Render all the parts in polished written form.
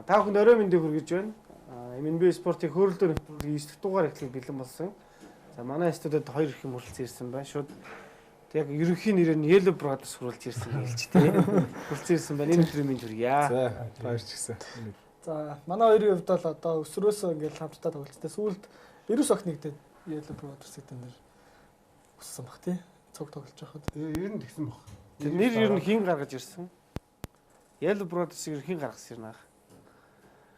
Та бүхэнд орой мэндийг хүргэж байна. MNB спортын хөөрөлдөө нэвтрүүлгийн 9 дахь дугаар эхлэх бэлэн болсон. За манай студид хоёр их юм хүрэлцэн ирсэн байна. Шууд яг ерөнхий нэрээр нь Yellow Brothers хүрэлцэн ирсэн гэж тий. Хүрэлцэн ирсэн байна. Энэ өдрийн мэнд хүргье. За баяр ч гэсэн. За манай хоёрын хувьд бол одоо өсрөөсөө ингээл хамтдаа тоглолцтой. Сүүлд 99 огт нэгдээд Yellow Brothers гэдэг нэр өссөн баг тий. Цуг тоглож байхад. Ер нь тэгсэн баг. Тэр нэр ер нь хэн гаргаж ирсэн? Yellow Brothers-ыг хэн гаргасан юм аа?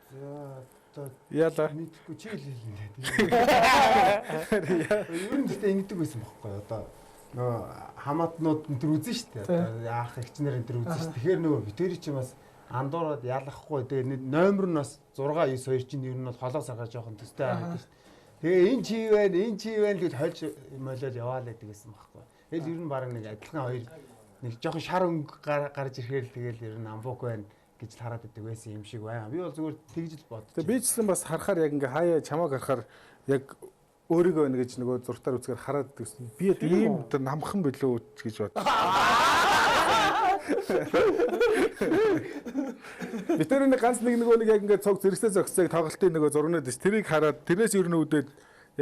За одоо Яла. Мэдхгүй чи л хэлнэ. Ер нь гэхдээ ингэдэг байсан бохгүй одоо нөгөө хамаатнууд энэ төр үзэн шүү дээ. Яах эгчнэр энэ төр үзэн шүү. Тэгэхээр нөгөө битэрий чи бас андуураад ялахгүй. Тэгээ номер нь бас 6 9 2 чинь ер нь бол холоос аргаа жоохон төстэй харагдаж шүү. Тэгээ энэ чи байна, энэ чи байна гэж хольж молоод яваал гэдэг байсан бохгүй. Тэгэл ер нь баг нэг адилхан хоёр нэг жоохон шар өнгө гарч ирэхээр л тэгэл ер нь амбук байна гэж л хараад байдаг байсан юм шиг байна. Би бол зүгээр тэгж л бодчих. Тэгээ би ч гэсэн бас харахаар яг ингээ хаяа чамааг харахаар яг өөрийгөө байна гэж нөгөө зургатаар үзэхээр хараад байсан. Би яг ийм одоо намхан билүү гэж бод. Би тэр нэг ганц нэг нөгөө нэг яг ингээ цог зэрэгсээ зогсцыг тоглолтын нөгөө зургнууд ш. Тэрийг хараад тэрнээс ер нь үүдээд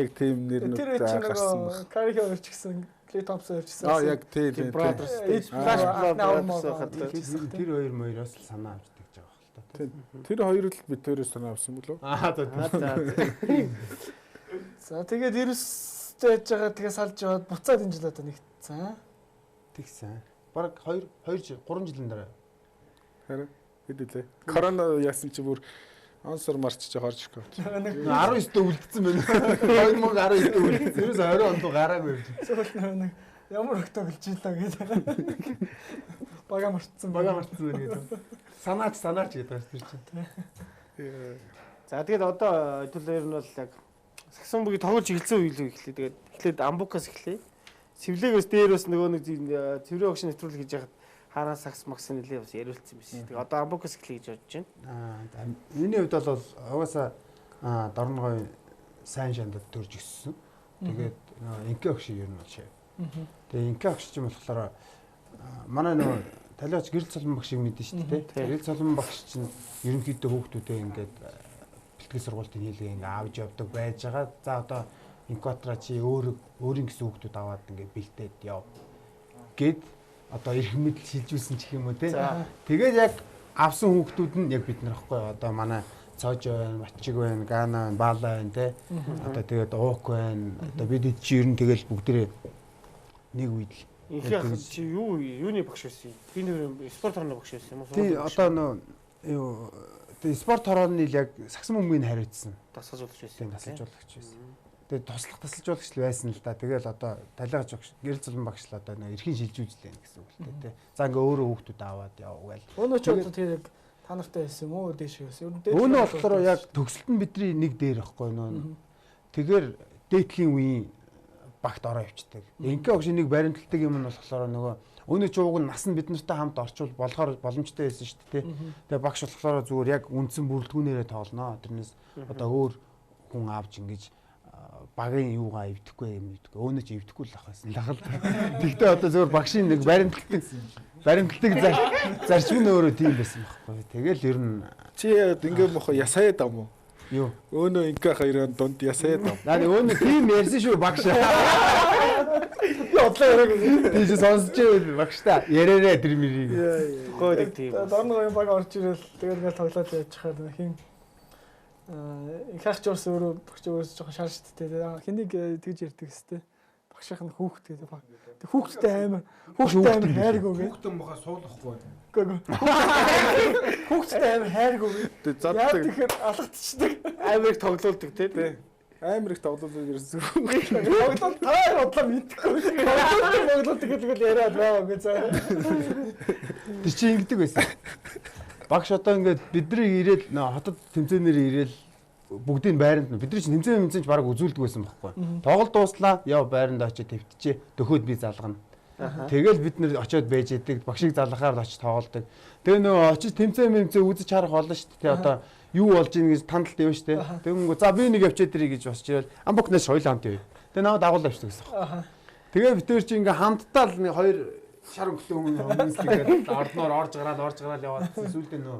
яг тийм нэрнүүд Тэр чинь гарсан нөгөө баг. Карри хоёр ч гэсэн Клей Томпсон хоёр ч гэсэн. Аа яг тий тий. Brothers Flash Brothers байхад Тэр хоёр моёроос л санаа авч тэгж байгаа хэл та. Тэр хоёр л би тэрээс санаа авсан болов. Аа за. За тэгээд 99-тэй яж байгаа тэгээ салж яваад буцаад энэ жил одоо нэгтсэн. Тэгсэн. Бараг 2 2 жил 3 жилийн дараа. Харин хэд үлээ. Корона яасан чи бүр онсор марч чи хорж ирэхгүй. 19-д үлдсэн байна. 2019-д үлдсэн. Ерөөс 20 онд гараагүй явж. Сүүл нэг ямар их тоглож ийлаа гэдэг. Бага мартсан. Бага мартсан байна гэдэг. Санаач санаач гэдэг байна тэр чинь. За тэгээд одоо хэдүүлээ ер нь бол яг сагсан бүгийн тоглож эхэлсэн үе л эхлэе. Тэгээд эхлээд амбукаас эхлэе. Сэвлэгээс дээр бас нөгөө нэг цэврийн огш нэвтрүүлэг хийж яхад хараа сагс магс нэлээ бас яриулсан байсан. Тэгээд одоо амбукаас эхлэе гэж бодож байна. Аа миний хувьд бол угаасаа Дорногой сайн шандад төрж өссөн. Тэгээд инкэ огш ер нь бол шив. Тэгээд инкэ огш чинь болохоор манай нөгөө талиач гэрэл цолмон багшийг мэдэн шүү дээ. Гэрэл цолмон багш чинь ерөнхийдөө хүүхдүүдээ ингээд бэлтгэл сургуулийн хийлгээ ингээ авч явдаг байж байгаа. За одоо инкватра чи өөр өөрийн гэсэн хүүхдүүд аваад ингээ бэлдээд яв. Гэд одоо эрх мэдэл шилжүүлсэн ч гэх юм уу те. Тэгээд яг авсан хүүхдүүд нь яг бид нар ихгүй одоо манай Цож байна, Мачиг байна, Гана байна, Баала байна те. Одоо тэгээд Уук байна. Одоо бид чи ер нь тэгэл бүгдээрээ нэг үед л. Инхээ чи юу юуны багш байсан юм? Би нэр спорт хорооны багш байсан юм уу? Тий одоо нөө юу тэгээ спорт хорооны л яг сагсан бөмбөгийг хариуцсан. Дасгалжуулагч байсан. Тийм дасгалжуулагч байсан. Тэгээ туслах тасалжуулагч л байсан л да. Тэгэл одоо талигач багш, гэрэл зулан багш л одоо нөө эрхийн шилжүүлж лээ гэсэн үг л дээ. За ингээ өөрөө хүүхдүүд аваад яв гээл. Өнөө ч одоо тэр яг та нартай байсан юм уу дээш байсан. Ер нь дээш. Өнөө болохоор яг төгсөлт нь бидний нэг дээр ихгүй нөө. Тэгэхээр дээдлийн үеийн багт ороо явцдаг. Инкэ огш нэг баримталдаг юм нь болохоор нөгөө өнөө ч ууг нь нас нь бид нартай хамт орчвол болохоор боломжтой байсан шүү дээ. Тэгээ багш болохоор зүгээр яг үндсэн бүрэлдэхүүнээрээ тоглоно. Тэрнээс одоо өөр хүн авч ингэж багийн юугаа эвдэхгүй юм эвдэхгүй. Өөнөө ч эвдэхгүй л ах байсан л ах л. Тэгтээ одоо зөвхөн багшийн нэг баримталдаг зарчим нь өөрөө тийм байсан байхгүй. Тэгэл ер нь чи ингээ мохо ясаад ам уу? Юу? Өөнөө ингээ хоёрын дунд ясаад ам. Наа өөнөө тийм ярьсан шүү багш. Би бодлоо яриаг. Тийш сонсч байв багш та. Ярээрээ тэр мэрийг. Гойдаг тийм. Дорногын баг орж ирэл тэгэл ингээл тоглоод явчихаар хин инхах журс өөрөө багш өөрөөс жоохон шар шүү дээ. Хэнийг тэгж ярьдаг хэвчтэй. Багшийнх нь хүүхэд гэдэг баг. Тэг хүүхэдтэй амар хүүхэдтэй амар хайргүй гэ. Хүүхдэн мохоо суулгахгүй. Үгүй үгүй. Хүүхэдтэй амар хайргүй гэ. Тэг заддаг. Тэгэхээр алгацчихдаг. Амар их тоглоулдаг тий. Амар их тоглоулдаг ерөөсөө. Тоглоул та бодлоо мэдхгүй. Тоглоулдаг гэдэг л яриад байгаа гэ за. Тэр чи ингэдэг байсан. Багш одоо ингээд бидний ирээл хотод тэмцээнээр ирээл бүгдийг байранд нь бидний чинь тэмцээн тэмцээнч бараг үзүүлдэг байсан байхгүй. Тоглолт дууслаа яв байранд очиж твтчихээ дөхөөд би залгана. Тэгэл бид нэр очиод байж идэг багшийг залгахаар л очиж тоглолдог. Тэгээ нөгөө очиж тэмцээн мэмцээ үзэж харах болно шүү дээ. Одоо юу болж ийн гэж тандалт явна шүү дээ. Тэгэнгүүт за би нэг явчаад ирье гэж босч ирэл амбукнаас хоёул хамт явъя. Тэгээ намайг дагуулаа явчихдаг гэсэн юм. Тэгээ бид тэр чинь ингээ хамтдаа л нэг хоёр шар өнгөлөө хүмүүс л ингээд ордноор орж гараал яваад сүүлдээ нөө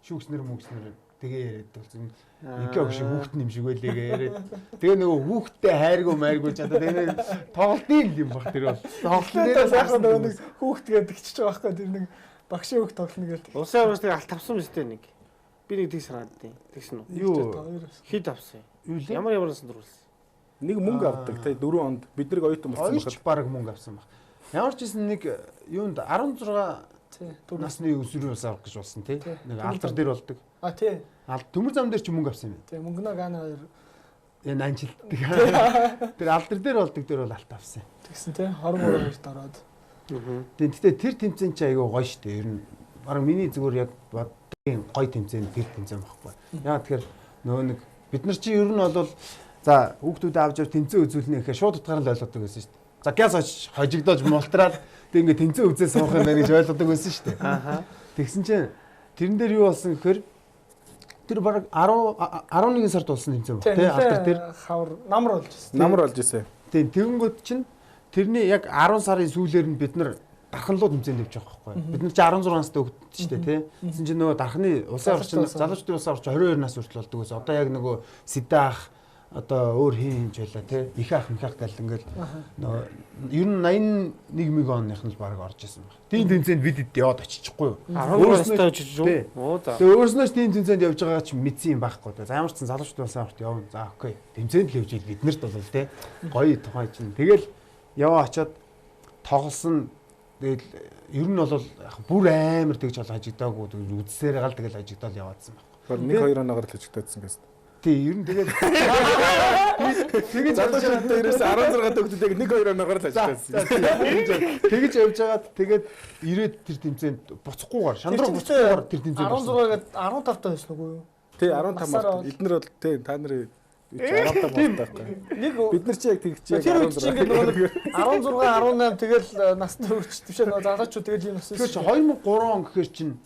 шүүгснэр мөгснөр Тэгээ яриад болсон. Инкэ огш хүүхэд юм шиг байлээ гэ яриад. Тэгээ нөгөө хүүхдтэй хайргүй майргүй ч одоо тэгээ тоглолтын юм баг тэр бол. Тоглолтын дээр сайхан нөгөө нэг хүүхд гэдэг чиж байгаа байхгүй тэр нэг багшийн хүүхд тоглоно гэдэг. Улсын аваргаас нэг алт авсан мэт нэг. Би нэг тийг санаад дээ. Тэгсэн үү? Юу? Хэд авсан юм? Ямар ямар насан турш. Нэг мөнгө авдаг те 4 онд бид нар оюутан болсон байхад баг мөнгө авсан баг. Ямар ч гэсэн нэг юунд 16 насны өсвөрийн улс авах гэж болсон тий. Нэг алдар дээр болдог. А тий. Ал төмөр зам дээр чи мөнгө авсан юм. Тий мөнгөнөө гана хоёр энэ анжилтдаг. Тэр алдар дээр болдог дээр бол алт авсан. Тэгсэн тий 23-нд ороод. Аа. Гэтэ тэр тэмцээн чи айгүй гоё штэ. Ер нь баг миний зүгээр яг боддгийн гоё тэмцээн тэр тэмцээн байхгүй. Яа тэгэхээр нөгөө нэг бид нар чи ер нь бол за хүүхдүүдээ авч яв тэмцээн үзүүлнэ гэхээр шууд утгаар нь л ойлгодог байсан шүү дээ. За гяс хожигдож мултраал тэг ингээ тэмцээн үзээ суух юм байна гэж ойлгодог байсан шүү дээ. Аа. Тэгсэн чинь тэрэн дээр юу болсон гэхээр тэр баг 10 11 сард болсон тэмцээн баг тий алдар дээр хавар намар болж ирсэн. Намар болж ирсэн. Тий тэгэнгүүт чинь тэрний яг 10 сарын сүүлээр нь бид нар дарханлуу тэмцээнд явж байгаа байхгүй. Бид нар чи 16 настай хөгдсөн шүү дээ тий. Тэгсэн чинь нөгөө дархны улсын орчин залуучдын улсын орчин 22 нас хүртэл болдог байсан. Одоо яг нөгөө Сэдэ ах одоо өөр хин хинч байлаа тий. Их ах мэх ах гэл ингээл нөгөө ер нь 81 мэг онных нь л баг орж исэн баг. Тийм тэмцээнд бид хэд яваад очихгүй юу? 13 настай очиж юу? Оо за. Тэгээ өөрснөө ч тийм тэмцээнд явж байгаа ч мэдсэн юм байхгүй. За ямар ч сан залуучд улсын аварт явна. За окей. Тэмцээнд л явж ил биднэрт бол тий. Гоё тухай чинь. Тэгэл яваа очиод тоглосон. Тэгэл ер нь бол бүр амар тэгж бол хажигдаагүй үзсээр гал тэгэл хажигдаал яваадсан баг. 1 2 оноогоор л хажигдаадсан гэсэн. Тий, ер нь тэгээд тэгэж залуучууд дээрээс 16 төгтөд яг 1 2 оноогоор л хажигдаадсан. Тэгэж явж байгаад тэгээд ирээд тэр тэмцээнд буцахгүйгээр шандруу буцахгүйгээр тэр тэмцээнд 16 гээд 15 таа байсан үгүй юу? Тий, 15 март. Эднэр бол тий та нарын 15 март байхгүй. Нэг бид нар чи яг тэгж яг тэр үед чи ингээд нөгөө 16 18 тэгэл насны өрч төвшөө нөгөө залуучууд тэгэл юм насны. Тэгэхээр чи 2003 он гэхээр чинь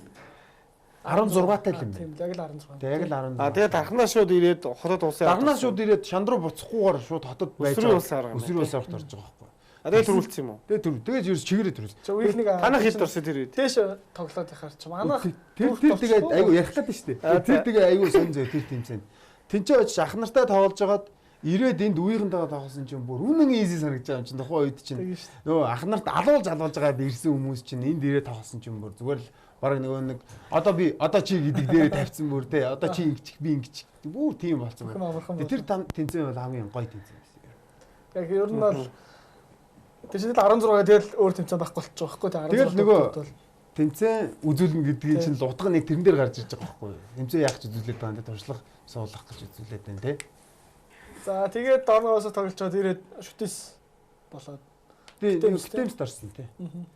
16 тал юм байна. Тийм яг л 16. Тэг яг л 16. А тэгээ дархнаа шууд ирээд хотод улсын дархнаа шууд ирээд шандруу буцахгүйгээр шууд хотод байж байгаа. Өсвөрийн улсын аварт орж байгаа байхгүй. А тэгээ төрүүлсэн юм уу? Тэгээ төр. Тэгээд ерөөс чигээрээ төрүүлсэн. Чи үеих нэг танах хэд орсон тэр үед? Тийш тоглоод яхаар чи манайх тэр тэгээд айгу ярих гэдэг шүү дээ. Тэр тэгээ айгу сонь зөө тэр тэмцээнд. Тинчээ очиж ах нартай тоглож байгаад ирээд энд үеийнхэнтэйгээ тоглосон чинь бүр үнэн easy санагдаж байгаа юм чинь тухайн үед чинь нөгөө ах нарт алуулж алуулж байгаад ирсэн хүмүүс чинь энд ирээд тоглосон чинь бүр зүгээр л бараг нөгөө нэг одоо би одоо чи гэдэг дээрээ тавьсан бүр те одоо чи ингэчих би ингэчих бүр тийм болсон байна. Тэр тэмцээн бол хамгийн гоё тэмцээн байсан. Яг ер нь бол тэр чинь 16 тэгэл өөр тэмцээн байхгүй болчих жоох байхгүй те 16. Тэгэл нөгөө тэмцээн үзүүлнэ гэдгийг чинь л утга нэг тэрэн дээр гарч ирж байгаа байхгүй юу. Тэмцээн яах ч үзүүлээд байгаа юм те туршлага суулгах гэж үзүүлээд байна те. За тэгээд дорноосоо тоглож чад ирээд шүтээс болоод тий Гтэмст орсон тий.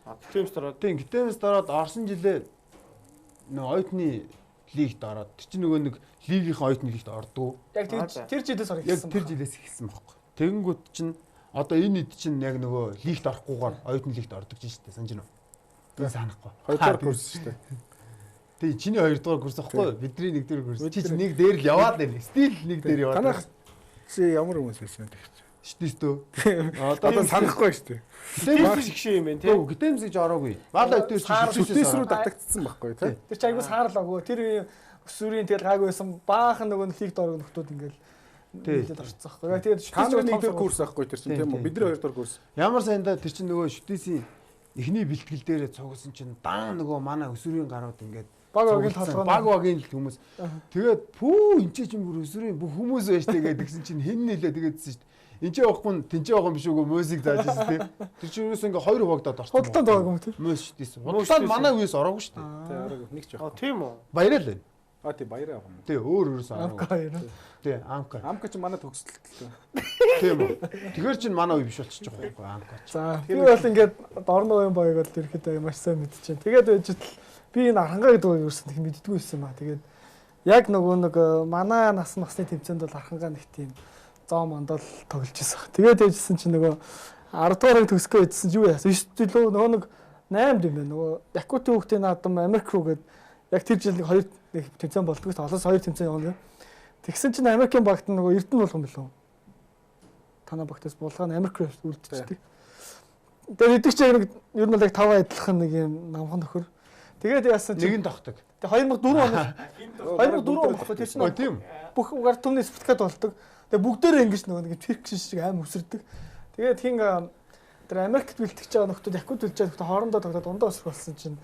Гтэмст ороод тий Гтэмст ороод орсон жилээ нөгөө оюутны лигт ороод тэр чинь нөгөө нэг лигийнхэн оюутны лигт ордгоо. Яг тэр жилээс орох гэсэн. Яг тэр жилээс эхэлсэн байхгүй. Тэгэнгүүт чинь одоо энэ ид чинь яг нөгөө лигт орохгүйгээр оюутны лигт ордог чинь шүү дээ. Санаж байна уу? Би санахгүй. Хоёрдугаар курс шүү дээ. Тий, чиний хоёрдугаар курс байхгүй юу? Бидний нэгдүгээр курс. Чи чинь нэг дээр л яваад байна. Стил нэг дээр яваад. Танах чи ямар хүмүүс байсан бэ гэж. Штис дөө. Одоо санахгүй шүү дээ. Гтэмс шигшээ юм байна тий. Гтэмс гэж ороогүй. Баалаа өдөр чи шүтээс рүү татагдсан байхгүй тий. Тэр чи айгуу саарлаагүй. Тэр өсвөрийн тэгэл гайгүй байсан. Баахан нөгөө лигт орог нөхдүүд ингээл нийлээд орцсон байхгүй. Яг тэгээд шүтээс рүү нэгдүгээр курс байхгүй тэр чинь тийм үү? Бидний хоёрдугаар курс. Ямар сайндаа тэр чинь нөгөө шүтээсийн эхний бэлтгэл дээрээ цугсан чинь даан нөгөө манай өсвөрийн гарууд ингээд баг багийн толгой баг багийн л хүмүүс. Тэгээд пүү энэ чинь бүр өсвөрийн бүх хүмүүс байж тэгээд тэгсэн чинь хэн нилээ тэгээдсэн шүү дээ. Энд чи явахгүй нь тэнцээ явах юм биш үгүй мөсийг зааж ирсэн тий. Тэр чинь юус ингээ хоёр хуваагдаад орсон. Худалдаанд ороогүй юм тий. Мөс шүү дээ. Худалдаанд манай үеэс ороогүй шүү дээ. Тий ороогүй нэг ч явах. Тийм үү? Баяраа л байна. А тий баяраа явах юм. Тий өөр өөрөөс ороогүй. Амка хоёр. Тий амка. Амка чи манай төгсөлтөлтэй. Тийм үү. Тэгэхээр чинь манай үе биш болчих жоох байхгүй амка. За би бол ингээд дорны уян боёг бол ерөөхдөө маш сайн мэдчихээн. Тэгээд байж тал би энэ архангаа гэдэг үгийг ерөөсөн тэг мэддэггүй байсан юм аа. Тэгээд яг нөгөө нэг манай нас насны тэмцээнд бол архангаа нэг тийм зоо мандал тоглож байсан. Тэгээд яжсэн чинь нөгөө 10 дугаарыг төгсгөө эдсэн чинь юу яасан? 9 жилөө нөгөө нэг 8-д юм байна. Нөгөө Якутын хүүхдийн наадам Америк руу гээд яг тэр жил нэг хоёр нэг тэмцээн болдгоо шүү. Олоос хоёр тэмцээн явна. Тэгсэн чинь Америкийн багт нөгөө Эрдэнэ болгон билүү. Танаа багтаас булгаа нь Америк руу үлдчихдэг. Тэгээд эдэг чинь нэг ер нь бол яг 5 адилхан нэг юм намхан нөхөр. Тэгээд яасан чинь нэгэн тогтог. Тэгээ 2004 он 2004 он баггүй тэр чинь. Тийм. Бүх гар түмний спорткад болдог. Тэгээ бүгдээрээ ингэж нөгөө нэг чирк шиг аим өсөрдөг. Тэгээд хин тэр Америкт бэлтгэж байгаа нөхдүүд Якут бэлж байгаа нөхдүүд хоорондоо тоглоод дундаа өсрөх болсон чинь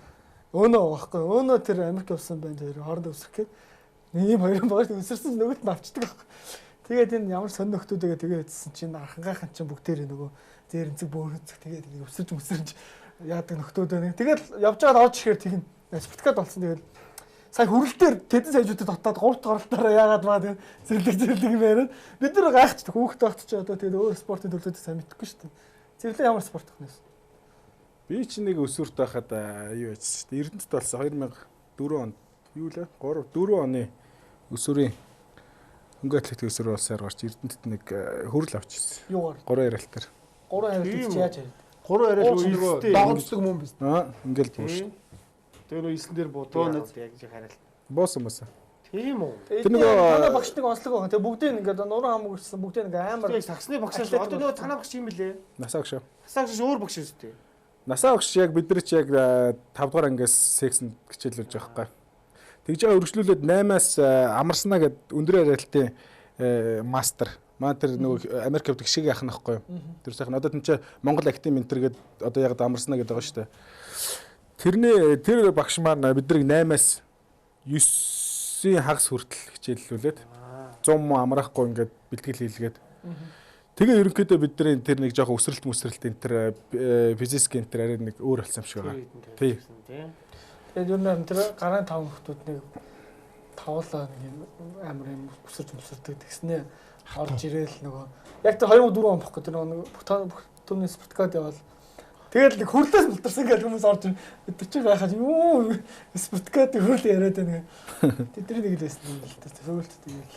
өөнөө байхгүй. Өөнөө тэр Америк явсан байна тэр хоорондоо өсрөх гээд ийм хоёр багш өсөрсөн чинь нөгөөт нь авчдаг байхгүй. Тэгээд энэ ямар сонь нөхдүүдээ тэгээ эзсэн чинь архангайхан чинь бүгдээрээ нөгөө зээрэнцэг бөөрөнцөг тэгээд нэг өсөрж өсөрж яадаг нөхдүүд байна. Тэгээд явж байгаад орж ирэхээр тэгнь спорткад болсон. Тэгээд сая хүрэлтээр тэдэн сайжуудад дотоод 3 дахь оролтоороо яагаад маа тэгээд зэрлэг юм яриад бид нар гайхчихдаг. Хүүхэд багт чи одоо тэгээд өөр спортын төрлүүдийг сайн мэдэхгүй шүү дээ. Зэрлэг ямар спорт вэ? Би чи нэг өсвөрт байхад юу яжсэн шүү дээ. Эрдэнэт болсон 2004 онд юу лээ? 3 4 оны өсвөрийн хөнгө атлетик өсвөр болсоор гарч Эрдэнэт нэг хөрөл авчихсан. Юугаар? 3 яриалтаар. 3 яриалт чи яаж яриад? 3 яриалт нөгөө догцдог мөн биз. Аа, ингээл бууш. Тэгээ нөгөө 9 дээр буудаа яг жи хараал. Буусан байсан. Тийм үү. Тэр нөгөө танай багш нэг онцлог байгаа. Тэгээ бүгдийг ингээд нуруу хамаг ирсэн бүгдийг ингээд амар. Яг сагсны багш л одоо нөгөө танай багш юм бэлээ. Насаа багш. Насаа багш өөр багш шүү дээ. Насаа багш яг бид нар чи яг 5 дугаар ангиас секцэнд хичээлүүлж байгаа байхгүй. Тэгж байгаа өргөжлүүлээд 8-аас амарснаа гэд өндөр яриалтын мастер. Маа тэр нөгөө Америк явдаг шиг яах нь байхгүй. Тэр сайхан одоо тэнцээ Монгол Академи энтер гэд одоо яг амарснаа гэдэг байгаа шүү дээ. Тэрний тэр багш маань биднийг 8-аас 9-ийн хагас хүртэл хичээллүүлээд 100 муу амраахгүй ингээд бэлтгэл хийлгээд. Тэгээ ерөнхийдөө бидний тэр нэг жоохон өсрэлт мүсрэлт энэ тэр физик энэ тэр арай нэг өөр болсон юм шиг байгаа. Тий. Тэгээд ер нь тэр гарын 5 хүмүүс нэг тавуулаа нэг юм амар юм өсөрч өсөрдөг тэгснээ орж ирээл нөгөө яг тэр 2004 он бохгүй тэр нэг бүх түмний спорткад явал тэгэл нэг хөрлөөс мултарсан гэж хүмүүс орж бид нар чи гайхаж юу спорткад хөрл яриад байна гэх. Тэдний нэг л байсан юм л та сөүлт тэгэл.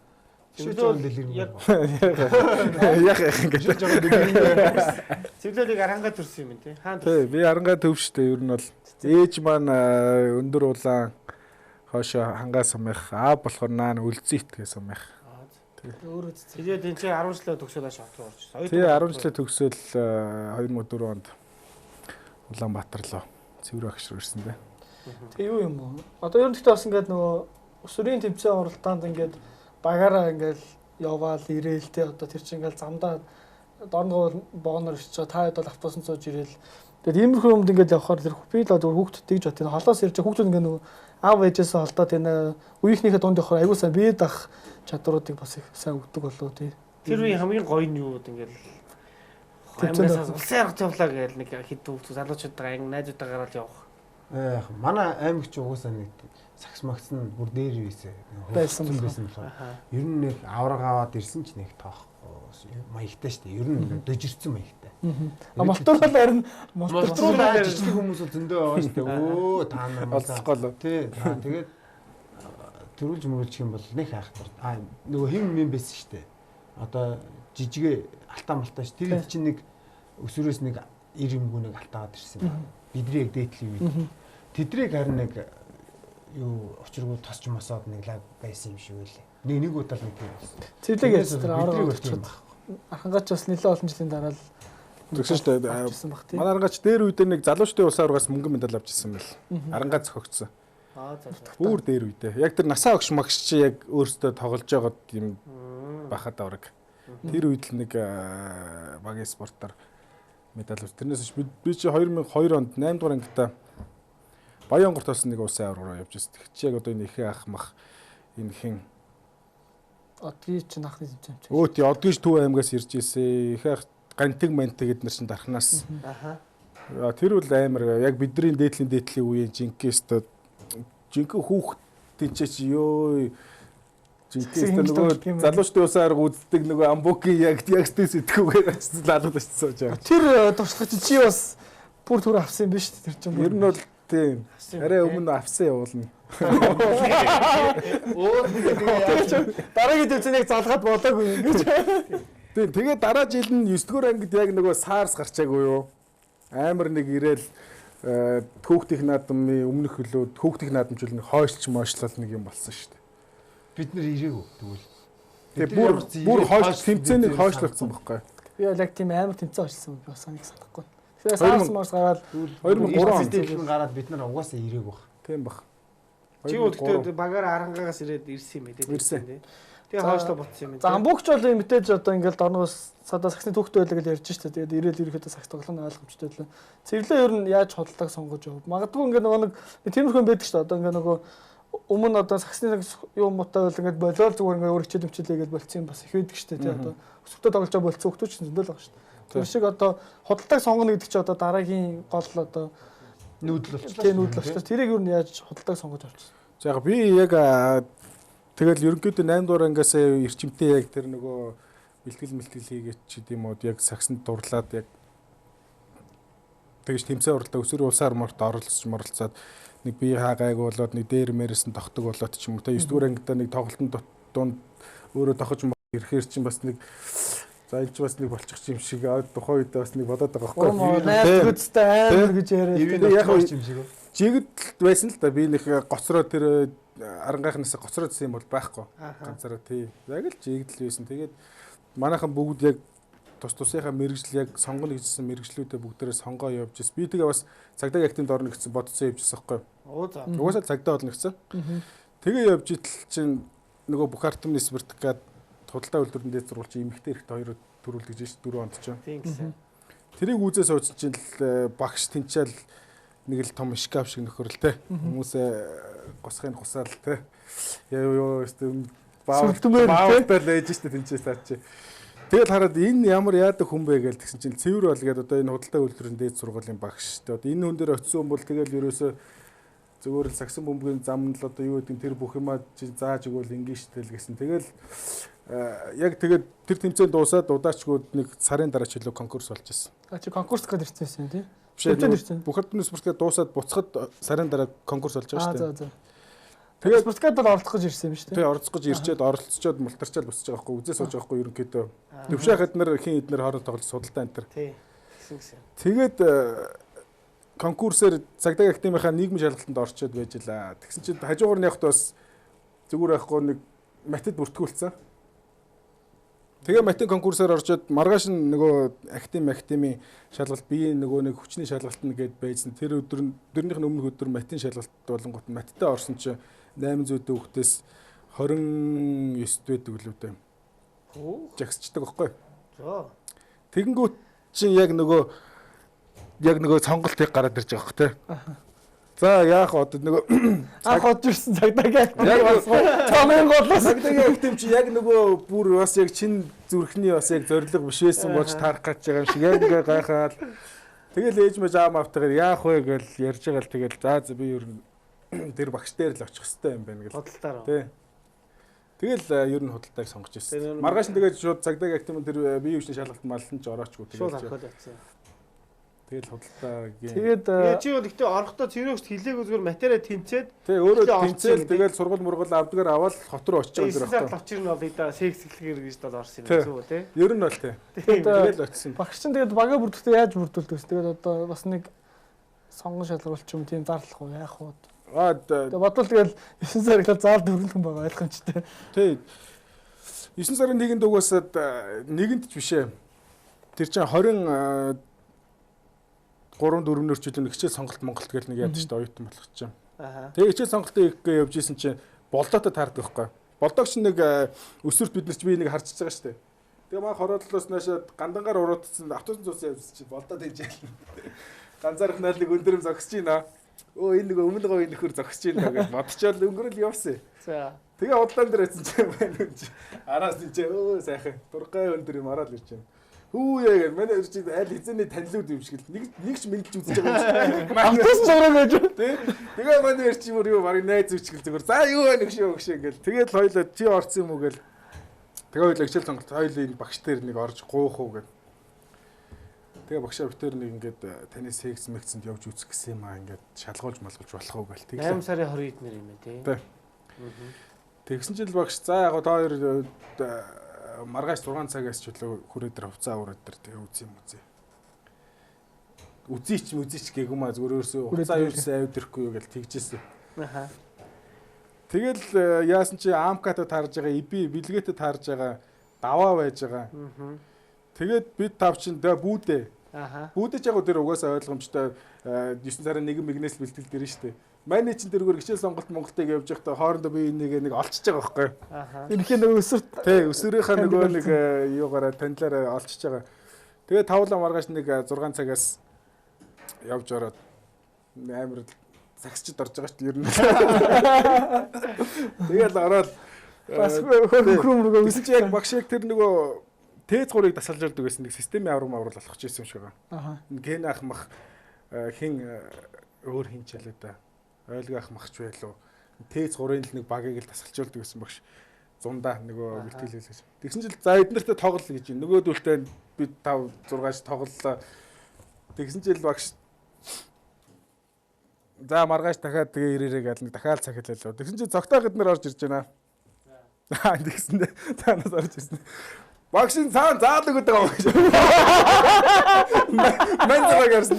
Шүжээн дэлгэрэнгүй. Яг яг ингэж. Цэвлэлийг арангаа төрсөн юм тий. Хаан төрсөн. Тий, би арангаа төвштэй ер нь бол ээж маань өндөр улаан хоошо хангаа сумих, аа болохоор наан үлзийт гэж сумих. Өөрөө цэцэг. Тэгээд энэ чи 10 жилээ төгсөөл хаш хот руу орж. Тий, 10 жилээ төгсөөл 2004 онд Улаанбаатар руу цэвэр багш руу ирсэн дээ. Тэгээ юу юм уу? Одоо ер нь гэхдээ бас ингээд нөгөө өсвөрийн тэмцээн уралдаанд ингээд багаараа ингээд яваал ирээл те одоо тэр чинь ингээд замдаа дорногоо богоноор ирч байгаа та хэд бол автобусанд сууж ирээл. Тэгээд иймэрхүү юмд ингээд явхаар тэр би л одоо хүүхдүүд тэгж бод. Энэ холоос ирж байгаа хүүхдүүд ингээд нөгөө аав ээжээсээ холдоод энэ үеийнхнийхээ дунд явахаар аягүй сайн бие даах чадваруудыг бас их сайн өгдөг болов тий. Тэр үеийн хамгийн гоё нь юу гэдэг ингээд аймагаас улсын арга явлаа гээл нэг хэд хүүхдүүд залуучуудаа анги найзуудаа гараад явах. Яг манай аймагч угаасаа нэг сакс магс нь бүр дээр байсан. Байсан болохоор. Ер нь нэг авраг аваад ирсэн ч нэг тоохгүй маягтай шүү дээ. Ер нь дөжирсэн маягтай. А мотор бол харин мотор жижиг хүмүүс бол зөндөө байгаа шүү дээ. Өө та нар олзохгүй л. Тий. Тэгээд төрүүлж мөрүүлчих юм бол нэг хайхтар. А нөгөө хим юм байсан шүү дээ. Одоо жижигэ алтаа малтаа ш. Тэр чинь нэг өсвөрөөс нэг 90 юмгүй нэг алтаагаад ирсэн юм. Бидний яг дээдлийн үед. Тэдрийг харин нэг юу учиргүй тосч мосоод нэг лаг байсан юм шиг үлээ. Нэг удаа л нэг тийм болсон. Цэвлэг ярьсан тэр авраг очиход архангаач бас нэлээд олон жилийн дараа л тэгсэн шүү дээ. Манай арангаач дээр үедээ нэг залуучдын улсын аваргаас мөнгөн медаль авч ирсэн байл. Арангаа зохиогдсон. Бүр дээр үедээ. Яг тэр насаа огш магш чи яг өөртөө тоглож байгаад юм бахад авраг. Тэр үед л нэг багийн спортоор медаль авсан. Тэрнээс хойш би чи 2002 онд 8 дугаар ангита Баян онгорт болсон нэг улсын аварга руу явж байсан. Тэг чи яг одоо энэ ихэ ах мах энэ хин Одгийн чинь анхны тэмцээн чи. Өө тий Одгийч Төв аймгаас ирж ирсэн. Ихэ ах Гантиг мантиг эднэр чинь дархнаас. Аха. Тэр бол амар яг бидний дээдлийн үеийн жинкээс тэ жинхэнэ хүүхд тэнцээ чи ёо жинкээс нөгөө залуучдын улсын аварга үздэг нөгөө амбукийн яг тэс идэхүүгээр очсон лалууд очсон сууж байгаа. Тэр туршлага чи бас бүр түр авсан юм биш үү тэр чинь. Ер нь бол тийм. Арай өмнө авсан явуулна. Өөр нэг дараагийн тэмцээнийг яг залгаад болоогүй юм гэж. Тийм. Тэгээ дараа жил нь 9 дугаар ангид яг нөгөө SARS гарчаагүй юу? Амар нэг ирээл хүүхдийн наадмын өмнөх хөлөө хүүхдийн наадамжуул нэг хойшлч мойшлол нэг юм болсон шүү дээ. Бид нэр ирээгүй тэгвэл. Тэгээ бүр хойш тэмцээнийг хойшлуулсан байхгүй. Би бол яг тийм амар тэмцээн хойшлсон би бас санах санахгүй. Тэгэхээр SARS марс гараад 2003 онд дэлгэн гараад бид нар угаасаа ирээг баг. Тийм баг. Чи үедээ багаар Аранхаагаас ирээд ирсэн юм ээ тий. Ирсэн. Тэгээ хойшлоо ботсон юм ээ. За Амбугч бол юм мэдээж одоо ингээл дорноос садаа саксны түүхтэй байлаа гэж ярьж штэ. Тэгээд ирээл ерөөхдөө сакс тоглоом ойлгомжтой байлаа. Цэвэрлээ ер нь яаж худалдааг сонгож яв. Магадгүй ингээ нөгөө нэг тиймэрхүү юм байдаг штэ. Одоо ингээ нөгөө өмнө одоо саксны нэг юм муутай байл ингээд болиол зүгээр ингээ өөр хичээл хэмчээлээ гэж болцсон юм бас их байдаг штэ. Тэгээд одоо өсвөртөө тоглож байгаа болцсон хүмүүс ч зөндөл байгаа штэ. Тэр шиг одоо худалдааг сонгоно гэдэг чи одоо дараагийн гол одоо нүүдэл болчихлоо. Тийм нүүдэл болчихлоо. Тэрийг ер нь яаж худалдааг сонгож авчихсан. За яг би яг тэгэл ерөнхийдөө 8 дугаар ангиас эрчимтэй яг тэр нөгөө бэлтгэл хийгээд ч гэдэм үү яг саксанд дурлаад яг тэгж тэмцээн уралдаа өсвөр улсаар морт оролцож моролцоод нэг бие хаа гайг болоод нэг дээр мээрээс нь тогтдог болоод ч юм уу те 9 дугаар ангидаа нэг тоглолтын дунд өөрөө тохож ирэхээр чинь бас нэг за энэ ч бас нэг болчих юм шиг тухайн үед бас нэг бодоод байгаа байхгүй. Найз гүцтэй амар гэж яриад. Яг юм шиг. Жигдэлт байсан л да би нэг гоцроо тэр Аранхайхнаас гоцроо гэсэн юм бол байхгүй. Ганцаараа тий. Яг л жигдэл байсан. Тэгээд манайхан бүгд яг тус тусынхаа мэрэгжил яг сонгоно гэжсэн мэрэгжлүүдээ бүгдээрээ сонгоо явж ирсэн. Би тэгээ бас цагдаагийн активд орно гэсэн бодцсон явж ирсэн байхгүй. Оо за. Угаасаа цагдаа болно гэсэн. Тэгээ явж идэл чинь нөгөө Бухартмны Спартакад худалдаа үйлдвэрэн дээр зурвал чи эмэгтэй эрэгтэй хоёр төрүүлдэг гэж 4 онд чинь. Тийм гэсэн. Тэрийг үзээ суусан чинь л багш тэнцэл нэг л том шкаф шиг нөхөрл те. Хүмүүсээ госхын гусаал те. Яа ёо өстө баавтай л ээж штэ тэнцээ цаа чи. Тэгэл хараад энэ ямар яадаг хүн бэ гэж тэгсэн чинь цэвэр бол гээд одоо энэ худалдаа үйлдвэрэн дээд сургуулийн багш штэ. Одоо энэ хүн дээр очисон хүн бол тэгэл ерөөсөө зүгээр л сагсан бөмбөгийн зам нь л одоо юу гэдэг тэр бүх юмаа чи зааж өгвөл ингэ штэ л гэсэн. Тэгэл яг тэгээд тэр тэмцээн дуусаад удаачгүй нэг сарын дараа ч илүү конкурс болж ирсэн. А чи конкурс гээд ирсэн юм тий? Биш ээ. Бухартны Спартакад дуусаад буцахад сарын дараа конкурс болж байгаа шүү дээ. За за. Тэгээд Спартакад бол оролцох гэж ирсэн юм шүү дээ. Тий, оролцох гэж ирчээд оролцочоод мултарчаал босч байгаа байхгүй үзээ сууж байгаа байхгүй ерөнхийдөө. Төвшөөх эднэр хин эднэр хооронд тоглож судалдаа энэ төр. Тий. Тэгсэн гэсэн. Тэгээд конкурсээр цагдаагийн академийнхаа нийгмийн шалгалтанд орчод байж лаа. Тэгсэн чинь хажуугаар нь явахдаа бас зүгээр байхгүй нэг матед бүртгүүлсэн. Тэгээ матын конкурсаар орчод маргааш нь нөгөө академийн шалгалт би нөгөө нэг хүчний шалгалт нь гээд байжсан. Тэр өдөр нь дөрнийх нь өмнөх өдөр матын шалгалт болонгот маттай орсон чинь 800 хүүхдээс 29 байдаг лүү дээ. Жагсчдаг байхгүй. За. Тэгэнгүүт чинь яг нөгөө сонголтыг гараад ирж байгаа хөх те. За яах одоо нөгөө анх одж ирсэн цагдаагийн академи болсон. Чамын голоос цагдаагийн академи чи яг нөгөө бүр бас яг чин зүрхний бас яг зорилго биш байсан болж таарах гэж байгаа юм шиг яг ингээ гайхаад тэгэл ээж мэж аам автайгаар яах вэ гэж ярьж байгаа л тэгэл за би ер нь тэр багш дээр л очих хэвээр юм байна гэл. Худалдаар. Тий. Тэгэл ер нь худалдааг сонгож ирсэн. Маргааш нь тэгээд шууд цагдаагийн академи тэр бие хүчний шалгалт маллан ч ороочгүй тэгэл. Шууд орхиод явцсан. Тэгэл худалдаагийн. Тэгээд чи бол ихтэй орохдоо цэврөөгч хэлээгүй зүгээр материал тэнцээд тий өөрөө тэнцээл тэгэл сургууль мургуул авдгаар аваад хот руу очиж байгаа юм байна. 9 сар лавчир нь бол да секс эхлэхээр гэж бол орсон юм зүг үү тий. Ер нь бол тий. Тэгэл очсон. Багш чинь тэгээд багаа бүрдэхдээ яаж бүрдүүлдэг вэ? Тэгээд одоо бас нэг сонгон шалгаруулч юм тийм зарлах уу яах вэ? Аа тэгээд бодвол тэгэл 9 сар эхлээд заал дөрвөн хүн байгаа ойлгомжтой. Тий. 9 сарын 1-нд угаасаад нэгэнд ч биш ээ. Тэр чинь 23 4-нөр ч үлээ хичээл сонголт Монголт гэл нэг яадаг шүү дээ оюутан болох чинь. Тэгээ хичээл сонголтын гээ явж исэн чинь болдоотой таардаг байхгүй. Болдоогч нэг өсвөрт бид нар ч би нэг харчиж байгаа шүү дээ. Тэгээ маа хороодлоос наашаа гандангаар уруудсан автобусын цусан явсан чинь болдоо тэжээл. Ганцаарх наал нэг өндөр юм зогсож байна. Өө энэ нэг өмнө говийн нөхөр зогсож байна гэж бодчоод өнгөрөл явсан. За. Тэгээ худлаан дээр байсан чинь байна юм чи. Араас нь чи өө сайхан дургай өндөр юм ороод ирж байна. Хүү яа гэх манай чи аль хэзээний танилуд юм шиг л нэг нэг ч мэдлж үзэж байгаа юм шиг. Автобус зураг байж. Тэ. Тэгээ манай чи бүр юу барыг найз үчгэл зүгээр. За юу байна өгшөө өгшөө ингээл. Тэгээд хоёлоо чи орсон юм уу гэл. Тэгээ хоёлоо хичээл сонголт хоёлоо энэ багш дээр нэг орж гуух уу гэл. Тэгээ багшаа битэр нэг ингээд таны секс мэгцэнд явж үзэх гэсэн юм аа ингээд шалгуулж малгуулж болох уу гэл. 8 сарын 20-нд нэр юм ээ тий. Тэгсэн чинь л багш за яг та хоёр маргааш 6 цагаас ч үлээ хүрээ дээр хувцас аваад дээр тэгээ үзье юм үзье. Үзье ч мүзье ч гээгүй маа зүгээр өөрөөсөө хувцас юусэн авд ирэхгүй юу гэл тэгжээсэн. Аха. Тэгэл яасан чи АМК-тай таарж байгаа, ИБ бэлгээтэй таарж байгаа, даваа байж байгаа. Тэгээд бид тав чинь дэ бүүдээ. Аха. Бүүдэж яг тэр угаасаа ойлгомжтой 9 сарын 1 мэгнээс бэлтгэл дэрэн шүү дээ. Манай чинь тэргээр хичээл сонголт Монголтыг явж байхдаа хоорондоо би энийг нэг олчж байгаа байхгүй юу? Аха. Энэхийн нөгөө өсвөрт Тий, өсвөрийнхаа нөгөө нэг юугаараа танилаараа олчж байгаа. Тэгээ тавлаа маргааш нэг 6 цагаас явж ороод амар сагсчд орж байгаа шүү дээ ер нь. Тэгэл ороод бас хөрхрөм рүүгээ Тэгсэн чи яг багш яг тэр нөгөө Т3-ыг дасгалжуулдаг байсан нэг системийн аврам авруул болох ч байсан юм шиг байгаа. Аха. Энэ ген ах мах хин өөр хин ч хэлээ да. Ойлгоо ах махч байлуу. Т3-ын л нэг багийг л дасгалжуулдаг байсан багш. Зундаа нөгөө бэлтгэл хийлгэж. Тэгсэн чил за эднэртэй тоглол гэж. Нөгөөдөлтэй би 5 6-ш тоглолоо. Тэгсэн чил багш за маргааш дахиад тэгээ ирээрэй гэл нэг дахиад цахилаа лөө. Тэгсэн чи цогтойх эднэр орж ирж байна. Тэгсэн дээ цаанаас орж ирсэн. Багш нь цаана заалаг өгдөг байгаа гэж. Мэн зэрэг ярьсан.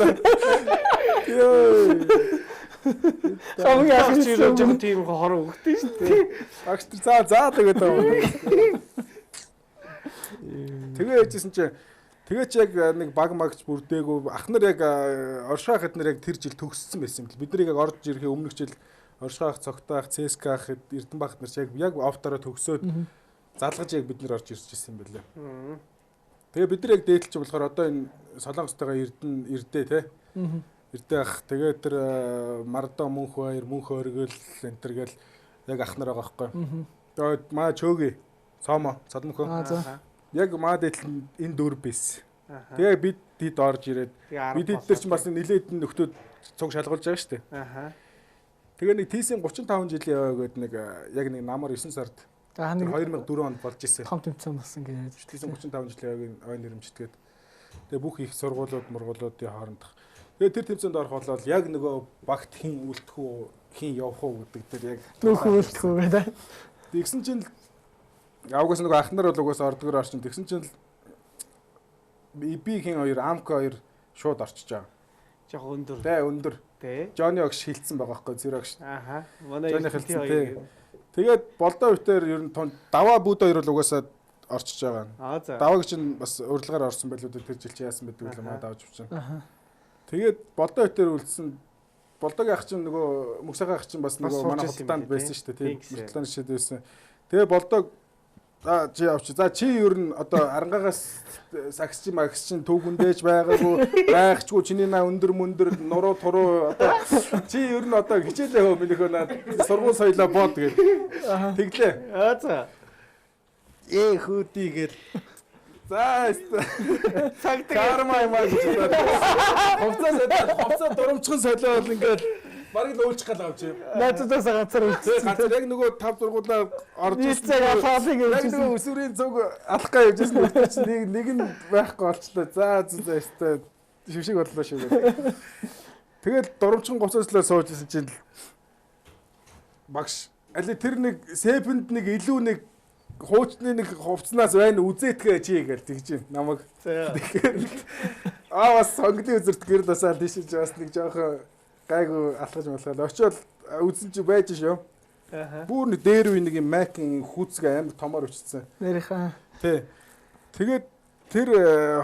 Йоо. Хамгийн анх чи явж байгаа тийм хорон өгдөө шүү дээ. Багш тэр цаа заалаг өгдөг байгаа. Тэгээ яжсэн чи тэгээ чи яг нэг баг магч бүрдээгүй ах нар яг оршихуй ах эднэр яг тэр жил төгссөн байсан юм бэл. Бид нарыг яг орж ирэхээ өмнөх жил оршихуй ах, цогтой ах, ЦСК ах, Эрдэнэбах нар чи яг офтороо төгсөөд залгаж яг бид нар орж ирж ирсэн юм байлээ. Тэгээ бид нар яг дээдэлч болохоор одоо энэ Солонгостойгоо Эрдэнэ Эрдэ те. Эрдэ ах тэгээ тэр Мардо мөнх баяр мөнх оргил энэ төр гэл яг ах нар байгаа байхгүй. Тэгээ маа чөөги Сомо Содмөнхөө. Яг маа дээдэл энэ дөрв байсан. Тэгээ бид дид орж ирээд бид хэд тэр чинь бас нилээд нөхдүүд цуг шалгуулж байгаа шүү дээ. Тэгээ нэг тийсийн 35 жилийн яваа гээд нэг яг нэг намар 9 сард 2004 онд болж исэн. Том тэмцээн болсон гэж ярьж байсан. 35 жилийн яваагийн ой нэрмжтгээд тэгээ бүх их сургуулиуд мургуулуудын хоорондох. Тэгээ тэр тэмцээнд орох болол яг нөгөө багт хин үлдэх үү, хин явах уу гэдэг тэр яг нөхөө үлдэх үү гэдэг. Тэгсэн чинь явгаас нөгөө ах нар бол угаас ордгоор орчин. Тэгсэн чинь би хин хоёр, Амка хоёр шууд орчиж байгаа. Жох өндөр. Тэ өндөр. Тэ. Жони огш хилцсэн байгаа байхгүй Зэр огш. Аха. Манай Жони хилцсэн тэ. Тэгээд болдоо битээр ер нь тун даваа бүд хоёр бол угаасаа орчиж байгаа. Аа за. Давааг чинь бас урилгаар орсон байлуу тэр жил чи яасан байдаг вэ маа давж авчин. Аха. Тэгээд болдоо битээр үлдсэн. Болдоогийн ах чинь нөгөө мөксагийн ах чинь бас нөгөө манай худалдаанд байсан шүү дээ тийм. Худалдааны шид байсан. Тэгээ болдоог за чи авч. За чи ер нь одоо арангаагаас сагсч магс чинь түүхэндээж байгаагүй байхчгүй чиний на өндөр мөндөр нуруу туруу одоо чи ер нь одоо хичээлээ хөө минийхөө наа сургууль соёлоо бод гэл. Тэглээ. Аа за. Ээ хүүдий гэл. За цагдаг карма юм аа гэж бодоод. Хувцас хувцас дурамчхан солиол ингээл бараг л уулчих гал авч юм. Найзуудаас ганцаар үлдсэн. Ганцаар яг нөгөө 5 зургуулаа орж ирсэн. Алхаалыг явж ирсэн. Яг нөгөө өсвөрийн цуг алах га явж ирсэн нөхдөр чинь нэг нэг нь байхгүй болчлоо. За за за өстой шившиг боллоо шүү гэх. Тэгэл дурамчхан гоцоослоо сууж исэн чинь багш али тэр нэг сепэнд нэг илүү нэг хуучны нэг хувцнаас байна үзээтгэе чи гэл тэгж юм намайг. Тэгэхээр аа бас сонгоны үзэрт гэрэл басаал тийш чи бас нэг жоохон гайгүй алхаж малхал очиод үзэн чи байж шүү. Аа. Бүр нэг дээр үе нэг юм майкын хүүцэг амар томоор өчсөн. Нэрийнхаа. Тий. Тэгээд тэр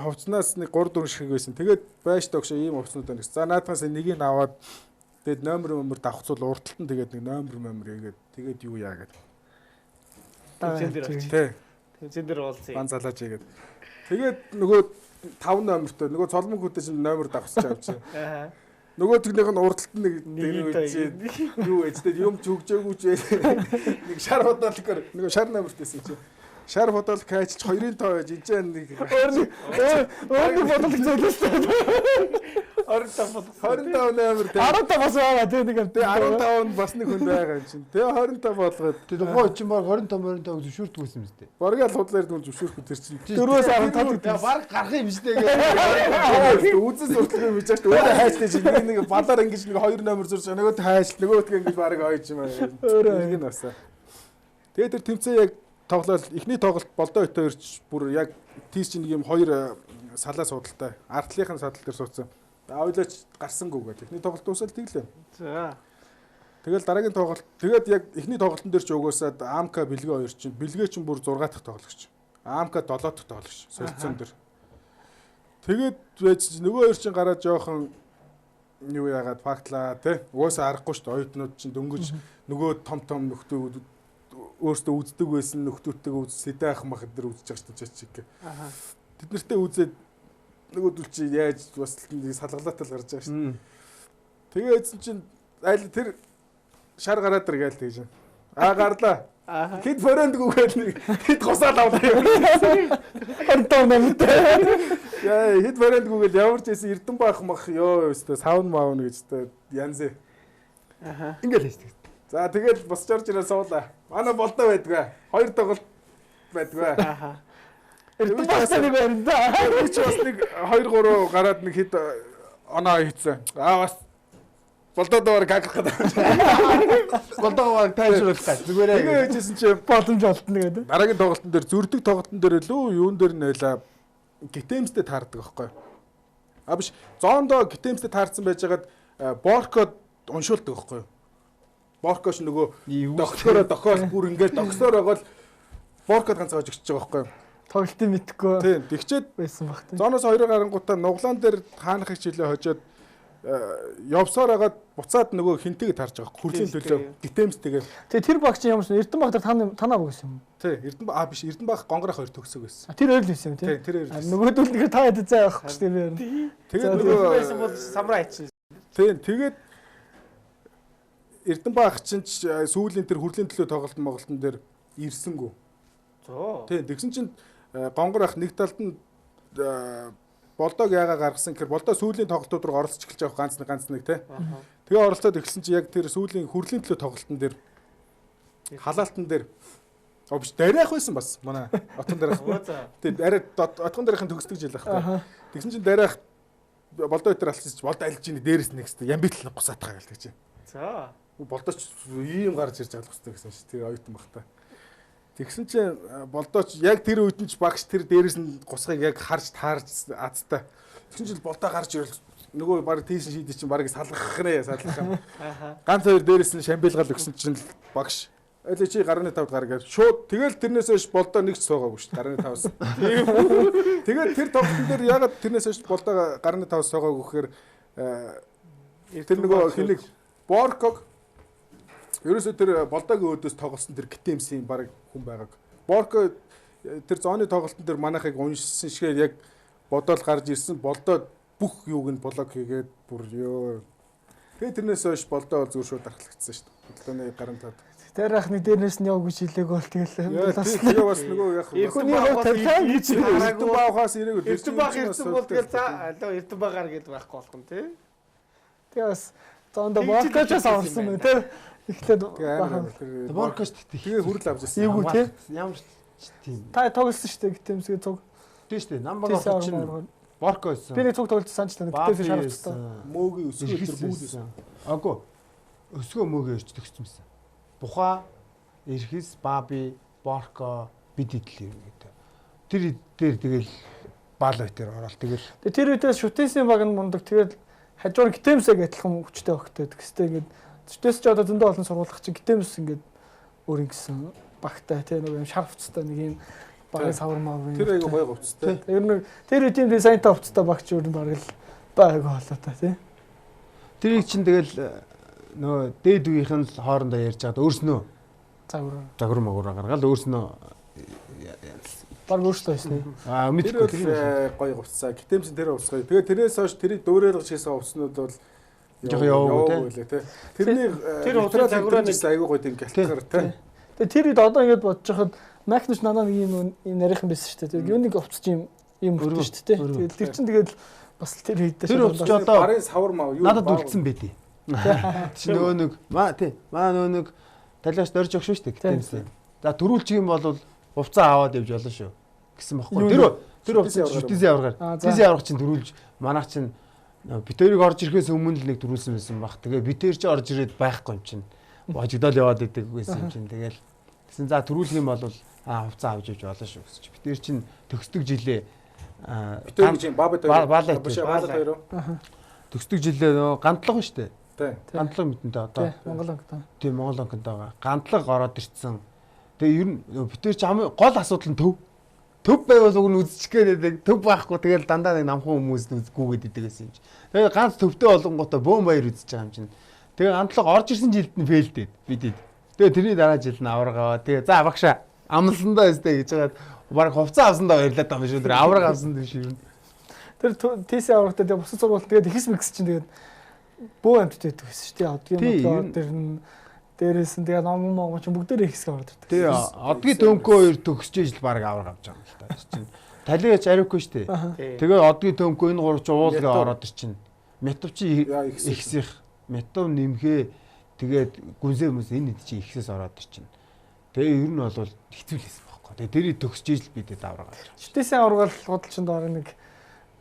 хувцнаас нэг 3 4 шиг байсан. Тэгээд байж догш ийм хувцнууд байна гэсэн. За наадхаас нэгийг аваад тэгээд номер давхцуул урталт нь тэгээд нэг номер хийгээд тэгээд юу яа гэдэг. Тэмцээн дээр очив. Тий. Тэмцээн дээр уулзъя. Бан залааж хийгээд. Тэгээд нөгөө 5 номертой нөгөө цолмон хүүтэй чинь номер давхцаж авчих. Аа. Нөгөө тэгнийх нь урдталт нэг юу байж тэгээд юм ч өгжээгүй ч нэг шар бодолгоор нөгөө шар номерт байсан чи. Шар бодолг хайчилж хоёрын тоо байж энэ нэг өөр нэг бодолг зөөлөөсэй. 25 бол 25 номер тэг 15 бас байгаа тэг нэг юм. Тэг 15 нь бас нэг хүн байгаа юм чинь. Тэг 25 болгоод тэг тухайн үед чинь баг 25 25 зөвшөөрдөг байсан юм зү. Бараг л худлаа ирдгүн зөвшөөрөхгүй тэр чинь. 4-өөс 15 гэдэг. Баг гарах юм шүү дээ. Үзэн суртлах юм хийж шүү. Өөрөө хайчлаа чинь нэг нэг балаар ингэж нэг 2 номер зурж нөгөөт хайчл нөгөөтг ингэж бараг ойж юм аа. Өөрөө нэг нь басаа. Тэгээ тэр тэмцээн яг тоглоал эхний тоглолт болдоо өтөө ирч бүр яг тийс чинь нэг юм хоёр салаа судалтай. Артлынхын садал дээр суудсан. Авилаач гарсангүй гэдэг. Эхний тоглолт дуусаад тэглээ. За. Тэгэл дараагийн тоглолт тэгээд яг эхний тоглолтын дээр ч угаасаад АМК бэлгээ хоёр чинь бэлгээ чинь бүр 6 дахь тоглогч. АМК 7 дахь тоглогч солилцоон дээр. Тэгээд байж нөгөө хоёр чинь гараа жоохон юу яагаад фактлаа тий. Угаасаа аргагүй шүү дээ. Оюутнууд чинь дөнгөж нөгөө том том нөхдүүд өөрсдөө үздэг байсан нөхдүүдтэйг үз сэдэ ах мах эдэр үзэж байгаа шүү дээ чиг. Аха. Тэд нартэй үзээд нөгөөдөл чи яаж бас нэг салгалаатай л гарч байгаа шүү дээ. Тэгээ эзэн чинь айл тэр шар гараад ир гээл тэгж. Аа гарлаа. Аха. Хэд форент гүгээд нэг хэд гусаал авлаа. 25 намтай. Яа хэд форент гүгээл ямар ч байсан Эрдэнэ баах мах ёо өстө савн маавн гэж өстө янз. Аха. Ингээл хийдэг. За тэгэл босч орж ирээ суулаа. Манай болдоо байдгаа. Хоёр тоглолт байдгаа. Аха. Эрдэнэ багш нэг барина да. Би ч бас нэг 2 3 гараад нэг хэд оноо хийцэн. Аа бас болдоо доор гагах гэдэг. Голдоо тайвшруулах гай. Зүгээрээ. Тэгээ хийжсэн чи Боломж олдно гэдэг. дараагийн тоглолтын дээр зүрдэг тоглолтын дээр лүү юун дээр нь байла гитэмстэй таардаг байхгүй. А биш зоондоо гитэмстэй таарсан байжгаад Боркод уншуулдаг байхгүй. Боркош нөгөө догсоороо дохиол бүр ингээд догсоор байгаа л Боркод ганц хож өгч байгаа байхгүй. Тоглолтын мэдхгүй Тийм тэгчээд байсан баг тийм. зооноос 2 гарангуудаа нуглаан дээр хаанахыг чилээ хожоод явсаар хагаад буцаад нөгөө хинтэйг таарч байгаа хүрлийн төлөө гитэмстэйгээр Тэгээ тэр багч ямар ч Эрдэнэ баг дээр танаа өгсөн юм. тий Эрдэнэ а биш Эрдэнэ баг гонгорох хоёр төгсөг байсан. Тэр өөр л байсан юм Тий тийм. тэр хоёр. Нөгөөдөл нэг та хэд зай явах гэж тийм юм. Тэгээд За, нөгөө Байсан бол самраа хийчихсэн. Тийм тэгээд Эрдэнэ баах чинь ч, сүүлийн тэр хүрлийн төлөө тоглолт моголтон дээр ирсэнгүү. Зөө. Тийм тэгсэн чинь гонгор ах нэг талд нь болдог яага гаргасан гэхэр болдоо сүүлийн тоглолтууд руу оролцож эхэлж байгаа ганц нэг тий. Аха. Тэгээ оролцоод эхэлсэн чинь яг тэр сүүлийн хүрлийн төлөө тоглолтын дээр халаалтан дээр оо биш дараах байсан бас манай отон дараах. Өө за. Тийм арай отгон дараахын төгсдөг жил байхгүй. Аха. Тэгсэн чинь дараах болдоо өтер алсан чинь болдоо альж ийн дээрээс нэг хэвээр ямбитл нэг гусаатгаа гэлдэг чинь. За. Болдооч ийм гарч ирж байгаа л гэсэн чи тэр оюутан бах та. Тэгсэн чинь болдооч яг тэр үед нь ч багш тэр дээрээс нь гусгыг яг харж таарж азтай. Тэгсэн чинь болдоо гарч ирэл нөгөө баг тийшин шийдэж чинь баг салгах нэ салгах юм. Аха. Ганц хоёр дээрээс нь шамбилгаал өгсөн чинь л багш Эле чи гарны тавд гар гэж шууд тэгэл тэрнээс хойш болдоо нэг ч суугаагүй шүү дээ гарны тавс. Тэгээд тэр тоглолтын дээр ягаад тэрнээс хойш болдоо гарны тавс суугаагүй гэхээр тэр нөгөө хинэг Борког ерөөсөө тэр болдоогийн өөдөөс тоглосон тэр гитэмсийн баг хүн байгааг. Борко тэр зооны тоглолтын дээр манайхыг уншсан шигээр яг бодоол гарч ирсэн болдоо бүх юуг нь блок хийгээд бүр ёо. Тэгээ тэрнээс хойш болдоо бол зүгээр шууд дархлагдсан шүү дээ. Болдооны гарын таад. Тэр ах нэг дээрнээс нь яв гэж хэлээг бол тэгэл Яа, тэгээ бас нөгөө яг Хүний хувь тавилаа гэж Эрдэнэ баахаас ирээгүй. Эрдэнэ баах ирсэн бол тэгэл за алуу Эрдэнэ баагаар гэдээ байхгүй болох нь тий. Тэгээ бас зоондоо Тэгж л Боркоч бас хэлсэн авсан юм юм тийм. Эхлээд Тэгээ амар тэр Боркош тэгтээ. Тэгээ хүрэл авч ирсэн. Эйгүү тий. Ямар ч тийм. Та тоглосон шүү дээ гитэмсгээ цуг. Тийм шүү дээ. Нам баг Тийс чинь авах. Борко байсан. Би нэг цуг тоглож санаж байна. Гитэмсээ шар хувцастай. Мөөгийн өсгөө тэр бүгд байсан. Агүй. Өсгөө мөөгийн өрч төгссөн байсан. Бухаа, Эрхэс, Баби, Борко бид идэл юм гэдэг. Тэр дээр тэгэл бал байтер ороод тэгэл Тэгээ тэр үедээ шүтээсийн баг нь мундаг. Тэгээд хажуур гитэмсэг адилхан хүчтэй огтой. Тэгстэй ингээд шүтээс ч одоо зөндөө олон сургуулах чинь гитэмс ингээд өөр ингэсэн багтай тий нэг юм шар хувцастай нэг юм багын савар мав юм. Тэр айгу гоё хувцастай. Тэр нэг тэр үеийн дизайнтай хувцастай багч өөр нь бараг л байгаагүй болоо та тий. тэрийг чинь тэгэл нөгөө дээд үеийнх нь л хоорондоо ярьж байгаад өөрснөө Загвар. загвар магвар гаргаал өөрснөө Баг өөртөө байсан. аа Тэр мэдгүй бол гоё хувцас. Гитэмсэн тэр хувцас гоё. Тэгээ тэрнээс хойш тэрийг дөөрэлгэж хийсэн хувцснууд бол Жохон яваагүй, лээ тий. Тэрний Тэр хувцас загвараа нэг- айгу гоё тийм гялтгар тий. Тэгээ тэр үед одоо ингэж бодож хахад Макнуш нанаа нэг юм юм нарийнхан байсан шүү дээ. Тэр юуныг хувцас юм юм Өргөн, бүтэн шүү дээ. өргөн. Тэгэл тэр чинь тэгэл бас л тэр үед Тэр хувцас ч одоо Барын савар мав юу надад үлдсэн байдیں۔ Чи нөгөө нэг маа тий маа нөгөө нэг талиас дорж өгшөө шүү дээ гитэмсэн. За төрүүлчих юм бол хувцас аваад явж болно шүү гэсэн бохгүй. Юу Тэр нэ? тэр хувцас Шүтээсийн шүтээсийн аваргаар. Аа, за. Шүтээсийн аварга чинь төрүүлж манайх чинь бит хоёрыг орж ирэхээс өмнө л нэг төрүүлсэн байсан баг. Тэгээ бит хоёр чи орж ирээд байхгүй юм чинь. Божигдол яваад идэг байсан юм чинь. Тэгэл тэгсэн за төрүүлэх юм бол аа хувцас авч явж болно шүү гэсэн чи. Бит хоёр чинь төгсдөг жилээ аа, Бит хоёр гэж юм баабат хоёр. Баалаа Биш хоёр. баалат хоёр уу? төгсдөг жилээ нөгөө гантлага шүү дээ. Тий. Гантлага мэдэнтэй одоо. Тий, Монгол банктай. Тийм Монгол банкнд байгаа. Гантлага ороод ирсэн. Тэгээ ер нь нөгөө бид нар чи хамгийн гол асуудал нь төв. Төв байвал уг нь үзчих гээд байдаг. Төв байхгүй тэгэл дандаа нэг намхан хүмүүс нь үзгүйгээд идэг гэсэн юм чи. Тэгээ ганц төвтэй болонгуудаа бөөн баяр үзэж байгаа юм чинь. Тэгээ амтлага орж ирсэн жилд нь фейлдээд бидэд. Тэгээ тэрний дараа жил нь аварга аваа. Тэгээ за багшаа амлсандаа өстэй гэж хагаад баг хувцас авсандаа баярлаад байгаа юм шүү. Тэр аварга авсан биш юм. Тэр ТС аврагтай тэгээ бусад сургууль тэгээд ихс мэгс чинь тэгээд бөө амттай байдаг гэсэн шүү дээ. Одгийн бодлоо тэр нь дээрээс нь тэгээ ном монгол ч бүгдээрээ их хэсэг ороод ирдэг. Тий, одгийн төмкөө хоёр төгсөж ижил баг аварга авч байгаа юм л та. Тэр чинь талигач ариухгүй шүү дээ. Тэгээ одгийн төмкөө энэ гурав чи уулгаа ороод ир чинь. Метов чи ихсих, метов нэмхээ тэгээд гүнзээ хүмүүс энэ хэд чи ихсээс ороод ир чинь. Тэгээ ер нь бол хэцүү л байсан байхгүй. Тэгээ тэрийг төгсөж ижил бидэд аварга авч байгаа. Чүтээсийн аварга л худалчинд ороо нэг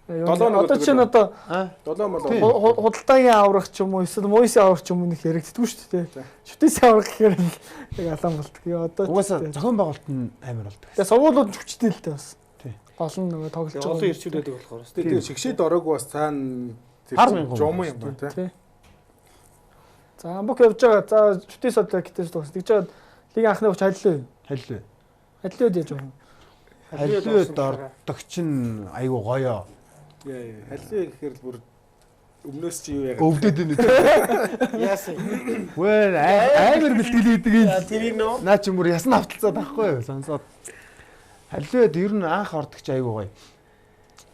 одоо чинь одоо худалдаагийн аврах ч юм уу эсвэл муйсын аврах ч юм уу нэг яригддаггүй шүү дээ. Чүтээсийн аврах гэхээр яг алаан болдог. Одоо угаасаа зохион байгуулалт нь амар болдог. Тэгээ сургуулиуд нь хүчтэй л дээ бас. Гол нь нөгөө тоглож байгаа. Олон ирчүүд байдаг болохоор. Тэгээ шигшээд ороогүй бас цаана жум юм байна тий. За амбук явж байгаа. За чүтээс одоо гэтээс дуус. Тэгж жаад лигийн анхны хүч халилаа. Халилаа. Халилаад яаж байгаа юм? Халилаад ордог чинь айгу гоё. Халилаа гэхээр л бүр өмнөөс чи юу яагаад өвдөд байна үү? Яасан. Үгүй амар бэлтгэл хийдэг юм. Тэрийг нөө. Наа чи бүр ясна авталцаад байхгүй юу? Сонсоод. Халилаад ер нь анх ордог чи айгу гоё.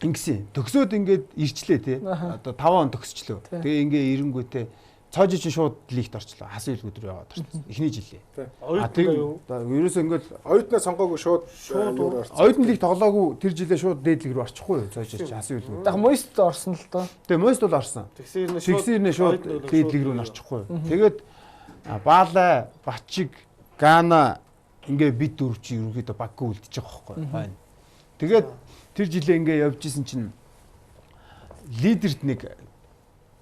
Ингэсэн. Төгсөөд ингээд ирчлээ тий. Одоо 5 он төгсчлөө. Тэгээ ингээ ирэнгүүтээ цоожи чинь шууд лигт орчлоо. Хасан илгүүд рүү яваад орчихсон. Эхний жилээ. Оюутан юу? Ерөөсөө ингээд оюутнаа сонгоогүй шууд орсон. Оюутан лиг тоглоогүй тэр жилээ шууд дээд лиг рүү орчихгүй юу? Цоожи чинь хасан илгүүд. Яг Мост орсон л доо. Тэгээ Мост бол орсон. Тэгсэн нэ шууд дээд лиг рүү н орчихгүй юу? Тэгээд Баалай, Бачиг, Гана ингээ бид дөрв чи ерөнхийдөө баггүй үлдчих байгаа байхгүй юу? Тэгээд тэр жилээ ингээ явж исэн чинь лидерт нэг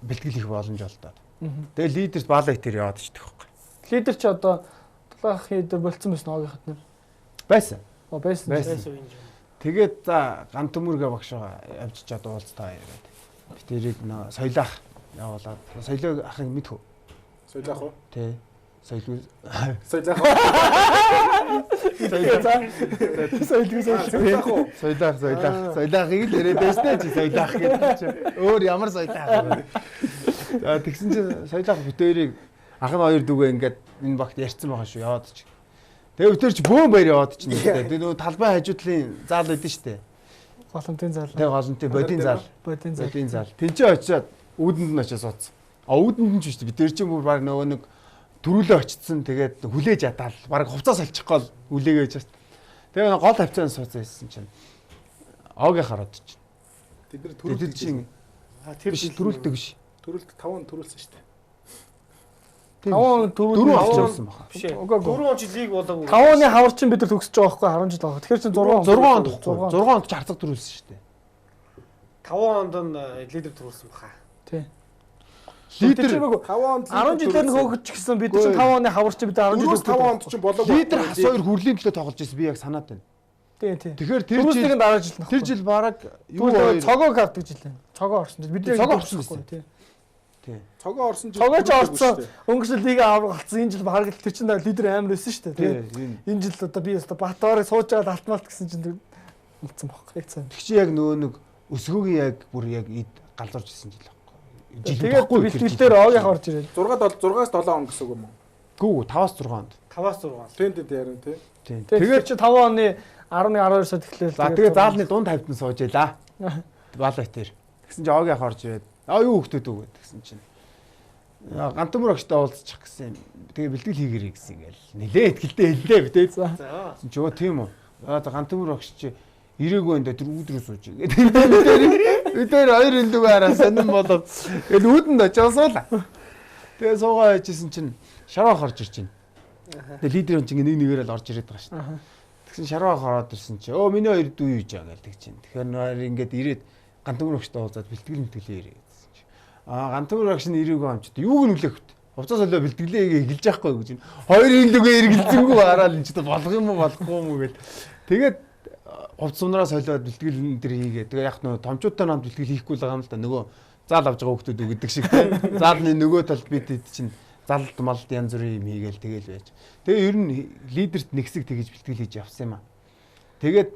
бэлтгэл их боломж олдоод. Тэгээ лидерт Баалай тэр яваад ичдэг байхгүй. Лидер чи одоо тулаах лидер болцсон байсан оогийнход нэр. Байсан. Байсан. Тэгээд за Гантөмөргөө багшаа явж чад уулзтаа яриад. Би тэрийг нөө соёлоох явуулаад соёлоо ахыг мэдхүү. Соёлоох уу? Тий. Соёлгүй. Соёлоох. Соёлгүй соёлоох уу? Соёлоох, соёлоох. Соёлоохыг л яриад байсан чи соёлоох гэдэг чи. Өөр ямар соёлоох вэ? За тэгсэн чинь соёлоох битэрийг ах нь хоёр дүүгээ ингээд энэ багт ярьсан байгаа шүү яваад чи. Тэгээ битэр чи бөөн баяр яваад чи нэ. Тэгээ нөгөө талбай хажуудлын заал байдэн штэ. Голомтын заал. Тэгээ голомтын бодийн заал. Бодийн заал. Бодийн заал. Тэнцээ очиад үүдэнд нь очиад суудсан. А үүдэнд нь ч биш битэр чинь бүр баг нөгөө нэг төрүүлээ очсон. Тэгээд хүлээж ядаал баг хувцас олчих гол хүлээгээ байж. Тэгээ гол хавцаанд суудсан байсан чинь огийн хараад чинь. Тэд нар төрүүлдэг чинь. А тэр биш төрүүлдэг биш. Төрүүлдэг 5 он төрүүлсэн шүү дээ. 5 он дөрөв олчихсон баха. Биш ээ. 4 он чи лиг болоогүй. 5 оны хавар чинь бид нар төгсөж байгаа байхгүй 10 жил байгаа. Тэгэхээр чинь 6 он тухгүй. 6 онд ч харцаг төрүүлсэн шүү дээ. 5 онд нь лидер төрүүлсэн баха. Тий. Лидер 5 онд 10 жилээр нь хөөгч гэсэн бид чинь 5 оны хавар чинь бид 10 жил 5 онд чинь болоогүй. Лидер хас хоёр хүрлийн төлөө тоглож байсан би яг санаад байна. Тий, тий. Тэгэхээр тэр жил дараа жил нөх. Тэр жил бараг юу цогоог авдаг жил байна. Цогоо орсон жил. Бид цогоо орсон байсан. Тий. Тий. Цогоо орсон жил. Цогоо ч орсон. Өнгөрсөн лига авраг болсон. Энэ жил бараг л тэр чинь лидер амар байсан шүү дээ. Тэгээд энэ жил одоо би өстө Батбаарыг сууж байгаа алтмалт гэсэн чинь үлдсэн байхгүй. Яг цаа. Тэг чи яг нөгөө нэг өсгөөгийн яг бүр яг эд галзуурч исэн жил байхгүй. Жил байхгүй. Бэлтгэл дээр оогийнх орж ирээд 6 6-аас 7 он гэсэн үг юм уу? Гүү 5-аас 6 онд. 5-аас 6. Тийм тийм ярина тий. Тийм. Тэгээд чи 5 оны 11 12 сард эхлээл. За тэгээ заалны дунд тавьтан сууж байлаа. Баалай тэр. Тэгсэн чи оогийнх орж ирээд аа юу хөхтөд үү гэсэн чинь. Гантөмөр огштой уулзчих гэсэн юм. Тэгээ бэлтгэл хийгэрэй гэсэн ингээл. Нилээ ихтгэлтэй хэллээ битээ. За. Тэгсэн чи өө тийм үү. Аа гантөмөр огш чи ирээгүй энэ тэр үүд рүү сууж. Бид тэр хоёр элдв хараа сонин болоод тэгэл үүдэнд очиод суулаа. Тэгээ суугаа яжсэн чинь шарвах орж ирж байна. Тэгээ лидер чинь нэг нэгээр л орж ирээд байгаа шүү дээ. Тэгсэн шарвах ороод ирсэн чи өө миний хоёр дүү юу жаа гээл тэг чинь. Тэгэхээр нөр ингээд ирээд гантөмөр огштой уулзаад бэлтгэл мэтгэлээ ирээ гэсэн чи. Аа гантөмөр огш нь ирээгүй юм чи. Юуг нь хүлээх вэ? Хувцас солио бэлтгэлээ эхэлж яахгүй гэж. Хоёр элдвгээ эргэлзэнгүй хараад энэ ч болох юм уу болохгүй юм уу гэл. Тэгээд хувцас унараа солиод бэлтгэл энэ төр хийгээ. Тэгээ яг нөө томчуудтай намд бэлтгэл хийхгүй л байгаа юм л да. Нөгөө заал авч байгаа хүмүүс үү гэдэг шиг тийм. Заалны нөгөө талд бид хэд чинь залд малд янз бүрийн юм хийгээл тэгэл байж. Тэгээ ер нь лидерт нэг хэсэг тэгэж бэлтгэл хийж явсан юм аа. Тэгээд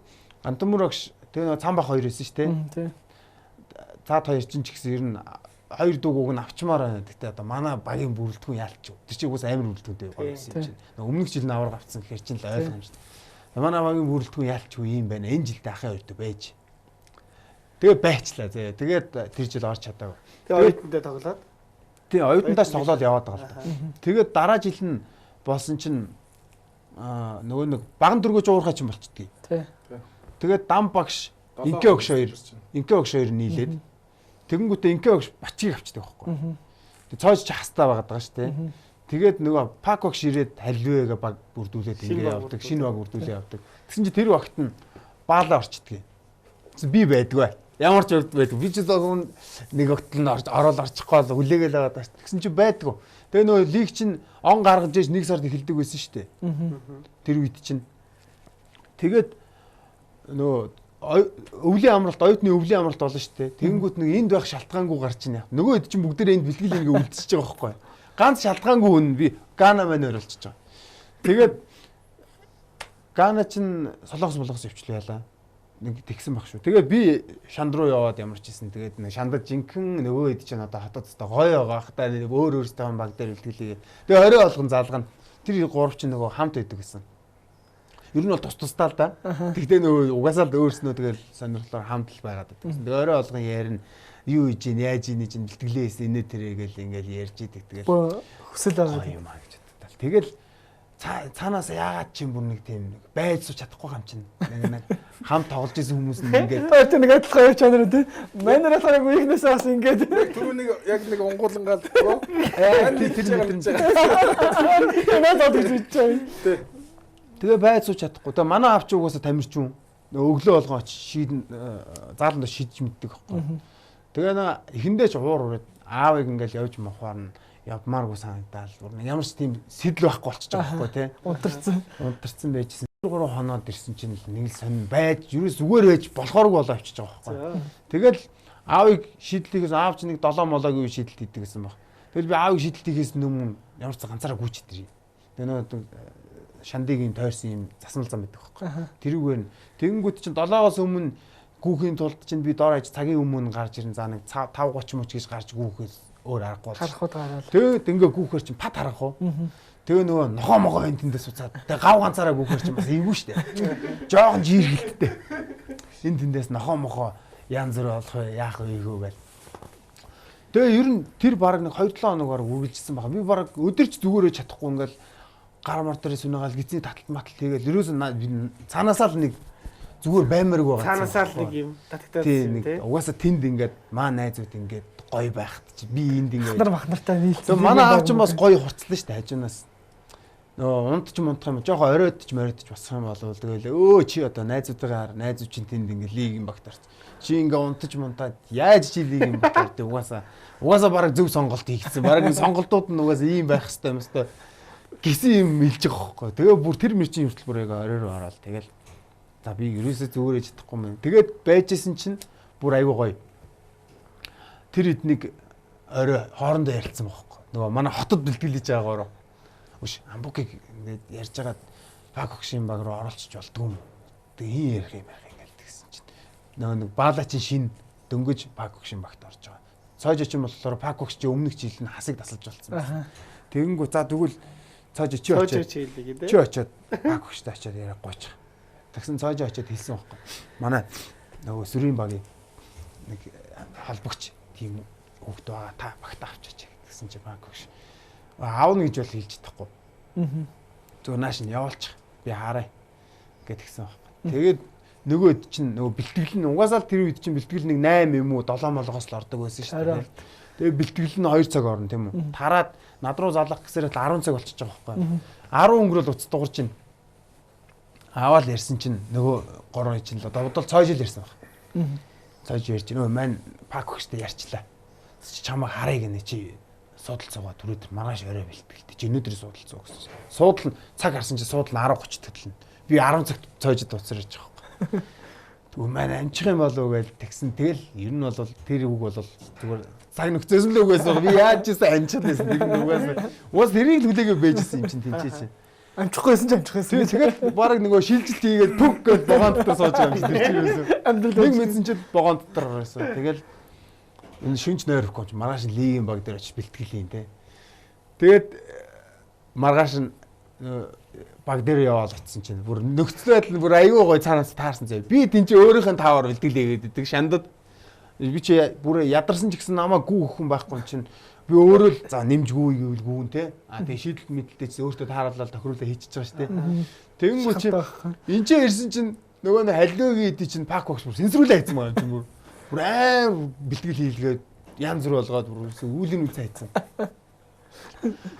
Гандан мөр багш тэгээ нөгөө цаан бах хоёр байсан шүү дээ. Цаад хоёр чинь ч гэсэн ер нь хоёр дүүг уг нь авчмаар байна. Гэтэ одоо манай багийн бүрэлдэхүүн яалч. Тэр чинь угсаа амар бүрэлдэхүүнтэй гоё байсан юм чинь. Нөгөө өмнөх жил нь аварга авцсан гэхэр чинь л ойлгомжтой. Манай багийн бүрэлдэхүүн яалчгүй юм байна. Энэ жилдээ ахын хоёр дүү байж. Тэгээ байчлаа зэ. Тэгээд тэр жил орч чадаагүй. Тэгээ оюутандаа тоглоод. Тий, оюутандаас тоглоод яваад байгаа л да. Тэгээд дараа жил нь болсон чинь нөгөө нэг баган дөргөөж уурхай чинь болчдгийг. Тий. Тэгээд дам багш Инкэ өгш хоёр нийлээд тэгэнгүүтээ Инкэ өгш бачийг авчдаг байхгүй. Тэг цоож чи хастаа байгаад байгаа шүү дээ. Тэгээд нөгөө пак багш ирээд халвэгээ баг бүрдүүлээд ингээ явдаг, шинэ баг бүрдүүлээ явдаг. Тэгсэн чи тэр багт нь баалаа орчдөг. Тэгсэн би байдгүй. Ямар ч хувьд байдгүй. Би ч нэг огтл нь ороод орчихгүй бол хүлээгээл байгаа даа. Тэгсэн чи байдгүй. Тэгээ нөгөө лиг чинь он гаргаж ээж нэг сард эхэлдэг байсан шүү дээ. Тэр үед чинь. Тэгээд нөгөө өвлийн амралт, оюутны өвлийн амралт болно шүү дээ. Тэгэнгүүт нэг энд байх шалтгаангүй гарч ийн. Нөгөө хэд чинь бүгдээрээ энд бэлтгэл ингээ үлдчихэж байгаа байхгүй. Ганц шалтгаангүй хүн би Гана маань ойролцож байгаа. Тэгээд Гана чинь солонгос явчлаа ялаа. Нэг тэгсэн баг шүү. Тэгээд би шанд руу яваад ямар ч хийсэн. Тэгээд нэг шандад жинхэнэ нөгөө хэд чинь одоо хотод өстой гоё байгаа хта өөр өөрсдөө баг дээр бэлтгэлээ. Тэгээд орой болгон залгана. Тэр гурав чинь нөгөө хамт байдаг гэсэн. Ер нь бол тус тусдаа л да. Тэгтээ нөгөө угаасаа л өөрснөө тэгэл сонирхлоор хамт л байгаад байдаг. Тэгээ орой болгон ярина. Юу хийж ийн, яаж ийн чинь бэлтгэлээ хийсэн инээ тэрээгээл ингээл ярьж идэг. Тэгэл хүсэл байгаа юм аа гэж боддог. Тэгэл цаанаас яагаад чинь бүр нэг тийм нэг байж сууч чадахгүй юм чинь. Нэг хамт тоглож исэн хүмүүс нь ингээд тэр нэг адилхан явж чанар тий. Манайр болохоор яг үеийнхнээсээ бас ингээд түрүү нэг яг нэг унгуулангаал тэр мэдрэмж байгаа. Надад гэж бодож байгаа. Тэгээ байж сууч чадахгүй. Тэгээ манай аав чи угаасаа тамирчин. Өглөө болгон очиж шийдэн зааланд шидэж мэддэг байхгүй. Тэгээ нөө эхэндээ ч уур ураад аавыг ингээл явж мохоор нь явмааргүй санагдаал. Ямар ч тийм сэтэл байхгүй болчихж байгаа байхгүй тий. Унтарсан байжсэн. 3 хоноод ирсэн чинь л нэг л сонин байж ерөөс зүгээр байж болохооргүй болоо авчиж байгаа байхгүй. Тэгэл аавыг шийдлийгээс аав чи нэг 7 молоогийн үе шийдэлт хийдэг гэсэн баг. Тэгэл би аавыг шийдэлт хийхээс өмнө ямар ч ганцаараа гүйчдэг. Тэгээ нөө шандыгийн тойрсон юм засмал зам байдаг байхгүй. Тэрүүгээр нь тэгэнгүүт чинь 7-оос өмнө гүүхийн тулд чинь би дор хаяж цагийн өмнө гарч ирэн за нэг 5:30 мөч гэж гарч гүүхээс өөр аргагүй болж. Харахуд гараал. Тэгээд ингээ гүүхээр чинь пат харах уу. Тэгээ нөгөө нохоо могоо энэ тэндээ суцаад тэгээ гав ганцаараа гүүхээр чинь бас эвгүй штэ. Жохон жиргэлттэй. Энэ тэндээс нохоо мохоо янз бүр болох вэ, яах вэ хөө гэл. Тэгээ ер нь тэр баг нэг 2-7 хоног бараг үргэлжилсэн байна. Би бараг өдөрч зүгээрээ чадахгүй ингээл гар мар дээр сүнэгаал гизний таталт матал тэгэл ерөөс нь цаанаасаа л нэг зүгээр баймааргүй байгаа. Цаанаасаа л нэг юм татагтаад тий. Угаасаа тэнд ингээд маа найзууд ингээд гоё байхад чи би энд ингээд нар махнартай нийлцсэн. Тэгээ манай аав чинь бас гоё хурцлаа шүү дээ хажуунаас. Нөгөө унтч мунтах юм жоохон оройтч мориотч босох юм болов тэгэл өө чи одоо найзуудыгаа найзууд чинь тэнд ингээд лигийн багт орч. Чи ингээ унтаж мунтаад яаж чи лигийн багт орд угаасаа бараг зөв сонголт хийгдсэн. Бараг сонголтууд нь угаасаа ийм байх хэвээр юм хэвээр гэсэн юм хэлж байгаа байхгүй. Тэгээ бүр тэр мэрчин хүртэл бүр яг орой руу ороод тэгэл за би ерөөсөө зүгээрээ чадахгүй юм. Тэгээд байжсэн чинь бүр айгүй гоё. Тэр эднийг орой хоорондоо ярилцсан байхгүй. Нөгөө манай хотод бэлтгэлж байгаагаар үш Амбукийг ингээд ярьж байгаад баг өгшийн баг руу оролцож болдгоо юм. Тэгээ хин ярих юм байх ингээл тэгсэн чинь нөгөө нэг баала чинь шин дөнгөж баг өгшийн багт орж байгаа. Цоожо чинь болохоор баг өгш чинь өмнөх жил нь хасыг тасалж болсон байна. Тэгэнгүүт за тэгвэл цоожо чи очоод чи очоод баг өгштэй очоод яриа гоочих. Тэгсэн цоожо очоод хэлсэн байхгүй. Манай нөгөө сүрийн багийн нэг холбогч тийм хүүхд байгаа та багтаа авчаач гэсэн чи баг өгш. Аавна гэж бол хэлж чадахгүй. Зөв нааш нь явуулчих. Би хараа гэдгсэн байхгүй. Тэгээд нөгөөд чинь нөгөө бэлтгэл нь угаасаа л тэр үед чинь бэлтгэл нэг 8 юм уу 7 молгоос л ордог байсан шүү дээ. Тэгээд бэлтгэл нь 2 цаг орно тийм үү. Тараад над руу залах гэсээр л 10 цаг болчихж байгаа байхгүй. 10 өнгөрөөл уц дуурч чинь. Аавал ярьсан чинь нөгөө 3 чинь л одоо бодвол цоожил ярьсан баг. Цоож ярьж нөө мань пак өгчтэй ярьчлаа. Чамайг харъя гэнэ чи суудал цугаа түрүү маргааш орой бэлтгэлтэй. Чи өнөөдөр суудал цуу гэсэн. Суудал нь цаг харсан чи суудал нь 10:30 төдлөнө. Би 10 цагт цоожид уцарч байгаа байхгүй. Тэгвэл маань амжих юм болов уу гэж тэгсэн. Тэгэл ер нь бол тэр үг бол зүгээр цаг нөхцөөс л үг байсан. Би яаж ч гэсэн амжих байсан. Тэр нь угаасаа. Угаас тэрийг л хүлээгээ байжсэн юм чинь тэнцээ чинь. Амжихгүйсэн ч амжихгүйсэн. Тэгэл баг нөгөө шилжилт хийгээд пүк гэж вагон дотор сууж байгаа юм шиг тэр чинь юусэн. Амьдрал Нэг мэдсэн чинь вагон дотор байсан. Тэгэл энэ шүнж нойрохгүй юм чи маргааш нь лигийн баг дээр очиж бэлтгэл хийн те. Тэгээд маргааш нь баг дээр яваал очсон чинь бүр нөхцөл байдал нь бүр аюу гой цаанаас таарсан заяа. Би тэн чи өөрийнх нь таавар бэлтгэл хийгээд идэг шандад. Би чи бүр ядарсан ч гэсэн намайг гүү өгөх хүн байхгүй юм чинь би өөрөө л за нэмж гүү гэвэл гүүн те. А тэгээ шийдэлт мэдлэлтэй чи өөртөө тааруулаад тохируулаа хийчихэж байгаа шүү те. Тэгэнгүүт чи энэ ч ирсэн чинь нөгөө нэг халиугийн эдий чинь пак багш бүр сэнсрүүлээ хийсэн байгаа юм чинь бүр. Бүр амар бэлтгэл хийлгээд янз бүр болгоод бүр үүлийн үл цайцсан.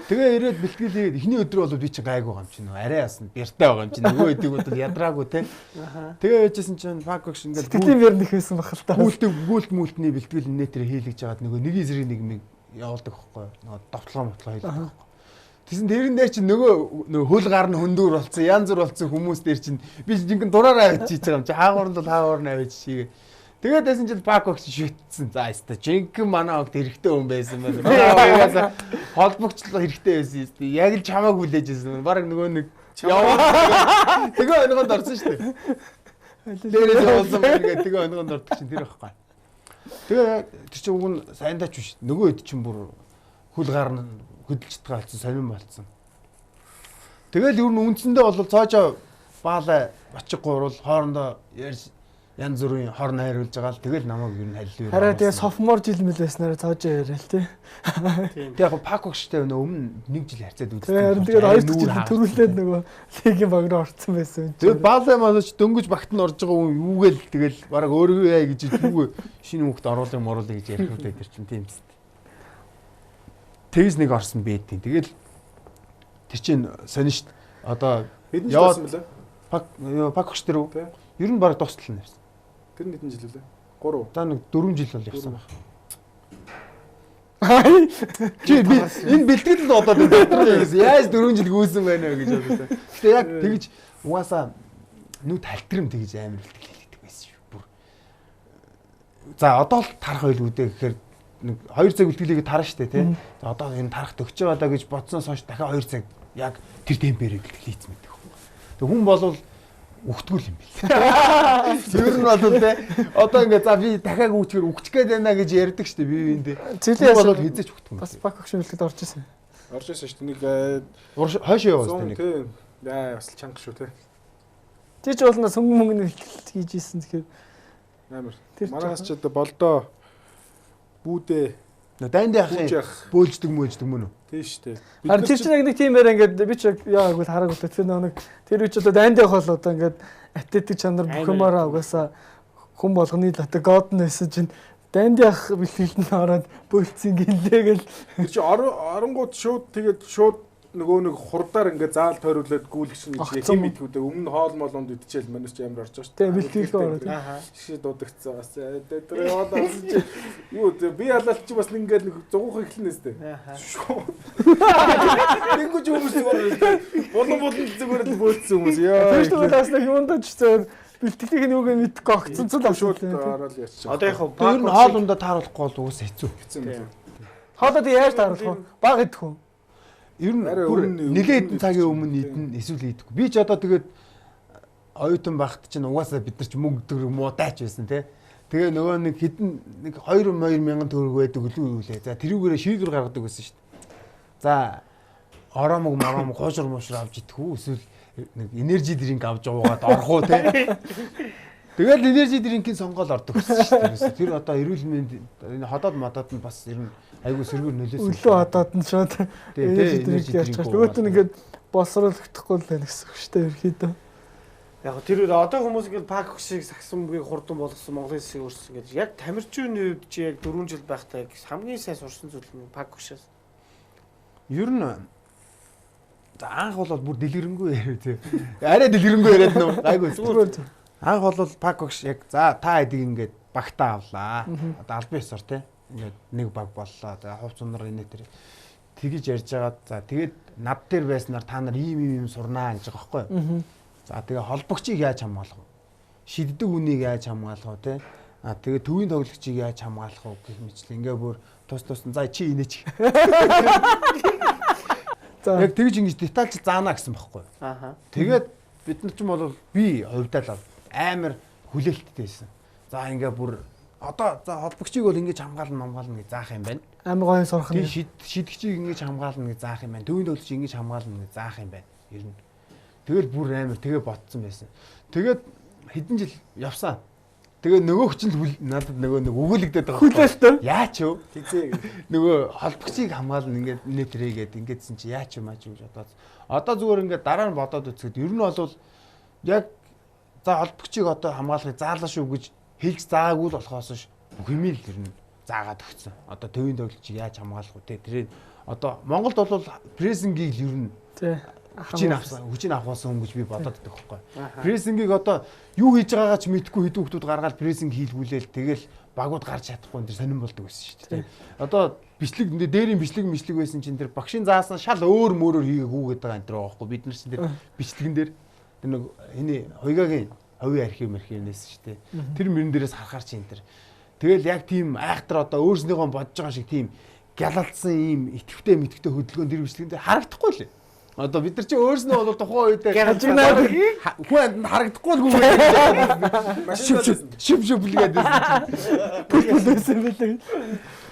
Тэгээ ирээд бэлтгэл хийгээд эхний өдөр бол би чинь гайгүй байгаа юм чинь арай ясна бяртай байгаа юм чинь нөгөө эдийг бол ядраагүй те. Тэгээ яжсэн чинь пак багш ингээд Сэтгэлийн бэр нэх байсан баг л та. Гүйлт мүлтний бэлтгэл нэтэр хийлгэж хагаад нөгөө нэг эсрэг нэг юм явуулдаг байхгүй нөгөө довтлогоо мотлогоо хийлгдэг байхгүй. Тэгсэн тэрэн дээр чинь нөгөө хөл гар нь хөндүүр болсон янз бүр болсон хүмүүс дээр чинь би жинхэнэ дураараа авчиж байгаа юм чи хаагуур нь бол хаагуур нь авчиж хийгээ. Тэгээд байсан чинь пак багш шүтсэн. За яста жинхэнэ манай огт хэрэгтэй хүн байсан байна. Манай угаасаа холбогчлол хэрэгтэй байсан юм. Яг л чамааг хүлээж байсан. Бараг нөгөө нэг яваа. Тэгээ өнгөнд орсон шүү дээ. Дээрээс явуулсан байна гэдэг тэгээ өнгөнд ордог чинь тэр байхгүй. Тэгээ тэр чинь уг нь сайндаач биш. Нөгөө хэд чинь бүр хөл гар нь хөдөлж чадгаа болсон, сонирн болсон. Тэгэл ер нь үндсэндээ бол цоожоо баалаа бочиг гурвал хоорондоо ярьж янз бүрийн хорн хайруулж байгаа л тэгэл намайг ер нь халилуу. Хараа тэгээ софомор жил мэл байснараа цоожоо яриа л тий. Тэг яг пак багштай нөө өмнө нэг жил харьцаад үзсэн. Тэгээ харин тэгээд хоёр дахь жил төрүүлээд нөгөө лигийн баг руу орцсон байсан юм чинь. Тэгээд баалаа малч дөнгөж багт нь орж байгаа хүн юугээл тэгэл бараг өөрийгөө яа гэж юугүй шинэ хүүхд оруулах моруулах гэж ярих үү тэр чинь тийм биз. Тэгс нэг орсон бэдیں۔ Тэгэл тэр чинь сонин шт одоо хэдэн жил болсон бэлээ? Пак пак багш тэр үү? Ер нь бараг дуустал нь явсан. Тэр хэдэн жил үлээ? 3. За нэг 4 жил бол явсан байх. Чи би энэ бэлтгэл л бодоод байна. Яаж 4 жил гүйсэн байна вэ гэж бодлоо. Гэтэ яг тэгж угаасаа нүд халтрэм тэгж амар бэлтгэл хийдэг байсан шүү. Бүр. За одоо л тарах байлгүй дээ гэхээр нэг 2 цаг бэлтгэлийг тарна штэ тий. За одоо энэ тарах төгч байгаа даа гэж бодсоноос хойш дахиад 2 цаг яг тэр темпээр бэлтгэл хийцэн байдаг. Тэг хүн болвол үхтгүүл юм бэл. Тэр нь бол те одоо ингээ за би дахиад үүчгээр үхчих гээд байна гэж ярьдаг штэ би биэндээ. Зэлээ бол хизээч үхтгүү. Бас пак багш бэлтгэд орж ирсэн. Орж ирсэн штэ нэг хойшоо явсан нэг. Тийм. Яа бас л чанга шүү те. Тэр ч болно сөнгөн мөнгөний бэлтгэл хийж исэн тэгэхээр амар. Манайхаас ч одоо болдоо бүүдээ Дайнд яхах бөөлждөг мөөлждөг мөн үү? Тийм шүү дээ. Харин тэр чинь яг нэг тийм яриа ингээд би ч яагүй хараагүй л тэр нэг тэр үуч одоо дайнд явах бол одоо ингээд атлетик чанар бүх юмараа угаасаа хүн болгоны л одоо god нь байсан чинь дайнд явах бэлтгэлд нь ороод бөөлцсөн гэлээ гэл. Тэр чинь оронгууд шууд тэгээд шууд нөгөө нэг хурдаар ингээ заал тойруулаад гүйлгэх чинь хэм мэдгүй дээ. Өмнө хоол молонд идчихэл манайч амар орж байгаа шүү дээ. Тийм бэлтгэлгүй ороод. Шишээ дуудагдсан бас. Тэр яваад авсан чи юу би ялалт чи бас нэг ингээд нэг зугуух эхлэнэ сте. Тэнгүүч хүмүүс зүгээр болон болон зүгээр л бөөлцсөн хүмүүс. Яа. Тэр чинь бас нэг юундаа ч зүгээр бэлтгэлийг нь юуг нь мэдэхгүй огцсон л шууд ороод ярьчих. Одоо яг ер нь хоол ундаа тааруулахгүй бол угсаа хэцүү. Хэцүү юм. Хоолоо тэг яаж тааруулах вэ? Баг идэх үү? Ер нь бүр нэлээд хэдэн цагийн өмнө идэн эсвэл идэхгүй. Би ч одоо тэгээд оюутан байхад чинь угаасаа бид нар ч мөнгө төгрөг муудаач байсан те. Тэгээ нөгөө нэг хэдэн нэг 2 мянган төгрөг байдаг үлээ юу лээ. За тэрүүгээрээ шийдвэр гаргадаг байсан шүү дээ. За ороомог мороомог хуушур муушур авч идэх үү эсвэл нэг энержи дринк авч уугаад орох уу те. Тэгэл энержи дринкийн сонгоол ордог гэсэн шүү дээ. Тэр одоо эрүүл мэнд энэ ходоод модоод нь бас ер нь айгүй сэргүүр нөлөөсөн. Өглөө ходоод нь шууд энержи дринк ярьчих. Нөгөөт нь ингээд боловсруулагдахгүй л байна гэсэн үг шүү дээ ерөөхдөө. Яг тэр үед одоо хүмүүс ингээд пак хөшиг сагсан бүгийг хурдан болгосон Монголын засгийг өөрчилсөн гэж яг тамирчны хувьд чи яг 4 жил байхдаа яг хамгийн сайн сурсан зүйл нь пак хөшөөс. Ер нь за анх бол бүр дэлгэрэнгүй яриа тий. Арай дэлгэрэнгүй яриад нөө гайгүй зүгээр. Анх бол пак багш яг за та хэдийг ингээд багтаа авлаа. Одоо албан ёсоор тий. Ингээд нэг баг боллоо. За хувц унаар инээ тэр тэгэж ярьж байгаад за тэгээд над дээр байснаар та нар ийм ийм юм сурнаа гэж байгаа байхгүй юу? За тэгээ холбогчийг яаж хамгаалах вэ? Шиддэг үнийг яаж хамгаалах вэ тий? А тэгээ төвийн тоглогчийг яаж хамгаалах вэ гэх мэтлээ ингээ бүр тус тус за чи инээч. Яг тэгж ингэж детальч заана гэсэн байхгүй. Ааха. Тэгээд бид нар ч юм бол би хувьдаа л амар хүлээлттэй байсан. За ингээ бүр одоо за холбогчийг бол ингэж хамгаална мамгаална гэж заах юм байна. Амар гоё сурах нь. Тий шидгчийг ингэж хамгаална гэж заах юм байна. Төвийн төлөвч ингэж хамгаална гэж заах юм байна. Ер нь. Тэгэл бүр амар тэгээ ботсон байсан. Тэгээд хэдэн жил явсан. Тэгээ нөгөөх чинь надад нөгөө нэг өгөөлөгдөд байгаа. Хүлээлттэй. Яач вэ? Хизээ. Нөгөө холбогчийг хамгаална ингээд нэтрэгээд ингэдсэн чи яач юм аач юм гэж бодоод. Одоо зүгээр ингээд дараа нь бодоод үзэхэд ер нь бол яг за холбогчийг одоо хамгаалахыг заалаа шүү гэж хэлж заагүй л болохоос ш бүх юм л ер нь заагаад өгсөн. Одоо төвийн тоглолчийг яаж хамгаалах вэ те? Тэр одоо Монголд бол прессингийг л ер нь тий хүчийг авсан, хүчийг авахсан хүн гэж би бодоод байдаг байхгүй. Прессингийг одоо юу хийж байгаагаа ч мэдэхгүй хэдэн хүмүүс гаргаад прессинг хийлгүүлээл тэгэл багууд гарч чадахгүй энэ сонирн болдог байсан шүү дээ. Одоо бичлэг дээрийн бичлэг мичлэг байсан чинь тэр багшийн заасан шал өөр мөрөөр хийгээгүй гэдэг байгаа энэ төр байгаа байхгүй. Бид нар чинь тэр бичлэгэн дээр тэр нэг энэ хуйгагийн хувийн архив мэрхивнээс шүү дээ. Тэр мөрөн дээрээс харахаар чинь энэ тэр тэгэл яг тийм айхтар одоо өөрснийгөө бодож байгаа шиг тийм гялалцсан ийм итгэвтэй мэдвтэй хөдөлгөөн тэр бичлэгэн дээр харагдахгүй лээ. Одоо бид нар чи өөрснөө бол тухайн үед хүн амьд харагдахгүй л гүн. Шүп шүп шүп лгээд байсан чинь. Пүл пүл байсан билээ.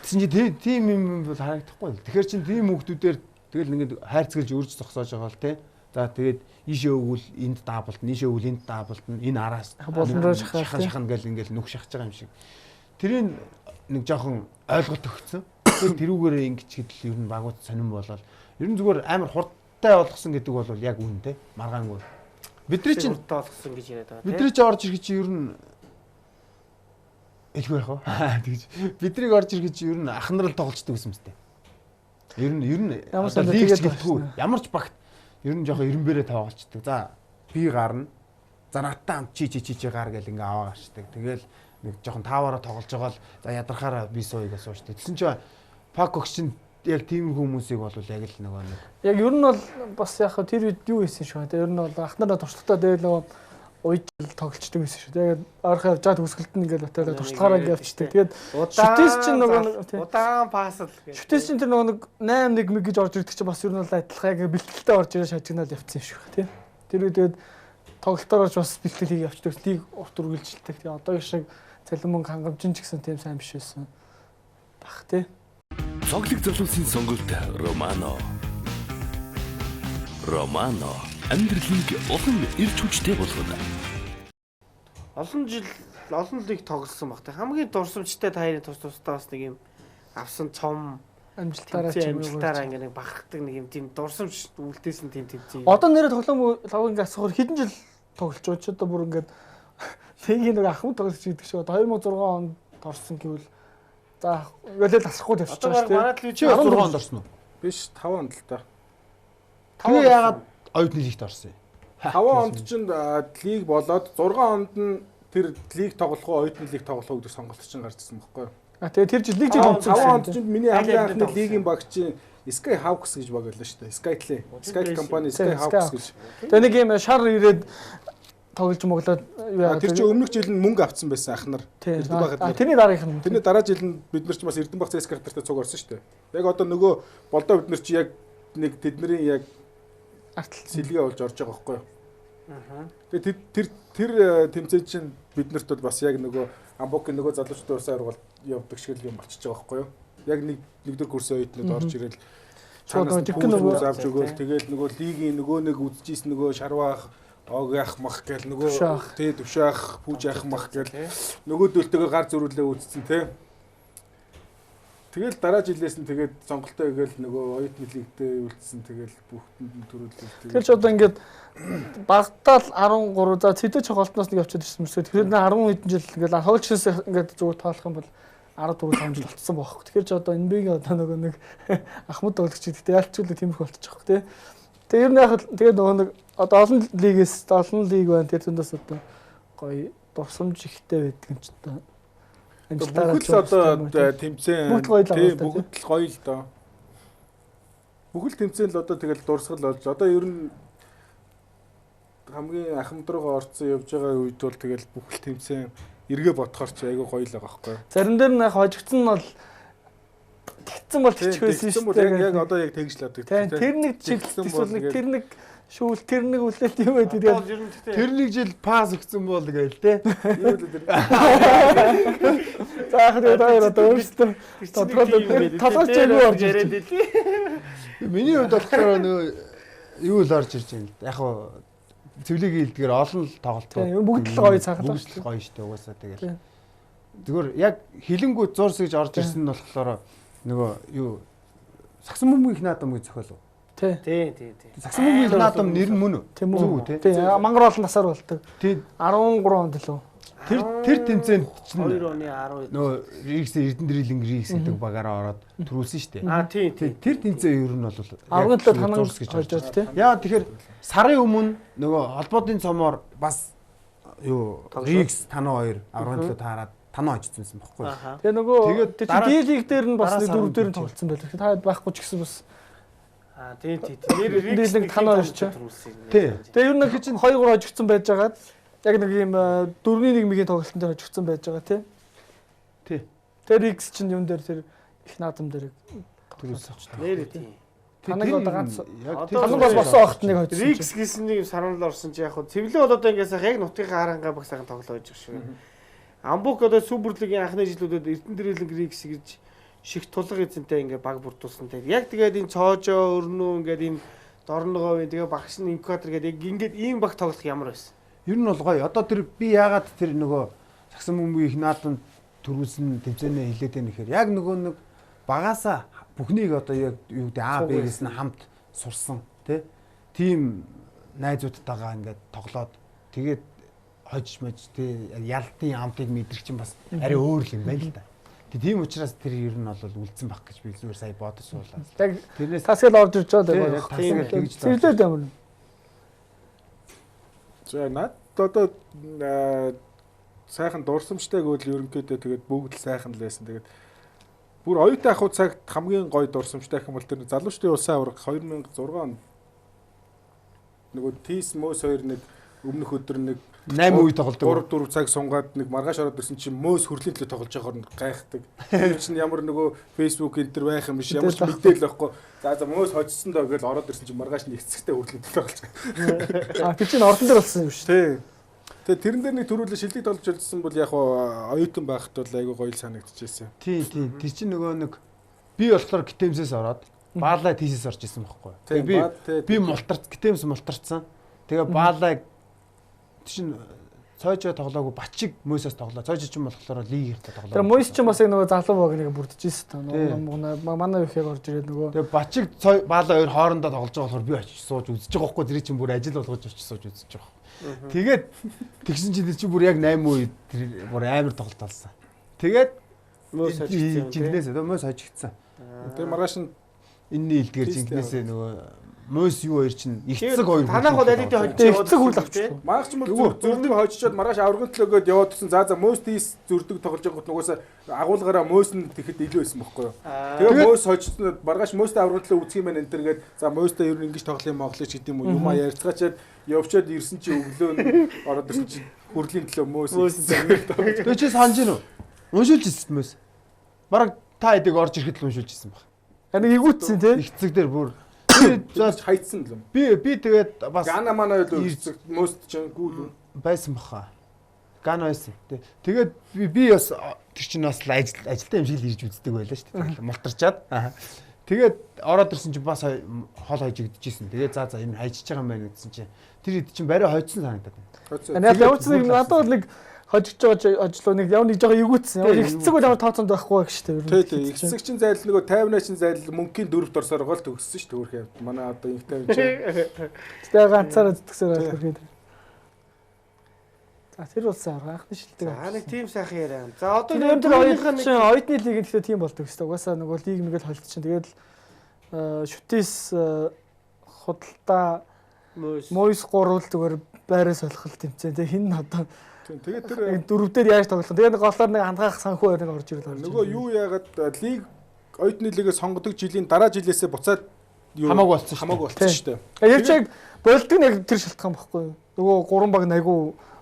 Тэгсэн чи тийм юм бол харагдахгүй. Тэгэхээр чин тийм хүүхдүүдээр тэгэл ингээд хайрцаглаж үрж зогсоож байгаа л те. За тэгээд ийшээ өгвөл энд даабалтна, ийшээ өгвөл энд даабалтна, энэ араас болон руу шахах шахна гэл ингээд нүх шахаж байгаа юм шиг. Тэрийг нэг жоохон ойлголт өгсөн. Тэгэхээр тэрүүгээрээ ингэж хэдэл ер нь багууд сонирн болол ер нь зүгээр амар хурд болгосон гэдэг бол яг үнэн те маргаангүй. Бидний чинь хурдтай болгосон гэж яриад байгаа те. Бидний чинь орж ирэх чинь ер нь элгүй яах вэ? Тэгж биднийг орж ирэх чинь ер нь ах нар л тоглолцдог гэсэн юм сте. Ер нь одоо лигч гэлтгүй ямар ч багт ер нь жоохон эренбэрээ тоглолцдог. За би гарна. За надтай хамт чи чи чи чи гар гэл ингээ аваа гарчдаг. Тэгэл нэг жоохон тааваараа тоглож байгаа л за ядархаараа би сууя гэж суучдаг. Тэгсэн чинь Пак огч чинь яг тийм хүмүүсийг бол яг л нөгөө нэг. Яг ер нь бол бас яг тэр үед юу хийсэн шүү дээ. Ер нь бол ах нараа туршлагатай тэгэл нөгөө уйж тоглолцдог байсан шүү. Тэгээд ойрхон явж байгаа төгсгөлт нь ингээл баталгаа туршлагаараа ингээд явчихдаг. Тэгээд шүтээс чинь нөгөө удаан пасл гэх. Шүтээс чинь тэр нөгөө нэг 8-1 мэг гэж орж ирдэг чинь бас ер нь бол адилхан яг бэлтгэлтэй орж ирээ шажигнал явцсан юм шүү тий. Тэр үед тэгээд тоглолтоор орж бас бэлтгэл хийгээ явчихдаг. Лиг урт үргэлжилдэг. Тэгээд одоо шиг цалин мөнгө хангамжин ч гэсэн тийм сайн биш байсан. Бах тий. Цоглог залуусын сонголт Романо. Романо амьдралыг улам эрч хүчтэй болгоно. Олон жил олон лиг тоглосон баг. Хамгийн дурсамжтай та хоёрын тус тусдаа бас нэг юм авсан цом амжилтаараа ч юм уу амжилтаараа ингээ нэг бахархдаг нэг юм тийм дурсамж үлдээсэн тийм тэмцээн. Одоо нэрээ тоглоом лав ингээ асуухаар хэдэн жил тоглож байгаа ч одоо бүр ингээд лигийн нэг ахмад тоглогч гэдэг шиг одоо 2006 онд орсон гэвэл за ингээл асрахгүй тавьчих шүү дээ. Манай чи 6 онд орсон уу? Биш 5 онд л та. Тэгээ яагаад оюутны лигт орсон юм? 5 онд чинь лиг болоод 6 онд нь тэр лиг тоглох уу, оюутны лиг тоглох уу гэдэг сонголт чинь гарч ирсэн байхгүй юу? А тэгээ тэр жил лиг жил онцсон. 5 онд чинь миний хамгийн анхны лигийн баг чинь Sky Hawks гэж баг байлаа шүү дээ. Skytel. Skytel компани Sky Hawks гэж. Тэгээ нэг юм шар ирээд тоглож моглоод тэр чинь өмнөх жил нь мөнгө авцсан байсан ах нар. Эрдэнэбах. Тэрний дараагийнх нь. Тэрний дараа жил нь бид нар ч бас Эрдэнэбах ЦСКА нартай цуг орсон шүү дээ. Яг одоо нөгөө болдоо бид нар чи яг нэг тэдний яг артал сэлгээ болж орж байгаа байхгүй юу? Тэгээ тэр тэр тэмцээн чинь биднэрт бол бас яг нөгөө Амбокийн нөгөө залуучдын урсаа ургаал явдаг шиг л юм болчихж байгаа байхгүй юу? Яг нэг нэгдүгээр курсын оюутнууд орж ирэл цаанаас нөгөө авч өгөөл тэгэл нөгөө лигийн нөгөө нэг үзчихсэн нөгөө шарваах ог яах мах гэл нөгөө тий төвшөө ах пүүж яах мах гэл нөгөөдөлтөөгөө гар зөрүүлээ үзсэн тий. Тэгэл дараа жилээс нь тэгээд сонголтоо игээл нөгөө оюутны лигдээ үлдсэн тэгэл бүгдэнд нь төрүүлээ. Тэр ч одоо ингээд багтаа л 13 за цэдэ чоголтноос нэг явчихад ирсэн мэт. Тэгэхээр 10 хэдэн жил ингээд тоглолчноос ингээд зүгээр тоолох юм бол 14 5 жил болцсон байхгүй. Тэгэхээр ч одоо NBA-гийн одоо нөгөө нэг ахмад тоглогч гэдэгт ялчгүй тиймэрхүү болчих жоох тий. Тэгээ ер нь яг тэгээ нөгөө нэг одоо олон лигээс олон лиг байна. Тэр зөндөөс одоо гоё дурсамж ихтэй байдаг юм ч одоо амжилтаараа ч одоо тэмцээн тий бүгд л гоё л доо. Бүхэл тэмцээн л одоо тэгэл дурсгал болж одоо ер нь хамгийн ахмад руугаа орцсон явж байгаа үед бол тэгэл бүхэл тэмцээн эргээ бодохоор чи айгүй гоё л байгаа байхгүй. Зарим дээр нь яг хожигдсон нь бол Тэгсэн бол тэгчих байсан шүү дээ. Яг одоо яг тэгж л авдаг. Тэр нэг жил эсвэл нэг тэр нэг шүүл тэр нэг үлээлт юм байд тэгээд тэр нэг жил пас өгсөн бол гээл те. Юу л тэр. За яг тэгээд хоёр одоо өөрсдөө тодорхойлоод толгойч юу орж ирж байна. Миний хувьд болохоор нөгөө юу л орж ирж байна л да. Яг хуу цэвлэгийн хилдгээр олон л тоглолтууд. Бүгд л гоё цаахан бүгд л гоё шүү дээ угаасаа тэгэл. Зүгээр яг хилэнгүү зурс гэж орж ирсэн нь болохоор нөгөө юу сагсан бөмбөгийн их наадам гэж зохиол уу? Тий. Тий. Сагсан бөмбөгийн их наадам нэр нь мөн үү? Зөв үү тий. Мангар олон насаар болдог. Тий. 13 онд лөө. Тэр тэмцээнд чинь 2 оны 12 нөгөө Рикс Эрдэнэ Дрилинг Рикс гэдэг багаараа ороод төрүүлсэн шүү дээ. Аа тий. Тэр тэмцээн ер нь бол 17 танан зурс гэж орж ирж тий. Яа тэгэхээр сарын өмнө нөгөө холбоодын цомоор бас юу Рикс танаа 2 аврагын төлөө таарад танаа очсон юм баггүй. Тэгээ нөгөө тэр чинь D лиг дээр нь бас дөрөв дээр нь тоглолцсон байлаа. Та байхгүй ч гэсэн бас аа тий. Нэр Рикс нэг танаа орч. Тий. Тэгээ ер нь нэг чинь 2 3 хожигдсон байж байгаад яг нэг юм 4-1 мөгийн тоглолтын дээр хожигдсон байж байгаа тий. Тий. Тэр Рикс чинь юм дээр тэр их наадам дээр төрүүлсэн. Нэр тий. Танаг одоо ганц танаг бас босон огт нэг хожсон. Рикс гэсэн нэг юм саранал орсон чи яг хөө цэвлээ бол одоо ингээс яг нутгийн харангаа баг сайхан тоглоо гэж шүү. Амбук одоо Супер лигийн анхны жилүүдэд Эрдэнэ Дрилинг Рикс гэж ших тулга эзэнтэй ингээ баг бүрдүүлсэн. Яг тэгээд энэ цоожоо өрнөө ингээд энэ дорноговын тэгээ багш нь инкубатор гэдэг яг ингээд ийм баг тоглох ямар байсан? Ер нь бол гоё. Одоо тэр би яагаад тэр нөгөө сагсан бөмбөгийн их наадам төрүүлсэн тэмцээнээ хилээд байна гэхээр яг нөгөө нэг багаасаа бүхнийг одоо яг юу гэдэг А Б гэсэн хамт сурсан тий. Тийм найзуудтайгаа ингээд тоглоод тэгээд хожиж мож тий ялтын амтыг мэдрэх чинь бас арай өөр л юм байна л да. Тийм учраас тэр ер нь бол үлдсэн баг гэж би зүгээр сая бодож суулаа. Яг тэрнээс тасгал орж ирж байгаа л тасгал тэгж цэвлээд ямар. За над одоо сайхан дурсамжтай гэвэл ерөнхийдөө тэгээд бүгд л сайхан л байсан. Тэгээд бүр оюутан ахуй цагт хамгийн гоё дурсамжтай гэх юм бол тэр залуучдын улсын аварга 2006 онд нөгөө Тис Мөс хоёр нэг өмнөх өдөр нэг 8 үе тоглодог. 3 4 цаг сунгаад нэг маргааш ороод ирсэн чинь Мөс хөрлийн төлөө тоглож байгаар нь гайхдаг. Тэр чинь ямар нөгөө Facebook энэ төр байх юм биш ямар ч мэдээлэл байхгүй. За Мөс хожсон доо гэж ороод ирсэн чинь маргааш нэг эцэгтэй хөрлийн төлөө тоглож байгаа. Аа тэр чинь ордон дээр болсон юм шүү. Тий. Тэгээ тэрэн дээр нэг төрүүлээ шилдэг тоглож үлдсэн бол яг оюутан байхад бол айгүй гоё л санагдчихсэн. Тий. Тэр чинь нөгөө нэг би болохоор Гитэмсээс ороод Баалай тийсээс орж исэн байхгүй. Тэгээ би мултарч Гитэмс мултарцсан. Тэгээ Баалай чинь цойжоо тоглоогүй Бачиг Мөсөөс тоглоо. Цойжоо чинь болохоор лигийнхтэй тоглоо. Тэр Мөс чинь бас яг нөгөө залуу баг нэг бүрдэж ирсэн та. Нөгөө манай их яг орж ирээд нөгөө. Тэгээ Бачиг цой Баалай хоёр хоорондоо тоглож байгаа болохоор би очиж сууж үзэж байгаа байхгүй. Тэр чинь бүр ажил болгож очиж сууж үзэж байгаа. Тэгээд тэгсэн чинь тэр чинь бүр яг 8 үе тэр бүр амар тоглолт болсон. Тэгээд Мөс хожигдсан. Жинхнээс Мөс хожигдсан. Тэгээ маргааш нь энэний илдгээр жинхнээсээ нөгөө Мөс юу хоёр чинь ихцэг хоёр. Танах бол аль хэдийн хожиж ихцэг үл авчихсан. Маргааш ч мөр зөрдөг хожичоод маргааш аврагын төлөөгөөд яваад тусан. За Мөс тийс зөрдөг тоглож байгаа нугасаа агуулгаараа Мөс нь тэгэхэд илүү байсан бохгүй юу. Тэгээ Мөс хожсон маргааш Мөстэй аврагын төлөө үзэх юм байна энэ төр гээд за Мөстэй ер нь ингэж тоглох юм моглоо ч гэдэм үү юм а ярьцгаачаад явчаад ирсэн чи өглөө нь ороод ирсэн чи хүрлийн төлөө Мөс. Тэгээ чи санаж гинүү? Уншуулж ирсэн Мөс. Бараг та хэдийг орж ирэхэд л уншуулж ирсэн баг. Нэг игүүтсэн тий. Ихцэг дээр бүр За хайцсан л юм. Би тэгээд бас Гана манай л ихцэг Мөст чинь гүйл байсан баха. Гана байсан. Тэгээд би бас тэр чинь бас ажилтаа юм шиг л ирж үздэг байлаа шүү дээ. Мултарчаад. Тэгээд ороод ирсэн чинь бас хол хожигдчихсэн. Тэгээд за энэ хайчиж байгаа юм байна гэдсэн чинь тэр хэд чинь барай хожсон санагдаад байна. Яг ямар ч нэг надад бол нэг хожигч байгаа хожлоо нэг ямар нэг жоохон эвгүүцсэн. Ямар ихцэг бол ямар тооцоонд байхгүй гэж шүү дээ. Тий, ихцэг чинь зайл нөгөө 50-аа чинь зайл мөнхийн дөрөвт орсоор гол төгссөн шүү дээ. Хөөрхөн явд. Манай одоо инх 50 чинь. Тэгээ ганцаараа зүтгэсээр байх хэрэг. За тэр бол сайн анхны шилдэг. За нэг тийм сайхан яриа. За одоо тэр оюутны оюутны лиг гэхдээ тийм болдог гэсэн. Угаасаа нөгөө лиг мэгэл холдчихин. Тэгээд л шүтээс худалдаа Мөс гурвал зүгээр байраа солихол тэмцээн. Тэгээ хин одоо Тэгээд тэр дөрөв дээр яаж тоглох вэ? Тэгээд голоор нэг хандгаах санхүү хоёр нэг орж ирэл. Нөгөө юу яагаад лиг оюутны лигээ сонгодог жилийн дараа жилээсээ буцаад хамаагүй болсон шүү. Хамаагүй болсон шүү дээ. Яг ч яг болдог нь яг тэр шалтгаан багхгүй юу? Нөгөө гурван баг айгүй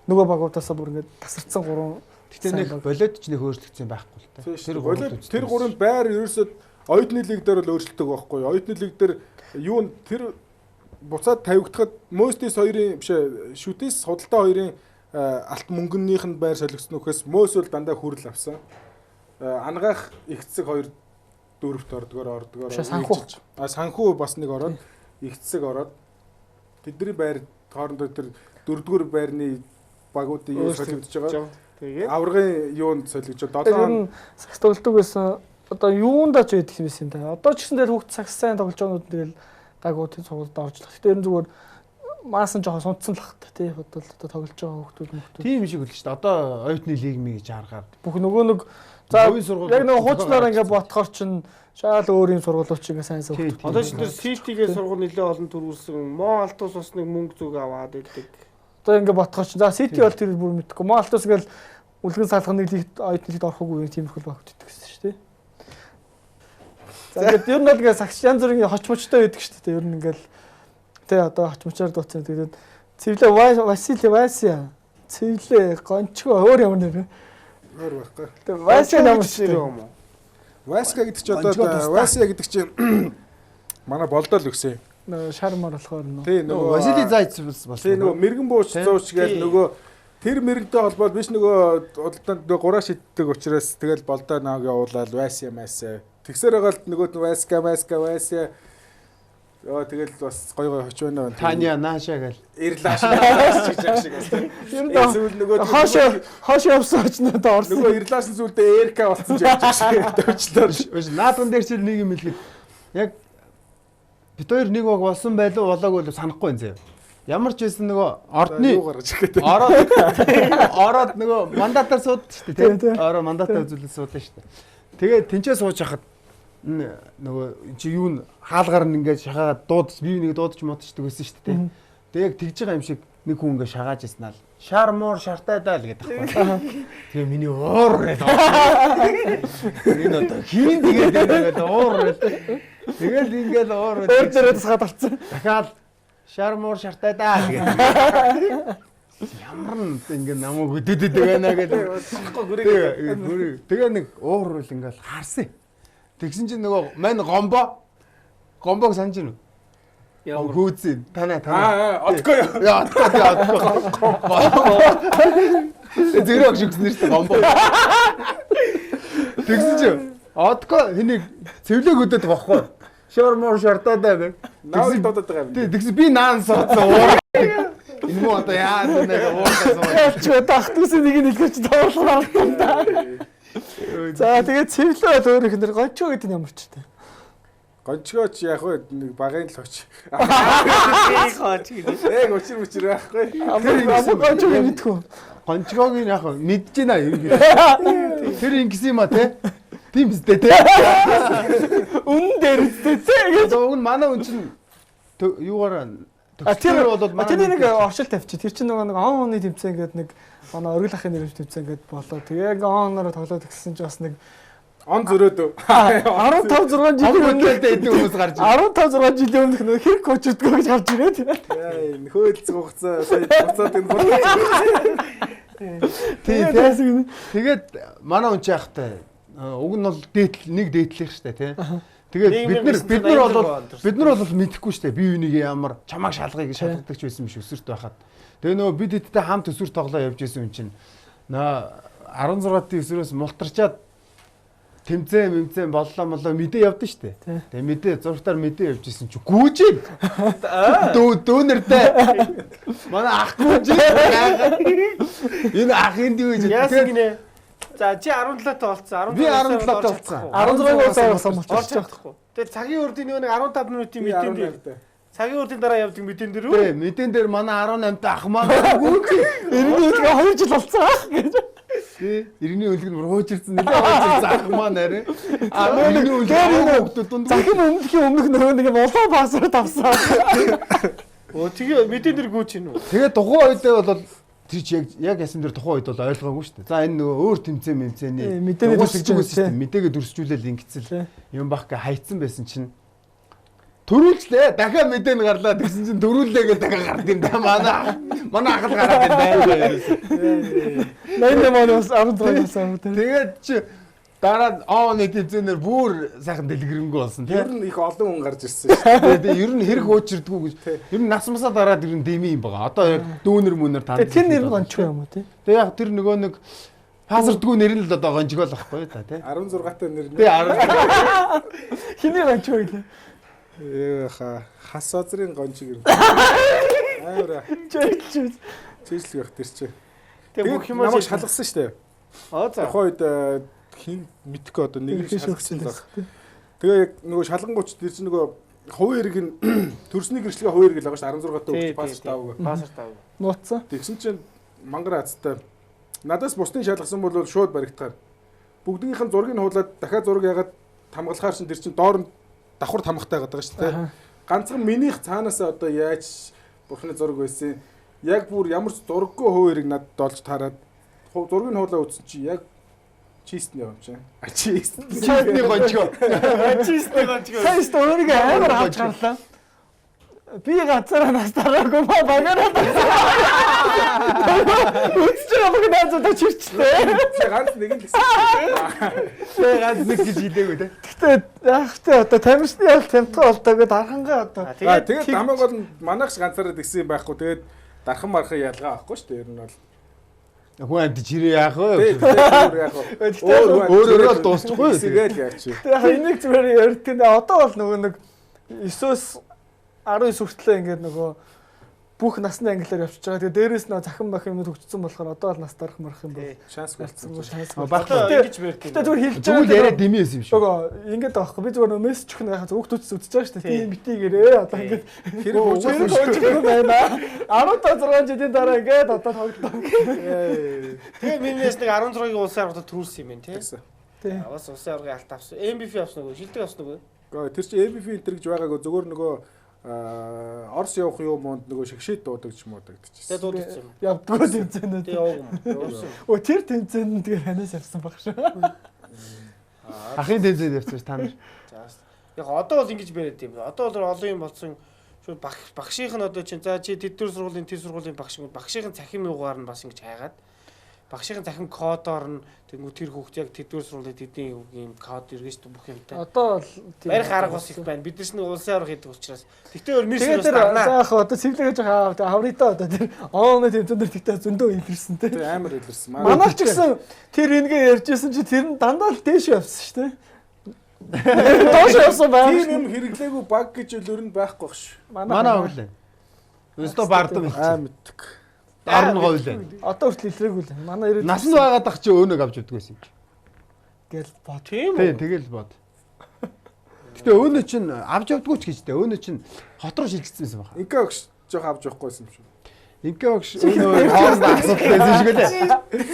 нөгөө багуудаасаа бүр ингээд тасарцсан гурван. Гэтэ нэг болоод ч нэг өөрчлөгдсөн байхгүй л та. Тэр болоод тэр гурван байр ерөөсөө Оюутны лиг дээр бол өөрчлөлтөг байхгүй. Оюутны лиг дээр юу тэр буцаад тавигдахад Мөстис хоёрын биш шүтис худалдаа хоёрын алт мөнгөнийх нь байр солигдсон нөхөөс Мөс бол дандаа хүрэл авсан. Ангаах ихцэг хоёр дөрөвт ордгоор. Санхүү. А санхүү бас нэг ороод ихцэг ороод тэдний байр хоорондоо тэр дөрөвдүгээр байрны багуудын юу солигдож байгаа. Тэгээд аваргын юунд солигдож байгаа. 7 нь сагс тоглолтог байсан. Одоо юундаа ч байдаг юм байсан та. Одоо ч гэсэн тэгэл хүүхд сагс сайн тоглож байгаанууд тэгэл гайгүй тийм сургуульд орж л. Гэтэ ер нь зүгээр маасан жоохон сунцсан л хат тий. Одоо тоглож байгаа хүүхдүүд мөхтүүд. Тийм шиг үл шүү дээ. Одоо оюутны лиг ми гэж харахаар бүх нөгөө нэг за яг нөгөө хуучлаараа ингээ ботхоор чинь шаал өөр юм сургуулиуч ингээ сайн сайн хүүхдүүд. Одоо ч тэр Ситигээ сургууль нэлээ олон төрүүлсэн. Мон Алтус бас нэг мөнгө зүг аваад идэг. Одоо ингээ ботхоор чинь за Сити бол тэр бүр мэдхгүй. Мон Алтус ингээл үлгэн салах нэг лигт оюутны лигт орохгүй юм тиймэрхүү баг хөтдөг гэсэн шүү дээ. За ингээд ер нь бол ингээ сагс янз бүрийн хочмочтой байдаг шүү дээ. Ер нь ингээл тэ одоо хочмочоор дууцсан. Тэгээд Цэвлээ Васили Васия Цэвлээ Гончгоо өөр ямар нэр вэ? Өөр байхгүй. Тэгээ Васия ямар ч нэр юм уу? Васка гэдэг чи одоо Васия гэдэг чи манай болдол өгсөн. Шармар болохоор нөө. Тий нөгөө Васили Зайц болсон. Тий нөгөө мэрэгэн бууч зууч гээл нөгөө тэр мэрэгдээ холбоод биш нөгөө худалдаанд нөгөө гураа шиддэг учраас тэгэл болдоо нааг явуулаад Васия масаа. Тэгсээр байгаа л нөгөөд нь Васка Васка Васия. Йоо тэгэл бас гой гой хоч байна. Таня Наша гэл. Ирлааш гэж яах шиг байна. Ер нь Эсвэл нөгөө хоош явсан ч надад орсон. Нөгөө ирлаашин зүйлдээ Эрка болсон ч явж шиг төвчлөө. Биш наадган дээр чинь нэг юм хэлэхэд яг бит хоёр нэг баг болсон байлуу болоогүй л санахгүй юм заяа. Ямар ч байсан нөгөө ордны юу гаргаж ирэх гэдэг. Ороод нөгөө мандатаар сууддаг шүү дээ тий. Ороо мандатаа үзүүлээд суудлаа шүү дээ. Тэгээд тэнцээ сууж хахад нөгөө чи юу н хаалгаар нь ингээд шахаагаад дуудаж би нэг дуудаж модчдаг байсан шүү дээ. Тэгээ яг тэгж байгаа юм шиг нэг хүн ингээд шагааж яснаа л шар муур шартайдаа л гэдэг байхгүй. Тэгээ миний уур гэдэг. Энэ одоо хин тэгээд ингээд уур гэдэг. Тэгэл ингээд уур гэдэг. Өөр дээрээ тусгаад авцсан. Дахиад шар муур шартайдаа л гэдэг. Ямар нь ингээд намайг хөдөдөд байна гэдэг. Гүрээ. Тэгээ нэг уур л ингээд харсан. Тэгсэн чинь нөгөө мань гомбо гомбог санаж байна уу? Ямар Хөөцөн. Танаа. Аа отгоо юу. Яа отгоо отгоо. Зэрэг өгсөн шүү дээ гомбо. Тэгсэн чинь отгоо хэнийг цэвлэг хөдөд байгаа байхгүй. Шор мор шортоод байх. Нааг дуудаад байгаа юм. Тий тэгсэн би наан суудсан уур. Энэ муу одоо яа нэг ууртаа суу. Чи одоо ах дүүсийн нэг нь илгээч дуурлах юм да. За тэгээд цэвлээ бол өөр их нэр гончгоо гэдэг нь ямар ч тэ. Гончгоо ч яг вэ нэг багын л хоч. Хоч гэдэг. Яг учир мөчр байхгүй. Амуу гончгоо мэдхүү. Гончгоог нь яг мэдж байна ерөнхийдөө. Тэр ингэсэн юм а те. Тийм биз дээ те. Үнэн дээр үстэй те гэж. Одоо уг нь манай хүн чинь юугаар тэр бол манай тэр нэг оршил тавьчих. Тэр чинь нөгөө нэг он оны тэмцээн гэдэг нэг манай оргил ахын нэрвч тэмцээн гэдэг болоо. Тэгээ ингээ он онороо тоглоод гисэн чинь бас нэг он зөрөөд 15 6 жилийн өмнө эдэн хүмүүс гарч 15 6 жилийн өмнөх нөх хэрэг коучдгоо гэж гарч ирээд. Яа энэ хөөөлцөх хугацаа сая буцаад энэ бурлаа. Тийм. Тэгээд манай хүн чи яхтай уг нь бол дээдл нэг дээдлэх штэ тий. Тэгээд бид нар бол мэдэхгүй штэ би үнийг ямар чамааг шалгая гэж шалгадаг ч байсан биш өсөрт байхад. Тэгээ нөгөө бид эдтэй хамт өсөр тоглоо явж исэн хүн чинь нөө 16 дэх өсрөөс мултарчаад тэмцээн боллоо мэдээ явдсан штэ. Тэгээ мэдээ зургатаар мэдээ явж исэн чи гүүж. Дөө нэртэй. Манай ах гүүж. Энэ ах энд юу гэж яасан гинэ? За чи 17 та болцсон. 17 Би 17 та болцсон. 16 сая болсон болчих чадахгүй. Тэгээ цагийн урдын нэг 15 минутын мэдэн дээр. Цагийн урдын дараа явдаг мэдэн дээр үү? Тий, мэдэн дээр манай 18 та ах маань гүүж. Иргэний үлгэн 2 жил болцсон ах гэж. Тий, иргэний үлгэн бүр хуучирсан нэлээ хуучирсан ах маань арай. Иргэний үлгэн хүүхдүүд дунд захин өмнөхийн өмнөх нөгөө нэг улаан пассворд авсан. Өө тэгээ мэдэн дээр гүүч юм уу? Тэгээ тухайн үедээ бол тэр чи яг ясан дээр тухайн үед бол ойлгоогүй шүү дээ. За энэ нөгөө өөр тэмцээн мэмцээний мэдээгээ дүрсэж байсан шүү дээ. Мэдээгээ дүрсжүүлээл ингэцэл юм бах гэ хайцсан байсан чинь төрүүлжлээ. Дахиад мэдээ нь гарлаа. Тэгсэн чинь төрүүллээ гэж дахиад гард юм да. Манай ах л гараад юм байна. 88 оноос 16 оноос. Тэгээд чи Дараа нь ооны тэмцээнээр бүр сайхан дэлгэрэнгүй болсон Ер тий. нь их олон хүн гарч ирсэн шүү дээ. Тэгээ ер нь хэрэг уучирдгүү гэж. Ер нь нас масаа дараад ер нь дими юм байгаа. Одоо яг дүүнер мүнер танд. Тэгээ тэр нэр нь гончгүй юм уу тий? Тэгээ яг тэр нөгөө нэг пасвардгүй нэр нь л одоо гонжиг л байхгүй та тий. 16 та нэр нь. Тэгээ 16 Хиний гончгүй гэлээ. Ээ ха хас озрын гончиг юм. Амар Чэйлж. чийжлэг байх тэр чи. Тэгээ бүх юм намайг шалгасан шүү дээ. Аа за. Тухайн үед хин мэдхгүй одоо нэг нь шалгасан л баг. Тэгээ яг нөгөө шалгангууч тэр чинь нөгөө хувийн хэрэг нь төрсний гэрчлэгээ хувийн хэрэг л байгаа шүү дээ. 16 та Тий, өгч пассворд тий, тий. аваагүй. Пассворд аваагүй. Нууцсан. Тэгсэн чинь мангар азтай надаас бусдын шалгасан бол шууд баригдахаар бүгднийх нь зургийг хуулаад дахиад зураг яагаад тамгалахаар чинь тэр чинь доор нь давхар тамгатай байгаа шүү дээ. Ганцхан минийх цаанаасаа одоо яаж бурхны зураг байсан яг бүр ямар ч зураггүй хувийн хэрэг надад олж таарад зургийг хуулаа үзсэн чи яг чистний юм чинь. А чист. чийсний гонжиг. Чистний гончгүй. Сайн шүү дээ өөрийгөө амар авч гарлаа. Би ганцаараа нас дараагүй ма багаараа Үзэж байгаа бүх найзуудаа чирчлээ. Чи ганц нэг л гэсэн. Тэгээ ганц нэг гэж хэлээгүй тий. Гэтэ яг тэ одоо тамирчны ял тамтгаа болдог гэдэг дархангаа одоо. Аа Тэгээд тэгээд тэгээд хамгийн гол нь манайх ганцаараа тэгсэн юм байхгүй. Тэгээд дархан мархан ялгаа авахгүй шүү дээ. Ер нь бол. Хүн амт чирээ яах вэ? Тэгээд өөр яах вэ? Гэтэ Өөр өөрөө л дуусчихгүй юу? Тэгэл яач. яг энийг зүгээр ярьдаг. Одоо бол нөгөө нэг 9-өөс 19 хүртлээ ингээд нөгөө бүх насны ангилаар явчихж байгаа. Тэгээ дээрээс нь захин бах юмнууд хөгжсөн болохоор одоо бол нас дарах марах юм бол. Шанс Ялцсангүй шанс. Байхгүй. Одоо ингэж барьд. Гэтэ зүгээр хэлж Тэгвэл байгаа. яриа дими байсан юм шиг. Нөгөө ингээд байгаа байхгүй. Би зүгээр нөгөө мессеж өгөх нь яхаа зөв хүүхдүүдс үзэж байгаа шүү дээ. Тийм битгийгээрээ одоо ингээд Хэрэг хөгжих хөгжих байна. 15 6 жилийн дараа ингээд одоо тоглолоо. Тэгээ минээс нэг 16-гийн улсын аваргад төрүүлсэн юм байна тий. гэсэн. Тийм. Бас улсын аваргын алт авсан. MVP авсан уу? Шилдэг авсан уу? Гэхдээ тэр чинь MVP энэ төр гэж байгаагүй зүгээр нөгөө Орос явах юм монд нөгөө шигшээд дуудаг ч юм уу Тэгээ дагдчихсэн. дуудсан юм. Явдггүй тэмцээнүүд. Тэгээ яваагүй юм. Явсан. Өө тэр тэмцээнд нь тэгээ ханаас явсан баг шүү. Ахын тэмцээнд явсан ш та нар. За. Яг одоо бол ингэж бариад юм. Одоо бол олон юм болсон. Шууд багшийнх нь одоо чинь за чи тэдгээр сургуулийн тэр сургуулийн багш юм. Багшийнх нь цахим юугаар нь бас ингэж хайгаад багшийн цахим кодоор нь тэнгүү тэр хүүхд яг тэдгээр сургуулийн тэдний юм код эргэж бүх юмтай. Одоо бол тийм. Барих арга бас их байна. Бид нар ч нэг улсын аварга хийдэг учраас. Тэгтээ өөр мэрс Тэгээд бас тэр дарнаа. за яг одоо цэвлэгээ жоо хаа авритаа одоо тэр ооны тэмцээн дээр тэгтээ зөндөө илэрсэн те. Тэгээ амар илэрсэн. Манайх ч гэсэн тэр ингээ ярьжсэн чи тэр нь дандаа л дээш явсан шүү дээ. Доош явсан байх. Тийм юм хэрэглээгүй баг гэж л ер нь байхгүй багш. Манай өглөө. Өстө бардам Аа хэлчих. мэддэг. Дорн говьлээ. Одоо хүртэл илрээгүй л. Манай ирээд Насанд байгаад ах чи өөнөг авч явдаг байсан юм чи. гэл бод. Тийм Тий, үү? тэгэл бод. Гэтэ өөнө чин авч явдггүй ч гэж дээ. Өөнө чин хот руу шилжчихсэн байсан баха. Инка өгш жоох авч явахгүйсэн юм шүү. Инкэ огш өөнө хоорондоо асуудал байсан шиг үлээ.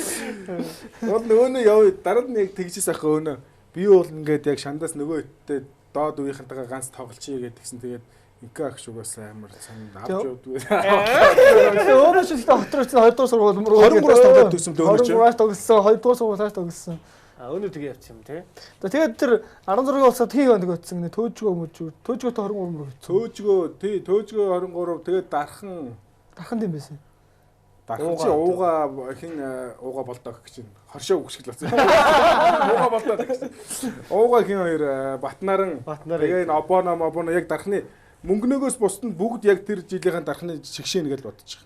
Бол өөнө яв дараа нь яг тэгжээс ах өөнө. Би бол ингээд яг шандаас нөгөө өттэй доод үеийнхэнтэйгээ ганц тоглолчие гэдгсэн. Тэгээд инка агш угаасаа амар санд авч явдгүй. Тэгээ өөрөө ч ихтэй хот руу очсон 2 дугаар сургууль руу 23-аас тоглоод байсан юм лөө өөрөө чи. 23-аас тоглосон 2 дугаар сургуулиас тоглосон. А өнөө тэгээ явчихсан юм тий. Тэгээд тэр 16-гийн улсад хин нэг өтсөн гинэ төөжгөө мөжүү. Төөжгөөтэй 23 мөр өтсөн. Төөжгөө тий төөжгөө 23 тэгээд дархан Дархан тийм байсан. дархан чи ууга хин ууга болдог гэж чинь хоршоо үгшгэл болсон. Ууга болдог гэж. Ууга хин хоёр Батнаран Батнаран. тэгээ энэ обоно мобоно яг дархны мөнгнөөгөөс бусд нь бүгд яг тэр жилийнхэн дархны шигшээн гэж бодчих.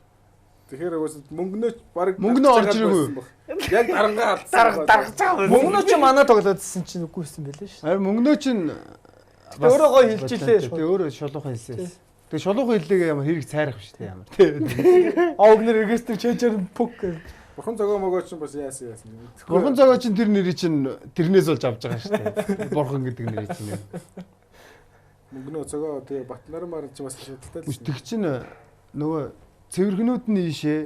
Тэгэхээр угаасаа мөнгнөө баг Мөнгнөө орж ирээгүй. Яг дарангаа алдсан. Даргаж байгаа юм. Мөнгнөө чи манай тоглоодсэн чинь үгүй байсан байлээ шүү. Харин мөнгнөө чин өөрөө гоё хэлж илээ шууд. Тэ өөрөө шулуухан хэлсэн. Тэгээ шулуухан хэллэгээ ямар хэрэг цайрах биш тэ ямар. Тэ. Овг нэр эргэстэг чэжэр пүк гэх. Бурхан зогоо могоо чинь бас яасан яасан. Бурхан зогоо чин тэр нэрийг чин тэрнээс болж авч байгаа шүү дээ. Бурхан гэдэг нэрийг чин. Мөнгнөө зогоо тэгээ Батнар мар чинь бас асуудалтай л. Тэг чин нөгөө цэвэрхнүүд нь ийшээ,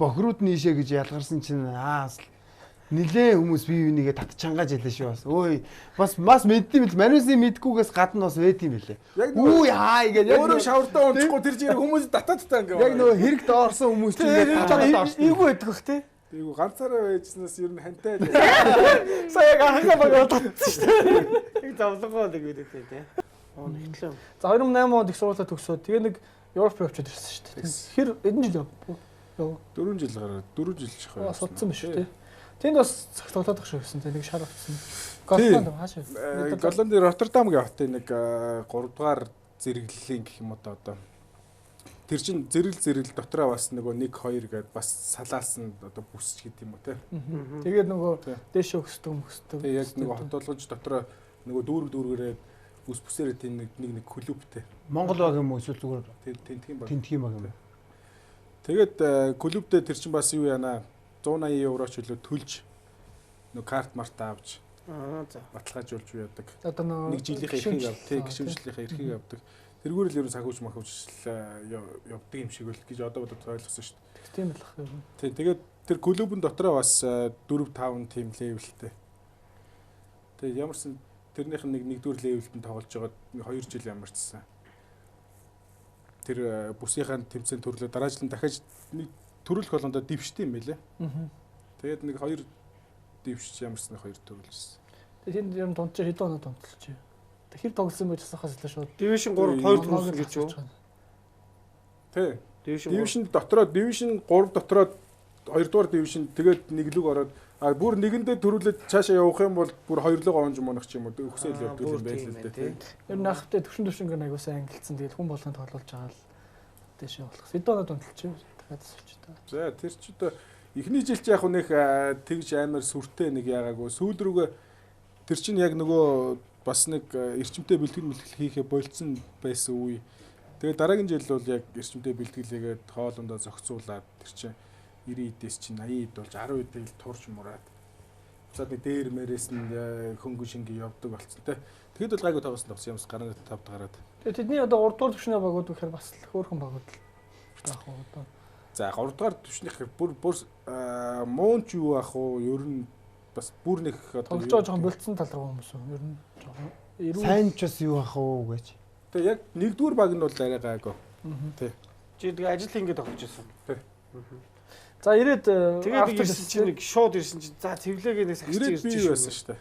бохрууд нь ийшээ гэж ялгарсан чинь аа нилээ хүмүүс бие бинийгээ татчангааж илээ шүү бас. Өө бас бас мэддэм бил. Маниусын мэдгүйгээс гадна бас байд юм билээ. Яг Үу яа гэж яг өөрөө шавартаа унчихгүй тэр чигээр хүмүүс татаа татаа ингээ. яг нөгөө хэрэгт орсон хүмүүс чинь ингээд татаад орсон. Эйгүү байдаг бах тий. Тэйгүү ганцаараа байжснаас ер нь хантай л. Сая яг анхаа баг татсан шүү дээ. Нэг зовлонгоо нэг гэдэг тий. Оо нэгтлээ. За 2008 онд их сургуулаа төгсөөд тэгээ нэг Европ явчихад ирсэн шүү дээ. Хэр хэдэн жил яв? Яв. 4 жил гараад 4 жил чих Аа, Судсан биш үү тий. Тэнд бас цаг тоглоод ах шиг байсан. Тэг нэг шар авсан. Голланд хаашаа? Голландын Роттердам гэх хотын нэг 3 дугаар зэрэглэлийн гэх юм уу одоо. Тэр чин зэрэгэл дотроо бас нөгөө 1 2 гээд бас салаалсан одоо бүсч гэдэг юм уу те. Тэгээд нөгөө дээшээ өсдөг мөсдөг. Тэг яг нөгөө хот болгож дотроо нөгөө дүүрэг дүүргээрээ бүс бүсээрээ тийм нэг клубтэй. Монгол баг юм уу эсвэл зүгээр тентхийн баг. Тентхийн баг юм уу? Тэгээд клубдээ тэр чин бас юу яана 180 евро ч үлээ төлж нөгөө карт март авч баталгаажуулж яадаг. Одоо нөгөө нэг жилийнхээ эрхийг авдаг, тий гишүүнчлэлийнхээ эрхийг авдаг. Тэрүүгээр л ер нь санхүүж махвжл явдаг юм шиг л гэж одоо бодод ойлгосон шүү дээ. Тийм л ах юм. Тий, тэгээд тэр клубын дотроо бас 4 5 team level тэй. Тэгээд ямарсан тэрнийх нь нэг нэгдүгээр level д нь тоглож байгаад 2 жил ямарчсан. Тэр бүсийнхаа тэмцээн төрлөө дараа жил нь дахиад нэг төрөлх болгондоо дэвшдэг юм байлээ. Тэгээд нэг 2 дэвшиж ямарсан 2 төрөлжсэн. Тэгээд тэнд юм дунджаар хэдэн оноо дундлжээ. Хэр тоглосон бэ гэсэн хаслаа шууд. Division 3 2 төрүүлсэн гэж юу? Тий. Division дотроо Division 3 дотроо 2 дугаар Division тэгээд нэглэг ороод а бүр нэгэндээ төрүүлээд цаашаа явах юм бол бүр хоёрлогоо онж мунах ч юм уу өгсөөл явдаг юм байл л дээ. Тий. Ер нь ахтай төвшин төвшингээр аягүй сайн ангилсан. Тэгээд хүн болгон тоглуулж байгаа л дээшээ болох. Хэдэн оноо дундлжээ. Дахиад асууч та. За тэр ч одоо эхний жил чи яг нөх тэгж амар сүртэй нэг яагаагүй. Сүүл рүүгээ тэр чинь яг нөгөө бас нэг эрчимтэй бэлтгэл мэлтгэл хийхээ болцсон байсан үе. Тэгээ дараагийн жил бол яг эрчимтэй бэлтгэл хийгээд хоолундаа зохицуулаад тэр чинь 90 эдээс чинь 80 эд болж 10 эдэл турж мураад буцаад нэг дээр мэрээс нь хөнгөн шингээ явдаг болцсон те. Тэгэхэд бол гайгүй тоглосон тогсон юмс гарan 5 гараад. Тэгээ тэдний одоо 3 дугаар түвшний багууд гэхээр бас л хөөрхөн багууд л байх уу одоо. За 3 дугаар түвшнийх бүр бүр муун ч юу ах уу ер нь бас бүр нэг одоо тоглож байгаа жоохон болцсон тал руу хүмүүс үү ер нь жоохон эрүүл сайн ч бас юу ах уу гэж. Тэгээ яг нэгдүгээр баг нь бол арай гайгүй. Тий. Чи тэгээ ажил хийгээд тоглож байсан. Тий. За ирээд тэгээд ирсэн чинь нэг шууд ирсэн чинь за цэвлэгээ нэг сагсч ирж шүү байсан шүү дээ.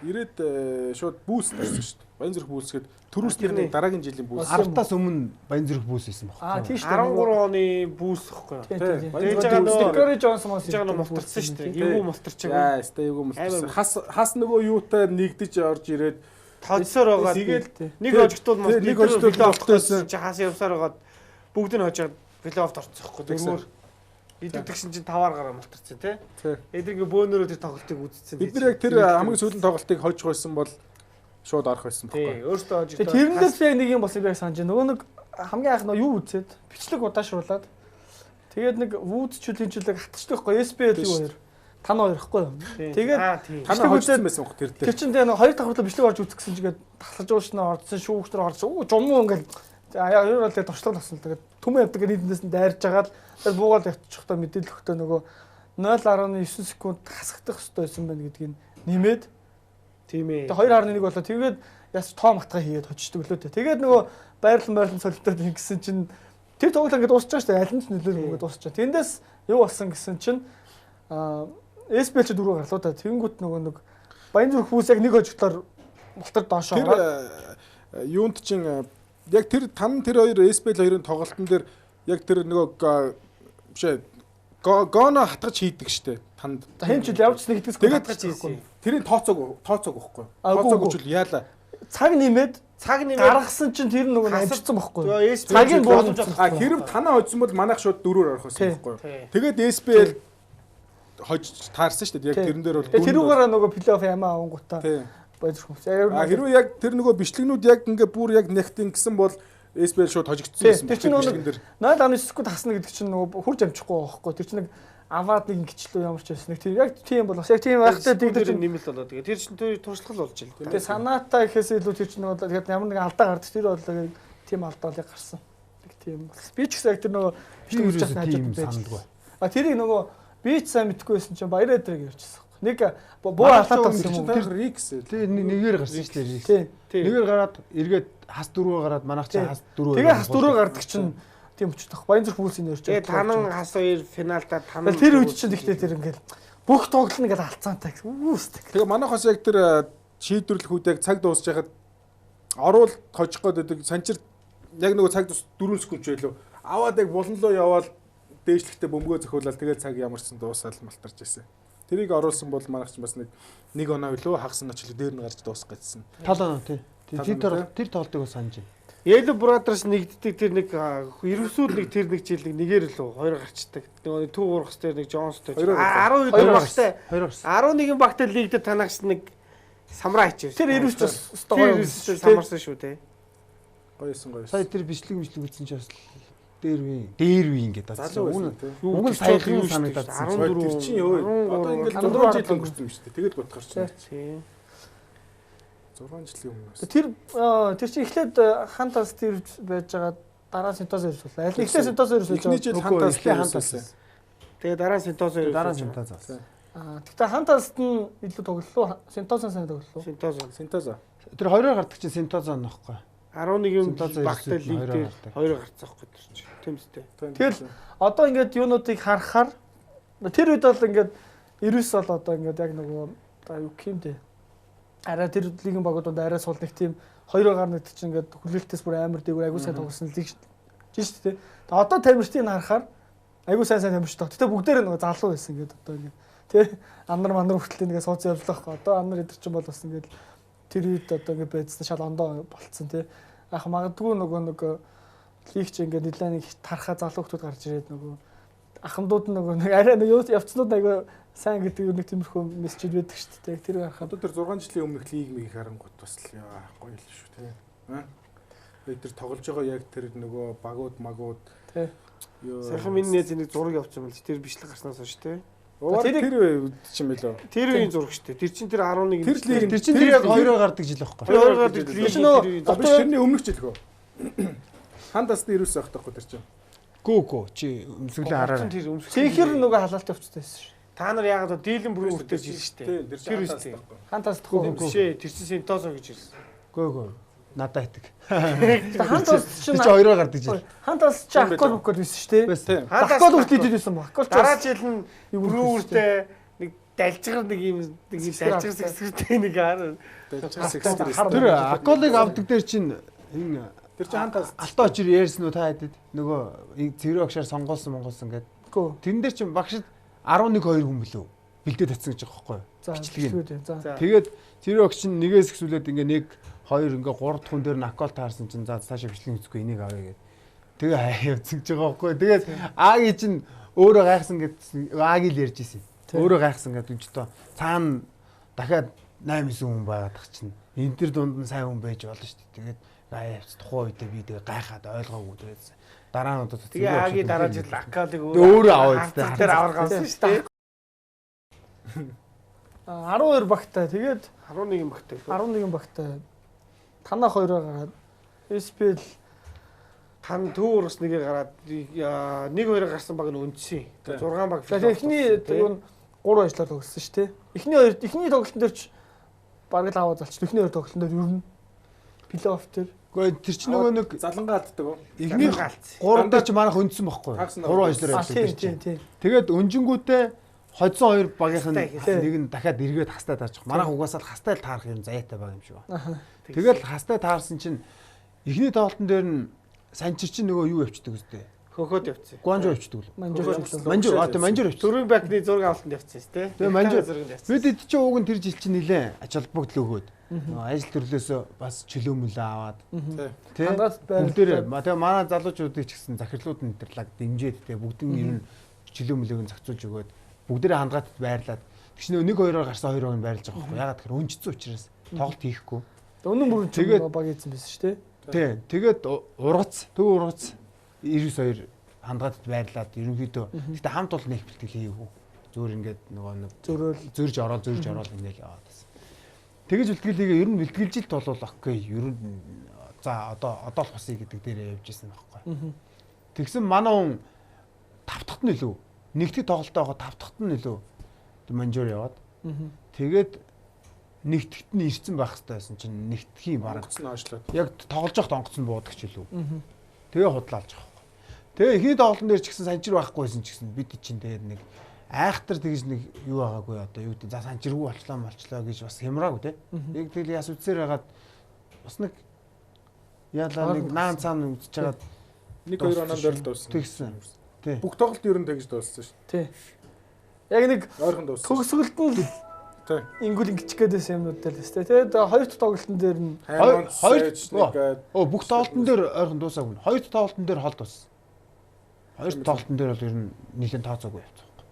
Ирээд шууд бүүс тарсан шүү дээ. Баян зүрх бүүсгээд төрүүсний дараагийн жилийн бүүс. 10-таас өмнө Баян зүрх бүүс байсан баг. Аа тийм шүү дээ. 13 оны бүүс ихгүй юу? Тэгээд байгаа нөгөө Грегори Джонсон мас ирж байгаа мултарсан шүү дээ. Эвгүй мултарчаагүй. Яа, өстэй эвгүй мултарсан. Хас нөгөө юутай нэгдэж орж ирээд тоцсоор байгаа. Тэгээд нэг хожигдвол нэг хожигдвол болтойсон. Чи хас явсаар байгаад бүгд нь хожоод плей-офф орцсон ихгүй дөрвөөр. Идэг тэгсэн чинь 5-аар гараа мултарсан тий. Эдгээр бөөнөрөө тэр тоглолтыг үзсэн. Бид нар яг тэр хамгийн сүүлийн тоглолтыг хожих байсан бол шууд орох байсан байхгүй. Өөртөө хожигдоо. Тэрэн дээр би яг нэг юм болсон би яг санаж байна. Нөгөө нэг хамгийн анх нөгөө юу үзээд бичлэг удаашруулад тэгээд нэг Вудс чүлийн чүлэг хатчихдаг байхгүй SPL юу хоёр. Тан хоёр ихгүй юу. Тэгээд тан хожсон байсан баг тэр дээр. Тэр чинь тэгээ нэг хоёр давхарлаа бичлэг орж үзэх гэсэн чигээд тасалж уушнаа ордсон шүүгчтэр орсон. Оо жумуу ингээл яа ер нь бол тэгээ туршлага болсон л тэгээд түмэн явдаг нийтнээс нь дайрж агаад тэгээд буугаал явчихдаа мэдээлэл өгөхдөө нөгөө 0.9 секунд хасагдах хэрэгтэй байсан байна гэдгийг нэмээд тийм ээ. Тэгээд 2.1 болоо тэгээд яс тоо матга хийгээд хочдөг лөө дээ. Тэгээд нөгөө байрлан солилтоод ингэсэн чинь тэр тоглолт ингээд дуусч байгаа шүү дээ. Аль нь ч нөлөөлөх ингээд дуусч байгаа. Тэндээс юу болсон гэсэн чинь SPL ч дөрөв гарлаа да. Тэнгүүт нөгөө нэг Баян зүрх хүүс яг нэг хожигдлоор мултар доош ороод тэр юунд чинь яг тэр тан тэр хоёр SPL хоёрын тоглолтын дээр яг тэр нөгөө бишээ гоно хатгаж хийдэг штэ танд. За хэн ч үл явж нэг хэдгээс хатгаж хийсэн. Тэрийг тооцоог байхгүй. Тооцоог үчил яалаа. Цаг нэмээд гаргасан чинь тэр нөгөө амжицсан байхгүй. Цагийн боломж. А хэрв танаа хожсон бол манайх шууд дөрөөр орох байсан байхгүй. Тэгээд SPL хож таарсан шүү дээ. Яг тэрэн дээр бол тэрүүгээр нөгөө плей-офф ямаа авангуудаа Баян зүрх хүмүүс. А хэрвээ яг тэр нөгөө бичлэгнүүд яг ингээ бүр яг нэгт ингэсэн бол SPL шууд хожигдсон байсан. Тэр чинь нөгөө 0.9 секунд хасна гэдэг чинь нөгөө хурж амжихгүй байхгүй. Тэр чинь нэг аваад нэг ингэчлээ ямар ч байсан. Нэг тийм яг тийм бол бас яг тийм байхтай тэр чинь нэмэлт болоо. Тэгээ тэр чинь туршлага л болж байна. Тэгээ санаатай гэхээс илүү тэр чинь нөгөө тэгээд ямар нэгэн алдаа гардаг. Тэр бол тийм алдаа л гарсан. Нэг тийм бас. Би ч гэсэн яг тэр нөгөө бичлэг үзэж байсан хажууд байж. А тэрийг нөгөө би ч сайн мэдэхгүй байсан чинь баяраа дээр ярьчихсан. Нэг буу алаад болсон юм уу? Тэр Рикс. Тэр нэгээр гарсан шүү дээ Рикс. Нэгээр гараад эргээд хас дөрөв гараад манайх чинь хас дөрөв. Тэгээ хас дөрөв гардаг чинь тийм өчтөх. Баян зүрх хүүсийн нэрч. Тэгээ танан хас хоёр финалда танан. Тэр үед чинь тэгтээ тэр ингээл бүх тоглол нь ингээл алцаантай гэсэн. Үүсдэг. Тэгээ манайх бас яг тэр шийдвэрлэх үед яг цаг дуусч байхад оруул хожих гээд байдаг. Санчир яг нөгөө цаг дуус 4 секунд ч байлуу. Аваад яг буланлуу яваал дээшлэхдээ бөмбөгөө зөхиулаад тэгэл цаг ямарсан дуусаал малтарч ирсэн. Тэрийг оруулсан бол манайх ч бас нэг оноо илүү хагас оноо ч илүү дээр нь гарч дуусах гэсэн. Тал оноо тий. Тэр тоглолтыг бас санаж байна. Yellow Brothers нэгддэг тэр нэг 90-сүүд нэг тэр нэг жил нэг нэгээр лөө хоёр гарчдаг. Нөгөө төв ургас дээр нэг Джонстой. 12 багтай. 11 багтай лигдээ танаагч нэг самраа хийчихсэн. Тэр 90-с бас гоё самарсан шүү дээ. Гоёсэн гоё. Сая тэр бичлэг үзсэн чинь бас дээр үе. Дээр үе ингээд залуу байсан тий. Уг нь саяхан санагдаад 14 тэр чинь ёо. Одоо ингээд 6 жил өнгөрсөн юм шүү дээ. Тэгэл бодохоор чинь. Тий. 6 жилийн өмнө. Тэр чинь эхлээд хан тас тэр байж байгаа дараа Сентос ирж боллоо. Аль эхлээд Сентос ирж байж байгаа. Эхний жил хан тас. Тэгээ дараа Сентос ирж. Дараа Сентос болсон. Тэгтээ хан таст нь илүү тоглолоо. Сентосон сайн тоглолоо. Сентос. Тэр хоёроор гардаг чинь Сентозо нөхгүй. 11 багтай лиг дээр хоёр гарцсан байхгүй тэр чинь. Тийм үстэй. Тэгэл одоо ингээд юунуудыг харахаар тэр үед бол ингээд 99 бол одоо ингээд яг нөгөө одоо юу гэх юм бэ? Арай тэр лигийн багууд донд арай сул нэг тийм хоёроор гарна гэдэг чинь ингээд хүлээлтээс бүр амар дээгүүр айгуу сайн тоглосон лиг шүү дээ. Тэгээ одоо тамирчдыг харахаар айгуу сайн тамирч тоо. Гэтэ бүгдээр нөгөө залуу байсан ингээд одоо ингээд тий анар манар хүртэл нэгээ сууц явлаа байхгүй. Одоо анар эдэр чинь бол бас ингээд тэр үед одоо ингээд байцсан шал ондоо болцсон тий. Яг магадгүй нөгөө нэг лигч ингээд нэлээ нэг тархаа залуу хүмүүс гарч ирээд нөгөө ахмадууд нөгөө нэг арай нэг явцнууд айгүй сайн гэдэг нэг тиймэрхүү мессеж байдаг шүү дээ. Тэр харахад одоо тэр 6 жилийн өмнөх лиг мийг харангуут бас л гоё л шүү тий. Яг тэр тоглож байгаа яг тэр нөгөө багууд магууд тий. Сайхан миний найз нэг зураг явуулсан юм л тэр бичлэг гарснаас хойш тий. Тэр чинь мэлээ. Тэр үеийн зураг шүү дээ. Тэр чинь тэр 11 тэр лиг тэр чинь тэр яг хоёроор гардаг жил байхгүй. Хоёроор гардаг жил. Тэр чинь нөгөө тэрний өмнөх жил хөө. Хан тасны 99 байх таахгүй тэр чинь. Гүү чи өмсөглөө хараарай. Цэнхэр нөгөө халаалт явцтай байсан шүү. Та нар яагаад дийлэн бүрэн үртэж ирсэн шүү дээ. Тэр үстэй. Хан тас тахгүй. Биш ээ, тэр чинь Сентосо гэж ирсэн. Гөө. Надад итэг. Хан тас чинь хоёроор гардаг жил. Хан тас чинь Аккол Буккол байсан шүү дээ. Аккол хүртэл идэд байсан баг. Аккол дараа жил нь бүрэн үртээ нэг далжгар нэг юм нэг юм далжгар сэгсгэртэй нэг аар далжгар сэгсгэр. Тэр Акколыг авдаг дээр чинь энэ тэр чинь хан тас алтаа очир ярьсан уу та хэдэд нөгөө цэвэр агшаар сонгоолсон монголсон гэдэг. Тэрэн дээр чинь багшд 11 2 хүн билүү бэлдээд татсан гэж байгаа байхгүй юу? Бичлэгийг. Тэгээд цэвэр агш чинь нэгээс ихсүүлээд ингээ 1 2 ингээ 3 дахь хүн дээр накол таарсан чинь за цаашаа бичлэг үзэхгүй энийг авъя гэд. Тэгээ явцсан гэж байгаа байхгүй юу? Тэгээд Аги чинь өөрөө гайхсан гэдсэн Аги л ярьж ирсэн. Өөрөө гайхсан гэдэг юм чи тоо цаана дахиад 8 9 хүн байгаад тах чинь энэ төр дунд нь сайн хүн байж болно шүү дээ. Тэгээд явц тухайн үедээ би тэгээ гайхаад ойлгоогүй тэгээд дараа нь одоо тэгээ Аги дараа жил Акалыг өөрөө аваад тэр аваргаасан шүү дээ. 12 багтай тэгээд 11 багтай. 11 багтай. Танах хоёроо гараад SPL тан төв ургас нэгээ гараад 1 2 гарсан баг нь үндсэн. 6 баг. Эхний юу 3 ажиллаар тоглосон шүү дээ. Эхний хоёр эхний тоглолтын дээр ч бараг л аваад залчих. Эхний хоёр тоглолтын дээр ер нь плей-офф дээр. Гэхдээ тэр чинь нөгөө нэг залангаа алддаг уу? Эхний 3 дээр чи манайх үндсэн бохгүй. 3 ажиллаар ажилласан чинь. Тэгээд өнжингүүтээ хоцсон хоёр багийнх нь нэг нь дахиад эргээд хастай таарчих. Манайх угаасаа л хастай л таарах юм заяатай баг юм шиг байна. Тэгэл хастай таарсан чинь эхний тоглолтын дээр нь Санчир чинь нөгөө юу явчихдаг үстэй. Хөхөд явчихсан. Гуанжуу явчихдаг л. Манжуур. А тийм манжуур явчихсан. Дөрвөн бакны зураг авалтанд явчихсан шүү дээ. Тэгээ манжуур. Бид эд чинь уг нь тэр жил чинь нилээн ач холбогдол өгөөд. Нөгөө ажил төрлөөсөө бас чөлөө мөлөө аваад. Тий. Бүгдээрээ тэгээ манай залуучуудыг ч гэсэн захирлууд нь тэр лаг дэмжээд тэгээ бүгдийн ер нь чөлөө мөлөөг нь зохицуулж өгөөд бүгдээрээ хангаатад байрлаад тэгш нөө нэг хоёроор гарсан хоёр баг нь байрлаж байгаа байхгүй. Ягаад тэгэхээр өнжицсэн учраас тоглолт хийхгүй. Үнэн бүрэн тэгээд баг ийцэн байсан шүү дээ. Тий. Тэгээд ургац, төв ургац 92 хангаатад байрлаад ерөнхийдөө гэхдээ хамт бол нэг бэлтгэл хийгээгүй. Зөөр ингээд нөгөө нэг зөөрөөл зөрж ороод ингээл яваад байсан. Тэгэж бэлтгэл хийгээ ер нь бэлтгэлж ил болвол окей. Ер нь за одоо л хусъя гэдэг дээрээ явж исэн байхгүй. Тэгсэн манай хүн тавтахт нь илүү. Нэгтгэх тоглолтоо байгаа тавтахт нь илүү Манжуур яваад. Тэгээд нэгтгэхт нь ирсэн байх хэрэгтэй байсан чинь нэгтгэхийн бараг онгоц нь хойшлоод. Яг тоглож байхад онгоц нь буудаг ч илүү. Тэгээ худлаалж байгаа байхгүй. Тэгээ эхний тоглолтын дээр ч гэсэн санчир байхгүйсэн ч гэсэн бид чинь тэгээд нэг айхтар тэгж нэг юу байгаагүй одоо юу гэдэг за санчиргүй болчлоо гэж бас хямраагүй те. Яг тэгэл яс үтсээр хагаад бас нэг яалаа нэг наан цаана үтсэж хагаад 1 2 оноо дээр л дууссан. Тэгсэн. Тий. Бүх тоглолт ер нь тэгж дууссан шүү. Тий. Яг нэг Ойрхон дууссан. төгсгөлд нь Тий. ингүүл ингэчих гээд байсан юмнууд дээр л тест. Тэгээд хоёр дахь тоглолтын дээр нь Хоёр- хоёр Оо бүх тоглолтын дээр ойрхон дуусаагүй. Хоёр дахь тоглолтын дээр хол дууссан. Хоёр дахь тоглолтын дээр бол ер нь нэлээд тооцоогүй явцсан байхгүй.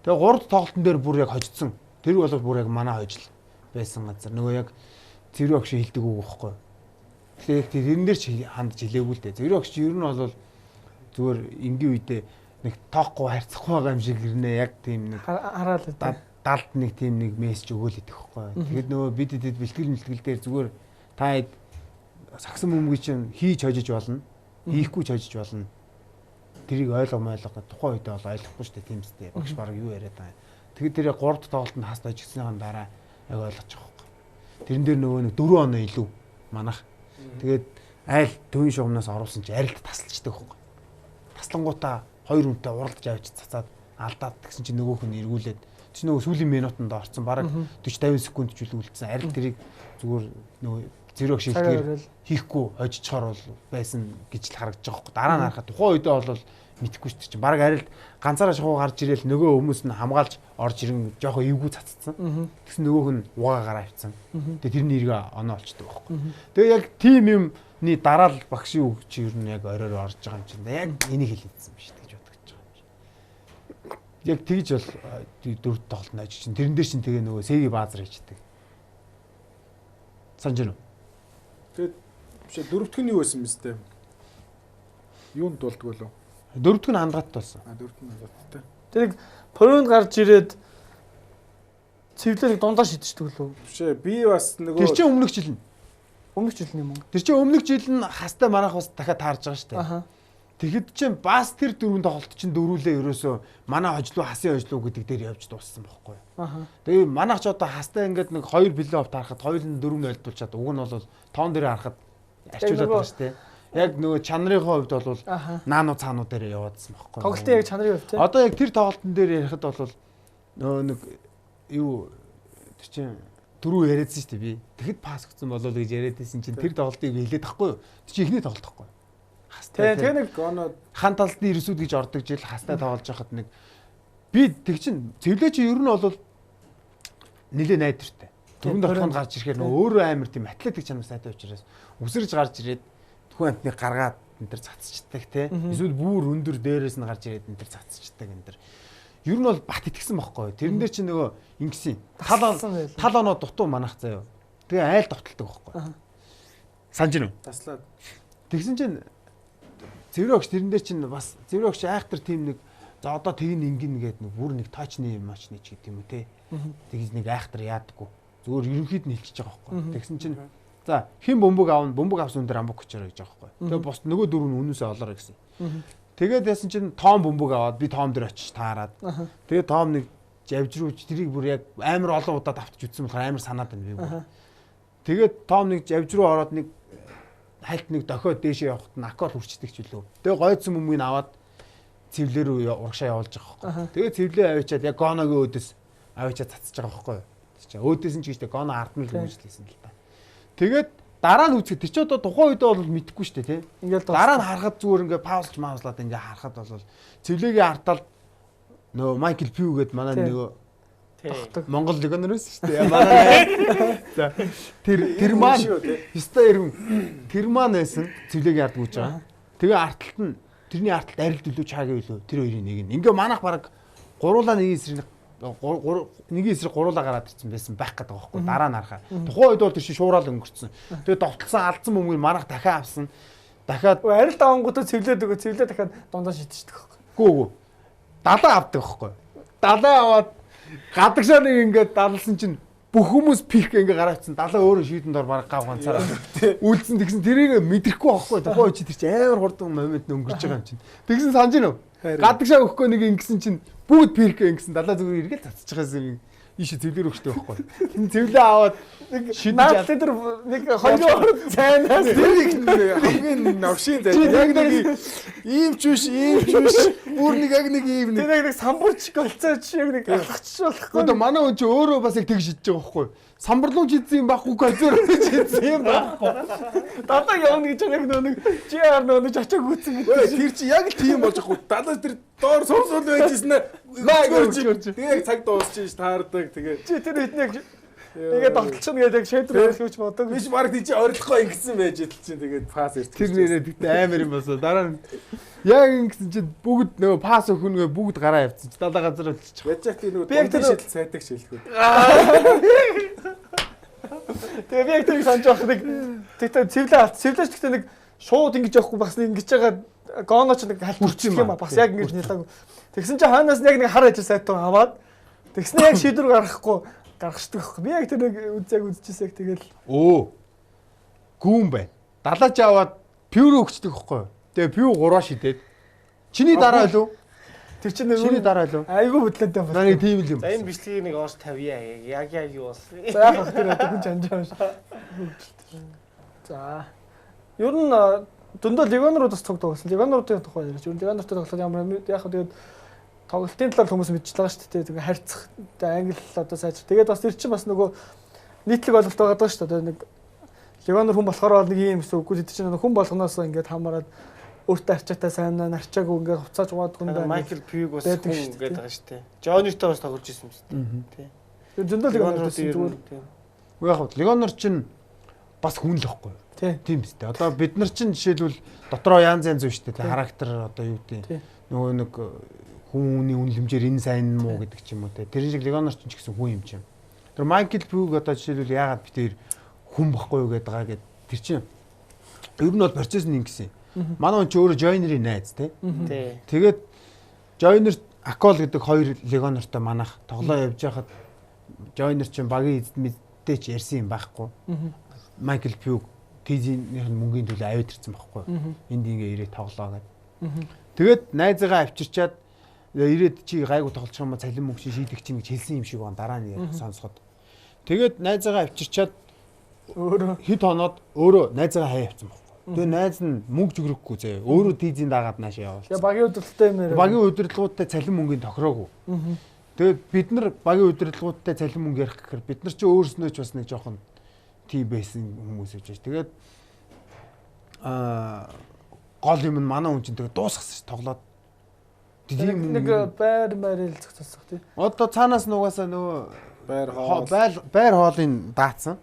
Тэгээ гурав дахь тоглолтын дээр бүр яг хожигдсон. Тэр бол бүр яг манай хожил байсан газар. Нөгөө яг цэврийн огш хилдэг үг байхгүй. Тэгэхээр яг тэрэн дээр ч хандж хилээгүй л дээ. Цэврийн огш ер нь бол зүгээр энгийн үедээ нэг тоохгүй харьцахгүй байгаа юм шиг ирнэ яг тийм нэг хараал л далд нэг тийм нэг мессеж өгөөл идэх байхгүй. Тэгэхэд нөгөө бид эдэд бэлтгэл мэлтгэл дээр зүгээр та хэд сагсан бөмбөгийг чинь хийж хожиж болно. Хийхгүй ч хожиж болно. Тэрийг ойлго мойлго гэдэг тухайн үедээ бол ойлгохгүй шүү дээ тийм үстэй. Багш баг юу яриад байгаа юм. Тэгэхэд тэр 3 дахь тоглолтод хаст хожигсныхан дараа яг ойлгож байгаа байхгүй. Тэрэн дээр нөгөө нэг 4 оноо илүү манах. Тэгээд айл төвийн шугамнаас оруулсан чи арилд тасалчдаг байхгүй. Таслангуудаа хоёр хүнтэй уралдаж авч цацаад алдаад тэгсэн чи нөгөөх нь эргүүлээд чи нөгөө сүүлийн минутанд орсон бараг 40 50 секунд ч үлдсэн. Арил тэрийг зүгээр нөгөө зэрэг шилдгээр хийхгүй хожичхоор бол байсан гэж л харагдаж байгаа хөөх. Дараа нь харахад тухайн үедээ бол мэдэхгүй шүү дээ чинь. Бараг арилд ганцаараа шахуу гарч ирээл нөгөө хүмүүс нь хамгаалж орж ирэн жоохон эвгүй цацсан. Тэгсэн нөгөөх нь угаагаар авцсан. Тэгээ тэрний эргээ оноо олчдөг байхгүй. Тэгээ яг тим юмны дараа л багшийн үг чи ер нь яг оройр орж байгаа юм чинь. Яг энийг хэлээдсэн биш гэж бодож байгаа юм чи. Яг тэгж бол дөрөв тоглолт нь ажиж чинь. Тэрэн дээр чинь тэгээ нөгөө Сэги баазар хийждэг. Санаж байна уу? Тэгээд биш дөрөвдөх нь юу байсан юм бэ? Юунд дулдаг болов? Дөрөвдөх нь хандгаат болсон. А дөрөвдөх нь хандгааттай. Тэр нэг пөрөнд гарч ирээд цэвлэрийг дундаа шидчихдэг лөө. Биш ээ би бас нөгөө Тэр чинь өмнөх жил нь. Өмнөх жил нь юм уу? Тэр чинь өмнөх жил нь хастай манайх бас дахиад таарж байгаа шүү дээ. Аха. Тэгэхэд чинь бас тэр дөрвөн тоглолт чинь дөрүүлээ ерөөсөө манай хожлуу хасын хожлуу гэдэг дээр явж дууссан байхгүй юу. Аха. Тэгээ манайх ч одоо хастай ингээд нэг хоёр плей-офф таарахад хоёр нь дөрөв нь ойлдуулчаад уг нь бол тоон дээр харахад арчуулаад байгаа шүү дээ. Яг нөгөө чанарын хувьд бол наануу цаануу дээр яваадсан байхгүй юу. Тоглолтын яг чанарын хувьд тийм. Одоо яг тэр тоглолтын дээр ярихад бол нөгөө нэг юу тэр чинь түрүү яриадсан шүү дээ би. Тэгэхэд пас өгсөн болов гэж яриад байсан чинь тэр тоглолтыг би хэлээд тахгүй юу. Тэр чинь эхний тоглолт тахгүй юу. Хастай. Тэгээ нэг гоно хан талд нь ирсүүд гэж ордог жил хастай тоглож байхад нэг би тэг чин цэвлээ чи ер нь бол нилээ найдвартай. Дөрөв дотгонд гарч ирэхээр нөгөө өөрөө амар тийм атлетик чанар сайтай учраас үсэрж гарч ирээд хүн амтныг гаргаад энэ төр цацчдаг те. Эсвэл бүр өндөр дээрээс нь гарч ирээд энэ төр цацчдаг энэ төр. Ер нь бол бат итгэсэн байхгүй юу. Тэрэн дээр чи нөгөө ингэсэн тал оноо дутуу манах заяа. Тэгээ айл довтолдог байхгүй юу. Санж гинүү. Таслаад. Тэгсэн чинь Цэврийн огч тэрэн дээр чинь бас цэврийн огч айхтар тийм нэг за одоо тэгин ингэн гээд нэг бүр нэг тоочны юм очны ч гэдэг юм уу те. Тэгж нэг айхтар яадаггүй. Зүгээр ерөнхийд нь хилчиж байгаа байхгүй. Тэгсэн чинь за хэн бөмбөг аавна бөмбөг авсан хүн дээр амбук очоорой гэж байгаа байхгүй. Тэгээ бус нөгөө дөрөв нь үнээсээ олоорой гэсэн. Тэгээд яасан чинь тоом бөмбөг аваад би тоом дээр очиж таарад. Тэгээд тоом нэг жавжрууч тэрийг бүр яг амар олон удаа давтж үтсэн болохоор амар санаад байна би бүр. Тэгээд тоом нэг жавжруу ороод нэг хальт нэг дохиод дээшээ явахад нь акол хүрчдэг ч үлээ. Тэгээ гойцсон бөмбөгийг аваад цэвлэр рүү урагшаа явуулж байгаа байхгүй. Тэгээ цэвлээ авчиад яг гоногийн өөдөөс авчиад цацж байгаа байхгүй. Чи өөдөөс нь ч гэжтэй гоно ард нь л үргэлжлэсэн л та. Тэгээд дараа нь үзэхэд тэр чи одоо тухайн үедээ бол мэдэхгүй шүү дээ тий. Ингээл дараа нь харахад зүгээр ингээ паузлж маузлаад ингээ харахад бол цэвлэгийн артал нөгөө Майкл Пью гээд манай нөгөө Монгол легионер байсан шүү дээ. Манай за тэр маань ёстой иргэн тэр маань байсан цэвлэгийн ард гүйж байгаа. Тэгээ артталт нь тэрний артталт арилд илүү чаагийн илүү тэр хоёрын нэг нь. Ингээ манайх баг гуруулаа нэгin эсрэг нэгin эсрэг гуруулаа гараад ирсэн байсан байх гэдэг байгаа байхгүй дараа нь харахаа. Тухайн үед бол тэр чинь шуурал өнгөрцөн. Тэгээ довтлсон алдсан бөмбөгийг манайх дахиад авсан. Дахиад арилд авангуудаа цэвлээд өгөө цэвлээ дахиад дундаа шидчихдэг байхгүй. Гүү гүү. Далаа авдаг байхгүй. Далаа аваад гадагшаа нэг ингээд далсан чинь бүх хүмүүс пик ингээ гараадсан. Далаа өөрөө шийдэн дор бараг гав ганцаараа үлдсэн. Тэгсэн тэрийг мэдрэхгүй байхгүй. Тухайн үед чи тэр чинь амар хурдан момент өнгөрч байгаа юм чинь. Тэгсэн санаж гинөө. Гадагшаа өгөхгүй нэг ингэсэн чинь бүгд пик ингэсэн. Далаа зүгээр эргээл цацчихаас юм. Ийш цэвлэр өгчтэй байхгүй. Тэн цэвлээ аваад нэг шидэж тэр нэг хоёр орд цайнаас тэр хамгийн новшийн зай. Яг нэг ийм ч биш, ийм ч биш. Бүр нэг яг нэг ийм нэг. Тэр яг нэг самбарч голцооч яг нэг алхач болохгүй. Одоо манай хүн чи өөрөө бас яг тэг шидэж байгаа байхгүй. Самбарлуун чидсэн юм байхгүй, козөр чидсэн юм байхгүй. Далаа явна гэж яг нөө нэг GR нөө нэг очоо гүйтсэн гэдэг. Тэр чи яг л тийм болж байгаа. Далаа тэр доор сур сул байж ирсэн ээ. Тэгээ яг цаг дуусчих таардаг. Тэгээ чи тэр хэд нэг тэгээд тогтолчихно гэдэг яг шийдвэр гаргах гэж бодог. Би ч баг тийч орилохгүй ингэсэн байж идэл чинь тэгээд пас ирсэн. Тэр нэрээ тэгтээ амар юм болсон. Дараа нь яг ингэсэн чинь бүгд нөгөө пас өгнөгөө бүгд гараа явцсан чи далаа газар болчих. Яаж яг тийм нөгөө би яг тэр шийдэл сайдаг шилхүү. Тэгээ би яг тэрийг санаж байх нэг тэгтээ цэвлээ алт цэвлээч тэгтээ нэг шууд ингэж явахгүй бас нэг ингэж байгаа гоноч нэг хальт юм а бас яг ингэж нэлээгүй. Тэгсэн чинь хойноос нь яг нэг хар ажил сайтан аваад тэгснэ яг шийдвэр гаргахгүй гаргашдаг байхгүй. Би яг тэр нэг яг үзчихсэн яг тэгэл. Өө. Гүүн байна. Далаач аваад пив рүү өгчдөг байхгүй юу? Тэгээ пив 3 шидээд. Чиний дараа илүү. Тэр чинь чиний дараа илүү. Айгүй бүтлэнтэй байна. Нэг тийм л юм. За энэ бичлэгийг нэг орж тавья. Яг яг юу болсон. За яг тэр одоо хүн чанж байгаа юм шиг. За. Ер нь зөндөө легионерууд бас цуг тоглосон. Легионеруудын тухай ярьж. Ер нь легионертай тоглоход ямар яг хөө тэгээд тоглолтын талаар хүмүүс мэдж байгаа шүү дээ. Тэгээ харьцах англи одоо сайжир. Тэгээд бас тэр чинь бас нөгөө нийтлэг ойлголт байгаа даа шүү дээ. Одоо нэг легионер хүн болохоор бол нэг юм гэсэн үгүй. Тэр чинь хүн болгоноос ингээд хамаарад өөртөө арчаатай сайн нарчаагүй ингээд хувцааж угаадаг юм байна. Майкл Пьюг бас хүн гэдэг байгаа шүү дээ. Жонитой бас тоглож исэн юм шүү дээ. Тий. Зөндөө легионер зүгээр. Үгүй яг легионер чинь бас хүн л ихгүй. Тийм биз дээ. Одоо бид нар чинь жишээлбэл дотроо янз янз үү шүү дээ. Характер одоо юу гэдэг нөгөө нэг хүмүүний үнэлэмжээр энэ сайн муу гэдэг ч юм уу те. Тэр шиг легионер чинь ч гэсэн хүн юм чинь. Тэр Майкл Пьюг одоо жишээлбэл яагаад би тэр хүн бохгүй юу гэдэг байгаа гэд тэр чинь ер нь бол процесс нь ингэсэн. Манай хүн чи өөрөө Joyner-ийн найз те. Тэгээд Joyner Акол гэдэг хоёр легионертай манах тоглоо явж байхад Joyner чинь багийн эзэд мэдтэй ч ярьсан юм байхгүй. Майкл Пьюг тийзийнх нь мөнгөний төлөө аваад ирсэн байхгүй. Энд ингээ ирээ тоглоо гэд. Тэгээд найзыгаа авчирчаад ирээд чи гайгүй тоглолцох юм а цалин мөнгө чи шийдэх чинь гэж хэлсэн юм шиг байна дараа нь сонсоход. Тэгээд найзыгаа авчирчаад өөрөө хэд хоноод өөрөө найзыгаа хаяа явцсан байхгүй. Тэгээ найз нь мөнгө зүгрэхгүй заяа. Өөрөө тийзийн дагаад наашаа явуулсан. Тэгээ багийн удирдлагатай юм яриа. Багийн удирдлагуудтай цалин мөнгөний тохироогүй. Тэгээд бид нар багийн удирдлагуудтай цалин мөнгө ярих гэхээр бид нар чи өөрснөө ч бас нэг жоохон тийм байсан хүмүүс гэж байна. Тэгээд гол юм нь манай хүн чинь тэгээд дуусгасан ш тоглоод тийм нэг байр маяг зохицуулсан тий. Одоо цаанаас нугасаа нөгөө байр хоолыг даацсан.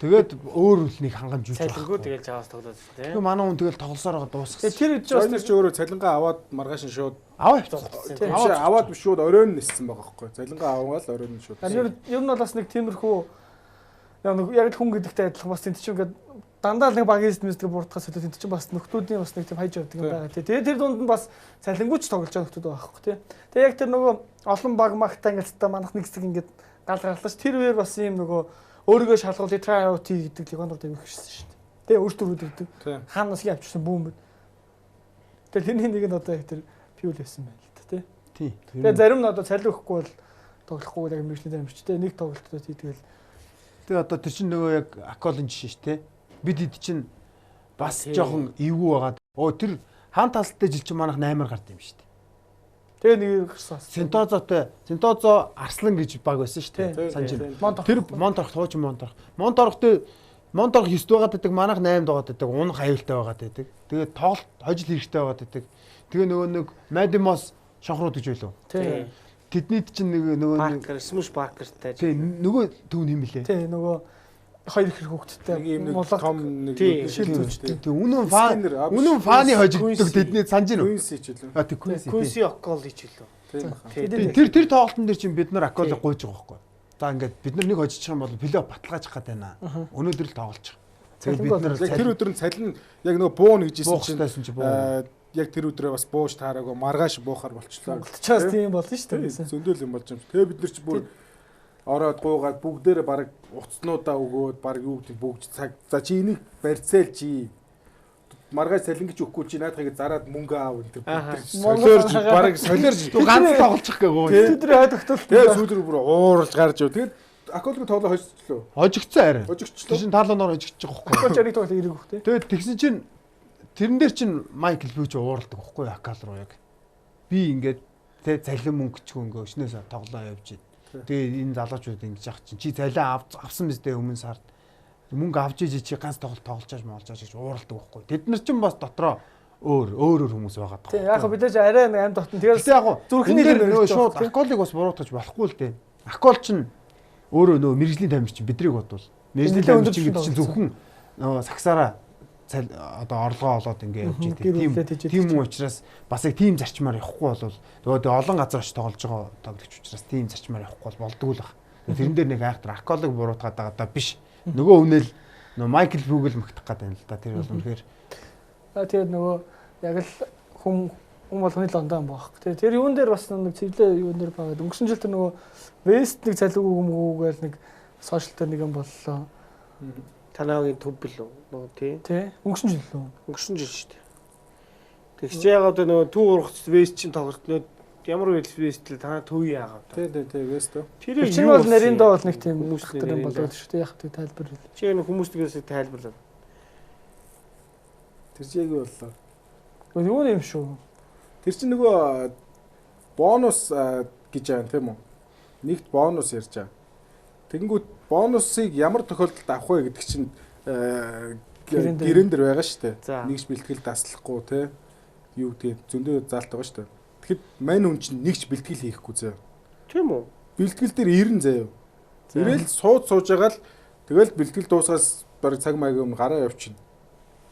Тэгээд өөр үлнийг хангамж үүсгэх. Цалингуу тэгэл жаваас тоглоод байсан тий. Тэгээ манай хүн тэгэл тоглосоор байгаа дуусгасан. Тэр үеч бас чи өөрөө цалингаа аваад маргааш нь шууд аваа явчихсан. Аваад биш шууд оройн ниссэн байгаа байхгүй. Цалингаа аваад л оройн нь шууд. Ер нь бол бас нэг тиймэрхүү яг л хүн гэдэгтэй адилхан бас тент чинь ингээд дандаа л нэг багийн эзэмсдэг буурдахаас илүү тент чинь бас нөхдүүдийн бас нэг тийм хайж явдаг юм байгаа тий. Тэгээд тэр дунд нь бас цалингууч тоглож байгаа нөхдүүд байгаа байхгүй тий. Тэгээд яг тэр нөгөө олон баг магтаа ингээд та манах нэг хэсэг ингээд гал гарлаа ш. Тэр үеэр бас ийм нөгөө өөрийгөө шалгуулъя try out гэдэг легионерууд авих гэсэн шүү дээ. Тэгээ өөртөө өгдөг. Хаанаас авчирсан бүүм бод. Тэгээ тэрний нэг нь одоо яг тэр пиул байсан байна л да тий. Тэгээ зарим нь одоо цалин өгөхгүй бол тоглохгүй яг мэрэгчлийн амжч тий. Нэг тоглолттой тий тэгэл. Тэгээ одоо тэр чинь нөгөө яг Аколын жишээ шүү дээ. Бид хэд чинь бас жоохон эвгүй байгаа. Оо тэр хаан талтай жил чинь манайх 8-аар гард юм шүү дээ. Тэгээ нэг гарсан. Сентозотой Сентозо Арслан гэж баг байсан шүү дээ. Санаж байна. Тэр Монторх хуучин Монторх. Монторхтой Монторх 9 байгаад байдаг, манайх 8 байгаад байдаг, унах аюултай байгаад байдаг. Тэгээ тоглолт хожил хэрэгтэй байгаад байдаг. Тэгээ нөгөө нэг Мадимос шонхрууд гэж байлуу. Тий. Тэднийд чинь нэг нөгөө Паркер, Смүш Паркертай. Тий, нөгөө төв юм блэ? Тий, нөгөө хоёр их хүүхэдтэй нэг юм нэг том нэг шил зүүжтэй. Тий, үнэн фан үнэн фаны хожигддаг тэдний санаж байна уу? Квинси ч үлээ. А тий, Квинси. Квинси Околи ч үлээ. Тийм. Тэр тоглолтын дээр чинь бид нар Околыг гуйж байгаа байхгүй. За ингээд бид нар нэг хожчих юм бол плей-офф баталгаажих гээд байна. Өнөөдөр л тоглолчих. Тэгээд бид нар тэр өдөр нь цалин яг нөгөө буун гэж хэлсэн чинь яг тэр өдрөө бас бууж таараагүй маргааш буухаар болчлоо. Монголчаас тийм болно шүү дээ. Зөндөл юм болж юм. Тэгээ бид нар чи бүр ороод гуугаад бүгдээрээ баг уцнуудаа өгөөд баг юу гэдэг бүгж цаг. За чи энийг барьцаал чи маргааш цалин гэж өгөхгүй чи наадахыг зараад мөнгө аав энэ тэр солиорж баг солиорж ганц тоглолчих гээгүй. Тэр хойд өгтөл. Тэгээ сүүлрүү бүр ууралж гарч ив. Тэгээд Аколгийн тоглоо хожигдлоо. Хожигдсон арай. Хожигдчлоо. Тэр чинь таалуунаар хожигдчих байхгүй. Акол чарыг тоглох ирэх үү те. Тэгээд тэгсэн чинь тэрэн дээр чинь Майкл Пьюч ууралдаг байхгүй Акал руу яг. Би ингээд тэ цалин мөнгө ч ингээ өчнөөс тоглоо явж байна. Тэгээ энэ залуучууд ингэж яах чинь чи цалин авсан биз дээ өмнө сард мөнгө авч ижи чи ганц тоглолт тоглолчааж моолчааж гэж ууралдаг байхгүй. Тэд нар чинь бас дотроо өөр хүмүүс байгаа даа. Тийм яг бид ч арай нэг амд дотн. Тэгээд яг зүрхний дээр нөгөө шууд Аколыг бас буруутгаж болохгүй л дээ. Акол чинь өөрөө нөгөө мэрэгжлийн тамирчин бидрийг бодвол мэрэгжлийн тамирчин гэдэг чинь зөвхөн нөгөө сагсаараа одоо орлогоо олоод ингээ явж идэг. Тийм юм учраас бас яг тийм зарчмаар явахгүй бол нөгөө олон газар очиж тоглож байгаа тоглогч учраас тийм зарчмаар явахгүй бол болдгоо л баг. Тэрэн дээр нэг айхтар Аколыг буруутгаад байгаа даа биш. Нөгөө үнэл нөгөө Майкл Бүгэл магтах гэдэг юм л да. Тэр бол үнэхээр тэгээд нөгөө яг л хүм болгоны лондон юм баг. Тэр юун дээр бас нэг цэвлээ юун дээр багаад өнгөрсөн жил тэр нөгөө Вест нэг цалиуг өмгөө гээл нэг сошиал дээр нэг юм боллоо. Танаагийн төв билүү нөгөө тий. Тий. Өнгөрсөн жил лүү. Өнгөрсөн жил шүү дээ. Тэгч яагаад нөгөө төв ургац Вест чинь тоглолт нөө ямар Вест л танаа төв яагаад. Тий, Вест үү. Тэр чинь бол нариндаа бол нэг тийм хүмүүс юм болоод шүү дээ. Яг тэг тайлбар хэл. Чи энэ хүмүүс тэгээс тайлбарлаа. Тэр чи яг юу боллоо? Юу юм шүү. Тэр чинь нөгөө бонус гэж байгаа юм тийм үү? Нэгт бонус ярьж байгаа. Тэгэнгүүт бонусыг ямар тохиолдолд авах вэ гэдэг чинь гэрэн дээр байгаа шүү дээ. Нэгж бэлтгэл даслахгүй те юу гэдэг зөндөө заалт байгаа шүү дээ. Тэгэхэд мань хүн чинь нэгж бэлтгэл хийхгүй заяа. Тийм үү? Бэлтгэл дээр 90 заяа. Ирээл сууж байгаа л тэгэл бэлтгэл дуусгаас бараг цаг маягийн өмнө гараа явчихна.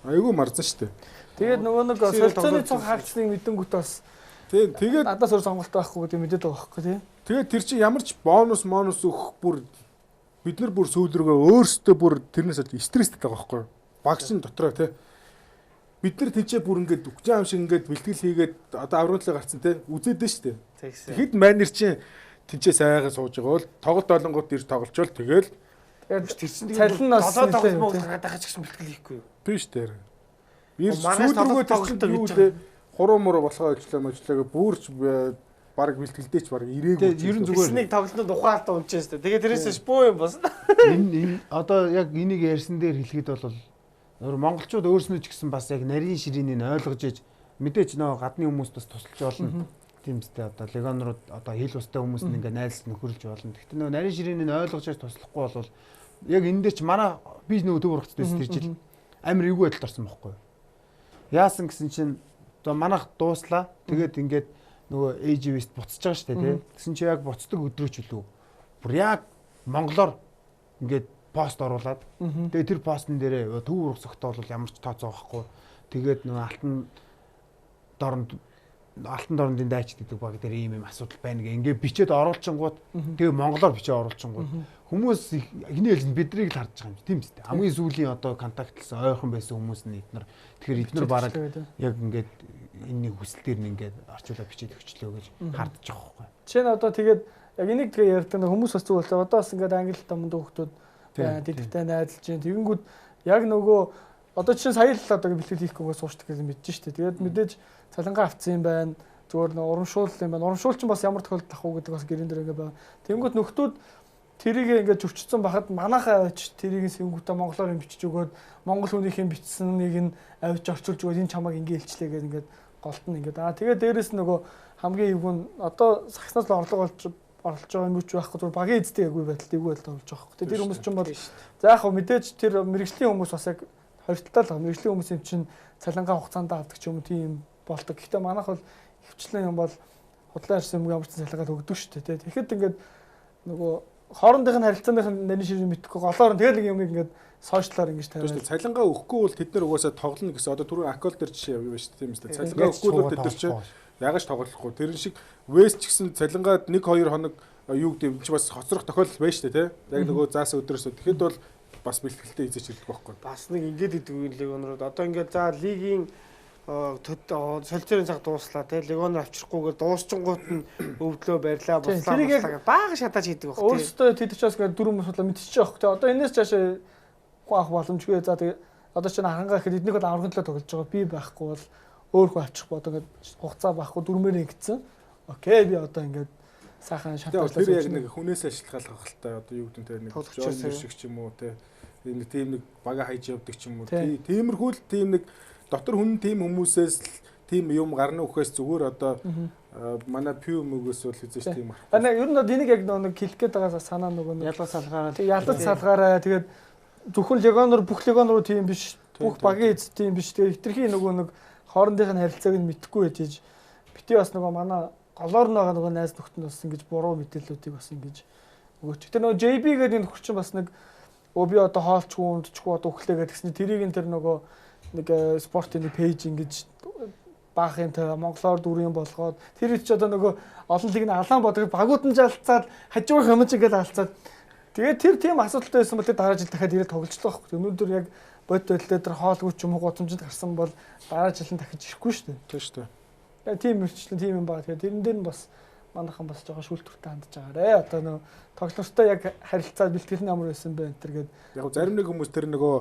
Айгүй марзан шүү дээ. Тэгээд нөгөө нэг солилцооны цог хаагдсныг мэдэнгүүт бас тийм тэгээд надаас өөр сонголт байхгүй гэдэг мэдээд байгаа байхгүй тий. Тэгээд тэр чинь ямар ч бонус монус өгөх бүр бид нар бүр сүүл рүүгээ өөрсдөө бүр тэрнээс л стресстэй байгаа байхгүй. Багш нь дотроо тий. Бид нар тийчээ бүр ингээд үхжээ ам шиг ингээд бэлтгэл хийгээд одоо аврагын төлөө гарцсан тий. Үзээд нь шүү дээ. Тэгэхэд манер чинь тийчээ сайхан сууж байгаа бол тоглолт олонгууд ир тоглолчвол тэгэл тэр чинь цалин нь бас тоглолт муу гаргаад байгаа ч гэсэн бэлтгэл хийхгүй юу? Биш тэр. Сүүл рүүгээ тэр чинь юу лээ хуруу муруу болохоо ажиллаа мажлаа бүрч бараг бэлтгэлдээч бараг ирээгүй. Ер нь зүгээр нэг тоглолтод ухаалт унчихсан шүү дээ. Тэгээ тэрээс ш буу юм бас. Энэ одоо яг энийг ярьсан дээр хэлэхэд бол өөр монголчууд өөрснөө ч гэсэн бас яг нарийн ширээнийг ойлгож иж мэдээж нөө гадны хүмүүс бас тусалж болно. Тийм үстэй одоо легонрууд одоо хил устай хүмүүс нь ингээ найзалт нөхөрлж болно. Гэхдээ нөө нарийн ширээнийг ойлгож иж туслахгүй бол яг энэ дээр ч манай би нөгөө төв ургацтай тэр жил амар эвгүй байдалд орсон байхгүй юу? Яасан гэсэн чинь одоо манайх дууслаа. Тэгээд ингээд нөгөө AG West буцаж байгаа шүү дээ тий. Тэгсэн чи яг буцдаг өдрөөч үлээ. Бүр яг монголоор ингээд пост оруулаад тэгээд тэр постн дээрээ төв урах цогтой бол ямар ч тооцоо байхгүй. Тэгээд нөгөө алтан дорндын дайч гэдэг баг дээр ийм юм асуудал байна гэ ингээд бичээд оруулчингууд тэгээ монголоор бичээ оруулчингууд хүмүүс эхний ээлжинд бидрийг л харж байгаа юм чи тийм үстэй. Хамгийн сүүлийн одоо контактлсан ойрхон байсан хүмүүс нь эднэр тэгэхээр эднэр бараг яг ингээд энэний хүсэл дээр нь ингээд орчуулаад бичээд өгчлөө гэж хардж байгаа байхгүй. Жишээ нь одоо тэгээд яг энийг тэгээ ярьдаг хүмүүс бас зүгээр болоо. Одоо бас ингээд англи мундаг хүмүүс байна. Тэдэгтэй найзалж чинь тэгэнгүүт яг нөгөө одоо чинь сая л одоо бэлтгэл хийхгүйгээ суучдаг гэж мэдэж штэ. Тэгээд мэдээж цалингаа авцсан юм байна. Зүгээр нэг урамшуул юм байна. Урамшуул чинь бас ямар тохиолдолд авах уу гэдэг бас гэрэн дээр ингээ байна. Тэнгүүт нөхдүүд тэрийг ингээд зөрчсөн бахад манайхаа авчиж тэрийг сэвнгүүтээ монголоор юм бичиж өгөөд монгол хүнийх юм бичсэн нэг нь авчиж орчуулж өгөөд энэ чамайг ингээ илчлээ гэдэг ингээд голт нь ингээд тэгээд дээрэс нөгөө хамгийн эвгүй нь одоо сагснаас л орлого олж оролж байгаа юм ч байхгүй зүгээр багийн эзтэй эвгүй байдалд эвгүй байдалд орж байгаа байхгүй. Тэр хүмүүс чинь бол за яг хөө мэдээж тэр мэрэгжлийн хүмүүс бас яг хоёр талтай л мэрэгжлийн хүмүүс юм чинь цалингаа хугацаанд авдаг ч юм уу тийм болдог. Гэхдээ манайх бол хөвчлэн юм бол худлаа ярьсан юм ямар ч цалингаа өгдөг шүү дээ. Тэгэхэд ингээд нөгөө хоорондынх нь харилцааных нь нарийн ширээ мэдэхгүй голоор нь тэгэл нэг юм ингээд сошиалар ингэж тавиад. Цалингаа өгөхгүй бол тэд нар угаасаа тоглоно гэсэн. Одоо түрүү Акол дээр жишээ явж байна шүү дээ тийм үү. Цалингаа өгөхгүй бол тэд нар чинь ягач тоглохгүй. Тэрэн шиг Вест ч гэсэн цалингаа 1 2 хоног юу гэдэг юм чи бас хоцрох тохиолдол байна шүү дээ тий. Яг нөгөө заасан өдрөөс. Тэгэхэд бол бас бэлтгэлтэй эзэж ирдэг байхгүй. Бас нэг ингэж идэг юм легонрууд. Одоо ингээд за лигийн солилцоорын цаг дууслаа тий. Легонор авчирхгүйгээр дуусчингууд нь өвдлөө барьлаа буслаа буслаа бага шатааж хийдэг баг тий. Өөрөөсөө тэд ч бас ингээд дөрөв хүмүүс бодлоо мэдчихэж байгаа хөх тий. Одоо энэс цаашаа хүн авах боломжгүй. За тэгээ одоо чинь харангаа гэхэд эднийх бол аврагын төлөө тоглож байгаа. Би байхгүй бол өөр хүн авчих бодоо ингээд хугацаа байхгүй дөрмээр ингэсэн. Окей би одоо ингээд сайхан шатаачлаа. Тэр яг нэг хүнээс ашиглах хальтай одоо юу гэдэг нь нэг Джон шиг ч юм уу тий. Энэ тийм нэг бага хайж явдаг ч юм уу. Тиймэрхүү л тийм нэг дотор хүн тийм хүмүүсээс л тийм юм гарна үхээс зүгээр одоо манай пүү мөгөөс бол хизээч тийм гарах. Аа ер нь бол энийг яг нэг хэлэх гээд байгаа санаа нөгөө нэг ялгаж салгаараа. Тэг ялгаж салгаараа тэгээд зөвхөн легонор бүх легонор тийм биш, бүх багийн эз тийм биш. Тэгээд хитрхи нөгөө нэг хоорондынх нь харилцааг нь мэдэхгүй байж бити бас нөгөө манай голоор нь байгаа нөгөө найз нөхдөд бас ингэж буруу мэдээллүүдийг бас ингэж өгөөч. Тэр нөгөө JB гэдэг энэ нөхөр чинь бас нэг өө би одоо хоолчгүй ундчгүй одоо өглөө гэдгсэн тэрийг нь тэр нөгөө нэг спортын нэг пэйж ингэж баах юм та монголоор дүрийн болгоод тэр ч одоо нөгөө олон лиг нь алаан бодог багууд нь жалцаад хажуух юм ч ингээл алцаад тэгээд тэр тийм асуудалтай байсан бол тэр дараа жил дахиад ирээд тоглолцлоо байхгүй. Өнөөдөр яг бодит байдлаа тэр хоолгүй ч юм уу гудамжинд гарсан бол дараа жил нь дахиж ирэхгүй шүү дээ. Тийм шүү дээ. Тийм мөрчлөн тийм юм байгаа. Тэгэхээр тэрэн дээр нь бас манайхан бас жоохон шүүлтүртэй хандж байгаарэ. Одоо нөгөө тоглолттой яг харилцаа бэлтгэл нь ямар байсан бэ энэ төр гээд яг зарим нэг хүмүүс тэр нөгөө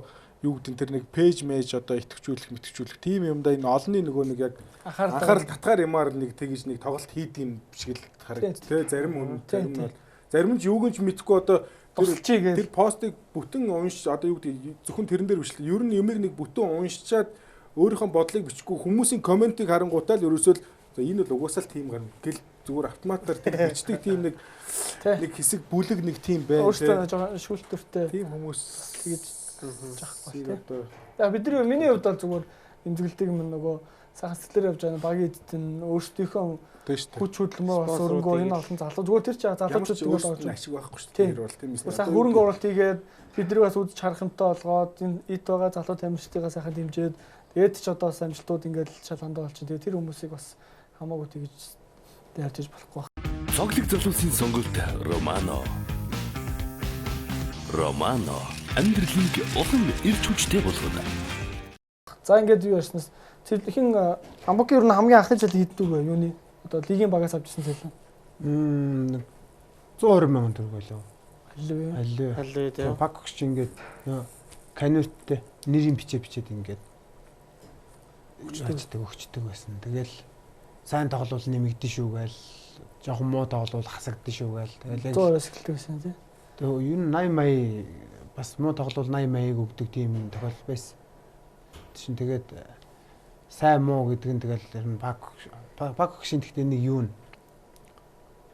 юу гэдэг нь тэр нэг пэйж мэж одоо итгэвчүүлэх мэтгчүүлэх тийм юмдаа энэ олонний нөгөө нэг яг анхаарал татгаар юмар нэг тэгж нэг тоглолт хийд юм шиг л харагд тэ зарим хүн зарим нь бол зарим нь юуг нь ч мэдэхгүй одоо тэр постыг бүтэн унш одоо юу гэдэг зөвхөн тэрэн дээр биш л ер нь юмыг нэг бүтэн уншичаад өөрийнхөө бодлыг бичихгүй хүмүүсийн комментиг харангуутаа л ерөөсөө л за энэ бол угаасаа л тийм гарна гэл зүгээр автоматар тэр бичдэг тийм нэг нэг хэсэг бүлэг нэг тийм байна. Өөртөө жоохон шүүлтүртэй тийм хүмүүс тэгэж жаахгүй тийм. Яг бидний миний хувьд бол зүгээр эмзэгэлдэг юм нөгөө сайхан сэтгэлээр явж байгаа багийн эдд нь өөрсдийнхөө хүч хөдөлмөр бас өрөнгөө энэ олон залуу зүгээр тэр чинь залуучууд зүгээр орж ашиг байхгүй шүү дээ. Тэр бол тийм ээ. Сайхан хөрөнгө оруулалт хийгээд бидний бас үзэж харах юмтай болгоод энэ эд байгаа залуу тамирчдыгаа сайхан дэмжиж тэгээд ч одоо бас амжилтууд ингээд шал хандаа болчих. Тэгээд тэр хүмүүсийг бас хамаагүй тэгж ярьж иж болохгүй байх. Цоглог залуусын сонголт Романо. Романо амьдралыг улам эрч хүчтэй болгоно. За ингээд юу ярьснаас хин Амбук ер нь хамгийн анхны жил хийддэг вэ? Юуны одоо лигийн багаас авчихсан цалин. 120 мянган төгрөг болов. Алив. Алив. Алив тийм. Пак өгч ингээд канверттэй нэрийн бичээд ингээд өгчдөг байсан. Тэгэл сайн тоглол нэмэгдэн шүү гээл, жоохон муу тоглол хасагдсан шүү гээл. Тэгэл 120-оос эхэлдэг байсан тийм. Тэгээ ер нь 80 мая бас муу тоглол 80 маяг өгдөг тийм тохиолдол байсан. Чинь тэгээд сайн муу гэдэг нь тэгэл ер нь баг өгшин гэхдээ нэг юу н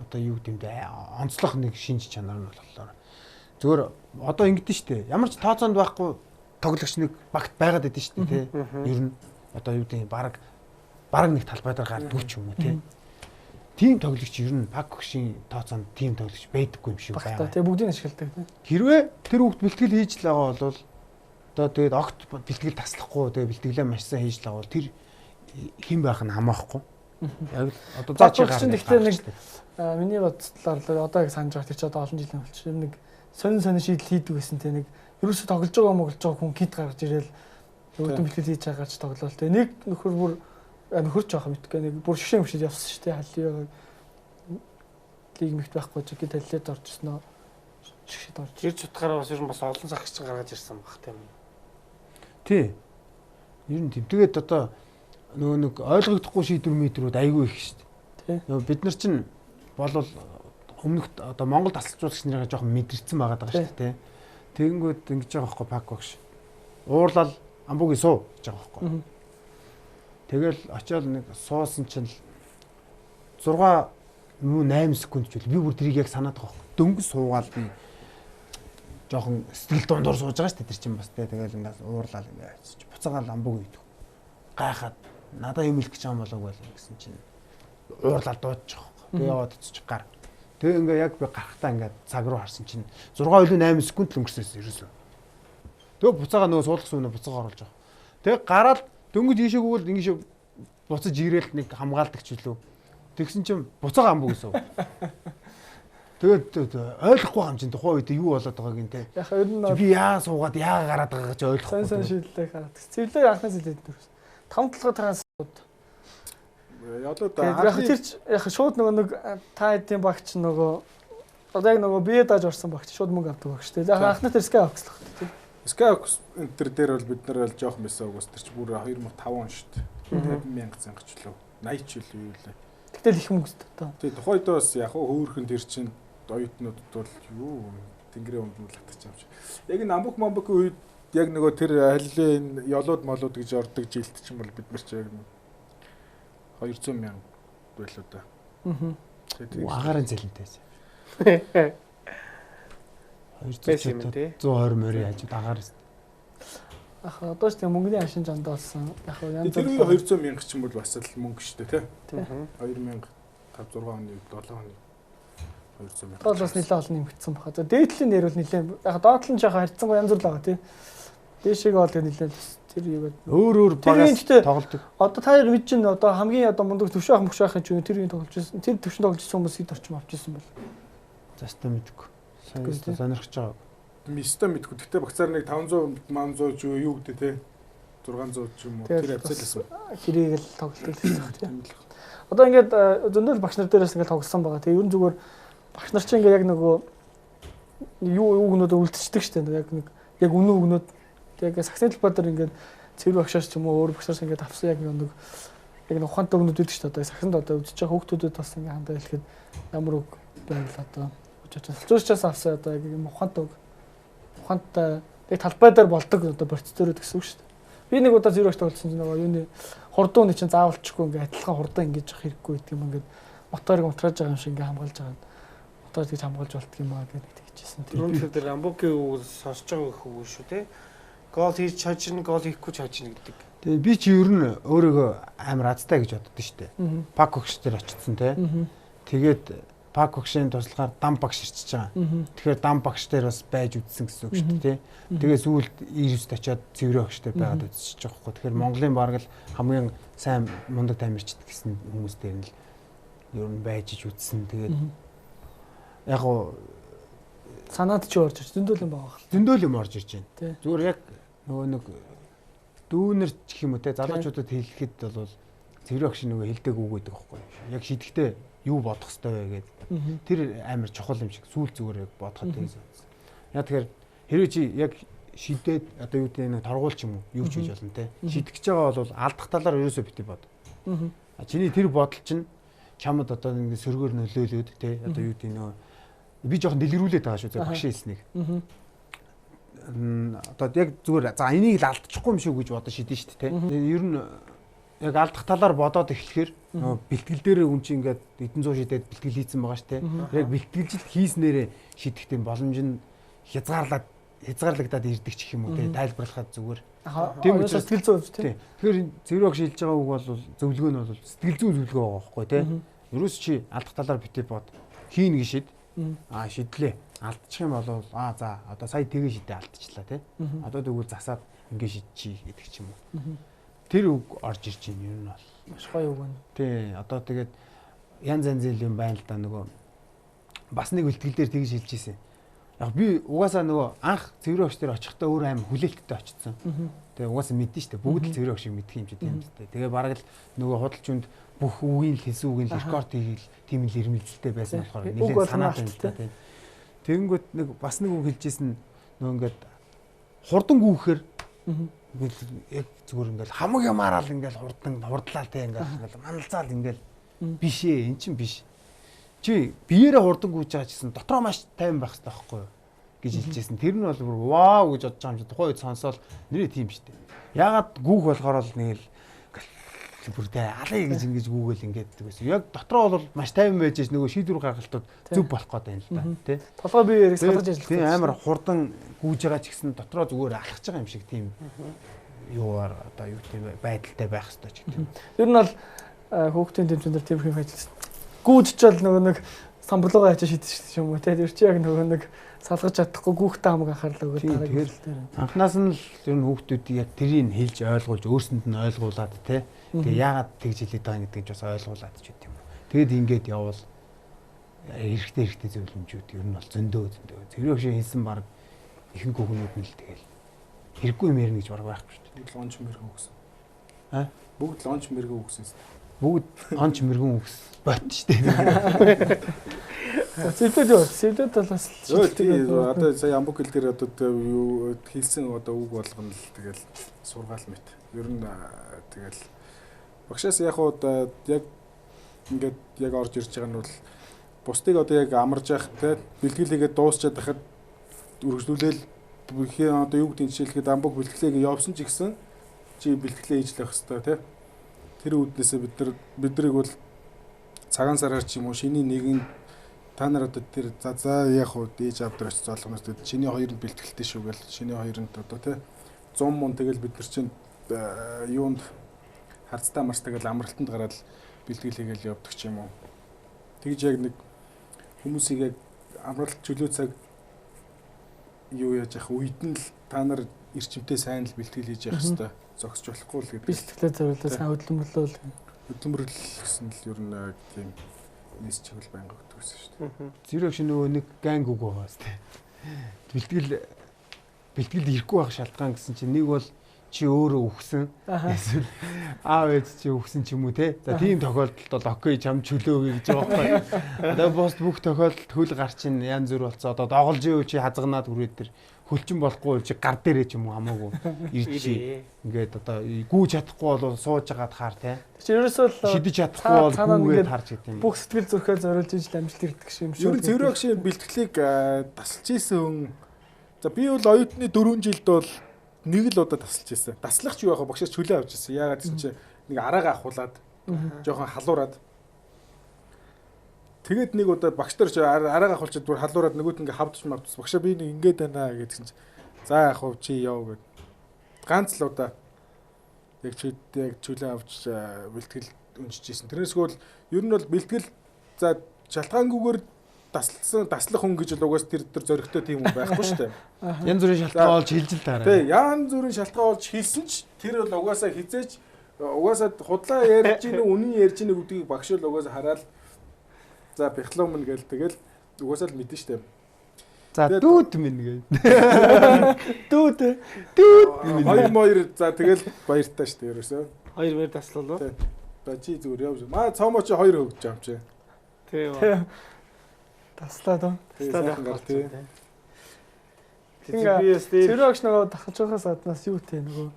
одоо юу гэдэм бэ онцлох нэг шинж чанар нь болохоор зүгээр одоо ингэдэж штэ ямар ч тооцоонд байхгүй тоглогч нэг багт байгаад байдэн штэ тий. Ер нь одоо юу гэдэг баг нэг талбай дээр гардгүй ч юм уу тий. Тийм тоглогч ер нь баг өгшин тооцоонд тийм тоглогч байдаггүй юм шиг байна. Тэгээ бүгдийг ашигладаг тий. Хэрвээ тэр хүүхд бэлтгэл хийж л байгаа бол одоо тэгээд огт бэлтгэл таслахгүй тэгээ бэлтгэлээ маш сайн хийж л байгаа бол тэр хэн байх нь хамаахгүй. Яг л одоо заа чи гарна. Гэхдээ нэг миний бодлоор л одоо яг санаж байгаа тэр чи одоо олон жилийн болчих. Ер нь нэг сонин шийдэл хийдэг байсан тий нэг ерөөсө тоглож байгаа моглож байгаа хүн гинт гаргаж ирээл өвдөн бэлтгэл хийж байгаач тоглоол тий. Нэг нөхөр бүр нөхөр ч жоох мэдгүй нэг бүр шишээ мөшөд явсан шүү дээ. Халиаг лиг мэгт байхгүй ч гинт халиад орж ирсэн нөө шигшэд орж. Тэр чутгаараа бас ер нь бас олон сагч гаргаж ирсэн баг тийм. Тий. Ер нь тийм. Тэгээд одоо нөгөө нэг ойлгогдохгүй шийдвэр мэдрүүд айгүй их шүү дээ. Нөгөө бид нар чинь болвол өмнөх одоо Монгол тасалжуулагч нарыгаа жоохон мэдэрсэн байгаа даа шүү дээ. Тэгэнгүүт ингэж байгаа байхгүй пак багш. Уурлал амбугийн суу гэж байгаа байхгүй. Тэгэл очиод нэг суусан чинь 6 8 секунд ч үл би бүр тэрийг яг санаад байгаа байхгүй. Дөнгөж суугаал би жоохон сэтгэл дундуур сууж байгаа шүү дээ тэр чинь бас тэ тэгэл ингээс уурлал ингээд буцаагаал амбуг идэх. Гайхаад надаа юм хэлэх гэж байгаа юм болов уу гэсэн чинь уурлал дуудчих. Тэгээ яваад очиж гар. Тэгээ ингээ яг би гарахтаа ингээд цаг руу харсан чинь 6 илүү 8 секунд л өнгөрсөөс ерөөсөө. Тэгээ буцаага нөгөө суулгах сүүнэ буцаага оруулж байгаа. Тэгээ гараад дөнгөж ийшээ гүгэл ингэж буцаж ирээл нэг хамгаалдаг ч үлээ. Тэгсэн чинь буцаага амбуг гэсэн. Тэгээд ойлгохгүй юм чинь тухайн үед юу болоод байгааг нь те. Яг ер нь би яа суугаад яа гараад байгааг ч ойлгохгүй. Сан шийдлээ хараад. Цэвлээ анхны зэлээд дөрвс. 5 толгой тараас Ялууд яг тэр ч яг шууд нөгөө нэг та хэдийн багч нөгөө одоо яг нөгөө бие дааж орсон багч шууд мөнгө авдаг багч те. Яг анхны тэр Skybox л багт те. Skybox энэ төр дээр бол бид нар бол жоох байсан угаас тэр чи бүр 2005 он шүү дээ. 50 мянга зангач лөө 80 ч үлээ юу лээ. Тэгтэл их мөнгө өсдөг та. Тий тухайн үед бас яг хөөхөн тэр чинь оюутнуудад бол юу тэнгэрийн өмд л татчих юм шиг. Яг энэ амбук мамбукийн үед яг нөгөө тэр халилын энэ ялууд молууд гэж ордог жилт чинь бол бид нар чи яг 200 мянга байлуу да. Агаарын цалинтай байсан. 200 юм тий. 120 морийн хажууд агаар. Ах одоо ч тийм мөнгөний хашин жандаа болсон. Яг янз бүр тэр 200 мянга ч юм бол бас л мөнгө шүү дээ тий. 2005 6 оны 7 оны 200 мянга. Одоо бас нэлээд олон нэмэгдсэн баха. За дээдлийн нэр бол нэлээд яг доотлон жоохон харьцангуй янз бүр л байгаа тий. Дээшээгээ бол нэлээд тэр юугээд өөр багаас тоглодог. Одоо та хоёр мэдэж байна одоо хамгийн одоо мундаг төвшин ах мөш ахын ч юм тэр үеийн тоглож байсан. Тэр төвшин тоглож байсан хүмүүс хэд орчим авч ирсэн бол. За өстой мэдэхгүй. Сайн сонирхож байгаа. Мистэ мэдгүй. Гэтэ багцаар нэг 500 800 ч юу гэдэг те 600 ч юм уу тэр авцаалсан. Хэрийг л тоглолтог гэсэн баг тийм. Одоо ингээд зөндөл багш нар дээрээс ингээд тоглосон байгаа. Тэгээ ер нь зүгээр багш нар чинь ингээд яг нөгөө юу үгнүүд үлдчихдэг шүү дээ. Яг нэг яг үнэн үгнүүд яг саксны талбай дээр ингээд цэвэр багшаас ч юм уу өөр багшаас ингээд авсан яг нэг яг нэг ухаантай үгнүүд өгдөг шүү дээ. Одоо саксанд одоо үзэж байгаа хүүхдүүдэд бас ингээд хандаа хэлэхэд ямар үг байвал одоо солилцоочоос авсан одоо яг юм ухаантай үг ухаантай яг талбай дээр болдог одоо процедурууд гэсэн үг шүү дээ. Би нэг удаа цэвэр багш тоглосон чинь нөгөө юуны хурдууны чинь заавалчгүй ингээд адилхан хурдан ингэж явах хэрэггүй гэдэг юм ингээд моторыг унтрааж байгаа юм шиг ингээд хамгаалж байгаа. Мотор тэгж хамгаалж болдго юм аа гэдэг тэгжсэн. Тэр дээр Амбукийн үг сонсож байгаа их үг шүү те. Гол хийж чадна, гол хийхгүй чадна гэдэг. Тэгээ би чи ер нь өөрийгөө амар азтай гэж боддоо шүү дээ. Пак багш дээр очсон те. Тэгээд Пак багшийн туслахаар дам багш ирчихэж байгаа. Тэгэхээр дам багш дээр бас байж үзсэн гэсэн үг шүү дээ. Тэгээ сүүлд 99-д очиод цэврээ багш дээр байгаад үзчихэж байгаа хгүй. Тэгэхээр Монголын бараг л хамгийн сайн мундаг тамирчид гэсэн хүмүүс дээр нь л ер нь байж иж үзсэн. Тэгээд яг гоо санаад чи орж ирж зөндөл юм байгаа. Зөндөл юм орж ирж байна. Зүгээр яг нөгөө нэг дүүнер ч гэх юм уу те залуучуудад хэлэхэд бол цэврээ багш нөгөө хэлдэг үг гэдэг байхгүй. Яг шидэхдээ юу бодох ёстой вэ гэдэг. Тэр амар чухал юм шиг сүүл зүгээр яг бодоход тэгсэн. Яг тэгэхээр хэрвээ чи яг шидээд одоо юу гэдэг нэг торгуул ч юм уу юу ч хийж болно те. Шидэх гэж байгаа бол алдах талаар ерөөсөө бити бод. А чиний тэр бодол чинь чамд одоо нэг сөргөөр нөлөөлөөд те одоо юу гэдэг нөгөө би жоохон дэлгэрүүлээд байгаа шүү дээ багшийн хэлснийг. Одоо яг зүгээр за энийг л алдчихгүй юм шиг гэж бодож шидэн шүү дээ те. Ер нь яг алдах талаар бодоод эхлэхээр нөгөө бэлтгэл дээрээ хүн чинь ингээд хэдэн зуун шидээд бэлтгэл хийцэн байгаа шүү дээ. Яг бэлтгэлжил хийснээрээ шидэх тийм боломж нь хязгаарлагдаад ирдэг ч юм уу те тайлбарлахад зүгээр. Тийм учраас сэтгэл зүйн хувьд тийм. Тэгэхээр цэвэр багш хэлж байгаа үг бол зөвлөгөө нь бол сэтгэл зүйн зөвлөгөө байгаа байхгүй те. Ерөөс чи алдах талаар битгий бод. Хийнэ гэж шид. Аа шидлээ. Алдчих юм бол аа за одоо сая тэгээ шидээ алдчихлаа те. Одоо тэгвэл засаад ингэ шидчихье гэдэг ч юм уу. Тэр үг орж ирж байна ер нь бол. Маш гоё үг байна. Тий, одоо тэгээд янз янзын юм байна л да нөгөө бас нэг бэлтгэл дээр тэгж хэлж ирсэн. Яг би угаасаа нөгөө анх цэврээ багш дээр очихдоо өөр аим хүлээлттэй очсон. Тэгээ угаасаа мэдэн штэ бүгд л цэврээ багшийг мэдх юм чи тийм үстэй. Тэгээ бараг л нөгөө худалчунд бүх үгийн л хэлсэн үгийн л рекорд хийгээл тийм л ирмэлзэлтэй байсан болохоор нэлээд санаад байна л да тийм. Тэгэнгүүт нэг бас нэг үг хэлжсэн нөгөө ингээд хурдан гүүхээр ингээл яг зүгээр ингээл хамаг ямаараа л ингээл хурдан хурдлаа те ингээл маналзаал ингээл биш ээ эн чинь биш. Чи биеэрээ хурдан гүйж байгаа чийсэн дотроо маш тайван байх хэрэгтэй байхгүй юу гэж хэлжсэн. Тэр нь бол бүр вау гэж бодож байгаа юм чи тухайн үед сонсоол нэрээ тийм штэ. Яагаад гүүх болохоор л нэг л бүр те алаа гэж ингэж гүүгээл ингээд байсан. Яг дотроо бол маш тайван байж ш нөгөө шийдвэр гаргалтууд зөв болох гээд байна л да тий. Толгой биеэрээ салгаж ажиллах. Тийм амар хурдан гүйж байгаа ч гэсэн дотроо зүгээр алхаж байгаа юм шиг тийм юугаар одоо юу тийм байдалтай байх хэрэгтэй ч гэдэг юм. Ер нь бол хүүхдийн тэмцээн дээр тийм их ажилласан. Гүйжчээл нөгөө нэг самбарлуугаа ачаа шидэж юм уу те. Тэр чи яг нөгөө нэг салгаж чадахгүй гүүхтэй хамаг анхаарлаа өгöd дараа. Анхнаас нь л ер нь хүүхдүүдийг яг тэрийг хэлж ойлгуулж өөрсөнд нь ойлгуулад те. Тэгээ яагаад тэгж хэлээд байгаа гэдгийг ч бас ойлгуулад ч гэдэм юм. Тэгэд ингээд явбал хэрэгтэй зөвлөмжүүд ер нь бол зөндөө. Цэврээ багш хэлсэн баг ихэнх хүүхнүүд нь л тэгэл хэрэггүй юм ярина гэж баг байхгүй шүү дээ. Бүгд лонч мэрэгэн үгсэн. Аа? Бүгд лонч мэрэгэн үгсэн. Бүгд онч мэрэгэн үгс бот шүү дээ. Сэвлээд юу? Сэвлээд бол бас тий одоо сая Амбук хэл дээр одоо юу хэлсэн одоо үг болгоно л тэгэл сургаал мэт. Ер нь тэгэл багшаас яг уу яг ингээд яг орж ирж байгаа нь бол бусдыг одоо яг амарж явах те бэлтгэл хийгээд дуусчаад байхад өргөжлүүлээл одоо юу гэдэг нь жишээлхэд Амбук бэлтгэлээ явсан ч гэсэн чи бэлтгэлээ хийж л явах хэвээр те. Тэр үүднээсээ биднийг бол цагаан сараар ч юм уу шиний нэгэн та нар одоо тэр за яг уу дээж авдар очиж зоолгоноос тэгээд чиний хоёрын бэлтгэлтэй шүү гэл шиний хоёрынд одоо тий 100 мун тэгэл бид нар чинь юунд харцтай марцтай гэл амралтанд гараад бэлтгэл хийгээл явдаг ч юм уу. Тэгж яг нэг хүмүүсийг яг амралт чөлөө цаг юу яаж явах үед нь л та нар эрчимтэй сайн л бэлтгэл хийж явах хэвээр зогсож болохгүй л гэдэг. Бэлтгэлээ зориулаад сайн хөдөлмөрлөөл. Хөдөлмөрлөл гэсэн л ер нь яг тийм нэс чиглэл байнга өгдөг гэсэн шүү дээ. Зэрэг шиг нөгөө нэг ганг үг байгаа сте. Бэлтгэлд ирэхгүй байх шалтгаан гэсэн чинь нэг бол чи өөрөө үхсэн. Эсвэл аав ээж чи үхсэн ч юм уу те. За тийм тохиолдолд бол окей чам чөлөөгье гэж байгаа байхгүй. Одоо бус бүх тохиолдолд хөл гар чинь янз бүр болцоо. Одоо доголж ивэл чи хазганаад хүрээд тэр хөлчин болохгүй чи гар дээрээ ч юм уу хамаагүй ирж чи. Ингээд одоо гүйж чадахгүй бол сууж агаад хаар те. Тэр чинь ерөөсөө л шидэж чадахгүй бол гүйгээд харж гэдэг юм. Бүх сэтгэл зүрхээ зориулж ижил амжилт ирдэг юм шүү. Ер нь цэвэр багшийн бэлтгэлийг тасалж исэн хүн. За би бол оюутны 4 жилд бол нэг л удаа тасалж исэн. Таслах ч юу яах вэ? Багшаас чөлөө авч исэн. Яагаад гэсэн чи нэг араагаа ахуулаад жоохон халуураад. Тэгээд нэг удаа багш нар араагаа ахуулчаад бүр халуураад нөгөөт ингээ хавдч мавдс. Багшаа би нэг ингээд байна гэдгсэн чи за яах вэ чи яв гэд. Ганц л удаа яг чөлөө авч бэлтгэл өнжиж исэн. Тэрнээс хөл ер нь бол бэлтгэл за шалтгаангүйгээр таслсан таслах хүн гэж л угаас тэр зөрөгтэй тийм хүн байхгүй шүү дээ. Янз бүрийн шалтгаан олж хилж л таараа. Тий, янз бүрийн шалтгаан олж хилсэн ч тэр бол угаасаа хизээч угаасаа худлаа ярьж гин үү үнэн ярьж гин гэдгийг багш бол угаасаа хараад за бяхлуу мэн гээл тэгэл угаасаа л мэдэн шүү дээ. За дүүд минь гээ. Дүүд дүүд хоёр моёр за тэгэл баяртай шүү дээ ерөөсөө. Хоёр мөр таслалаа. Тий. За чи зүгээр явж. Маа цоомоо чи хоёр хөгж юм чи. Тий. Таслаад уу. Таслаад байх тий. Тэр багш нөгөө тасалж байхаас аднаас юу те нөгөө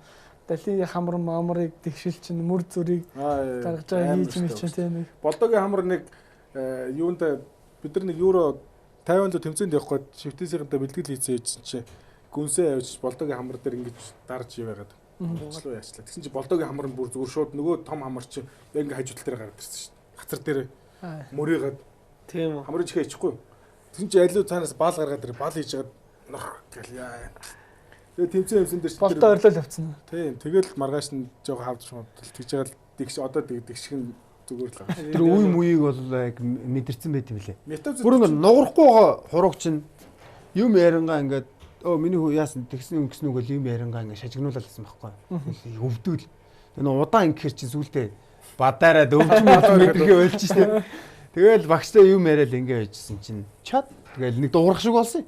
далийн хамар мамрыг тэгшил чинь мөр зүрийг гаргаж байгаа хийж мэй чинь те нэг. Болдогийн хамар нэг юунд бид нар нэг евро 50 лөө тэмцээнд явах гээд шивтесийнхэнтэй бэлтгэл хийцэн хийсэн чи гүнсээ авчиж болдогийн хамар дээр ингэж дарж ивэгээд уучлаа яачлаа. Тэгсэн чи болдогийн хамар нь бүр зүгээр шууд нөгөө том хамар чи яг ингэ хажуу тал дээр гараад ирсэн шүү дээ. Хацар дээр мөрийгээд тийм үү. Хамрын чихээ ичихгүй. Тэгсэн чи алиу цаанаас бал гаргаад ир бал хийж хагаад нох гэл яа. Тэгээ тэмцээн юмсан дээр болдоо орлол явцсан. Тийм. Тэгэл маргааш нь жоохон хавдч мавдал тэгж байгаа л тэгш одоо тэгших нь зүгээр л байгаа. Тэр үе мүйийг бол яг мэдэрсэн байт юм лээ. Бүр ингэ нугарахгүй байгаа хурууг чинь юм яриангаа ингээд өө миний хүү яасан тэгсэн өнгөсөн үг л юм яриангаа ингээд шажигнуулаад байсан байхгүй. Өвдөл. Тэгээ нөө удаан ингэхэр чинь сүултээ бадаараад өвч мэдрэхээ болж штэ. Тэгэл багштай юм яриад ингэ байжсэн чинь чад тэгэл нэг дуурах шиг болсон.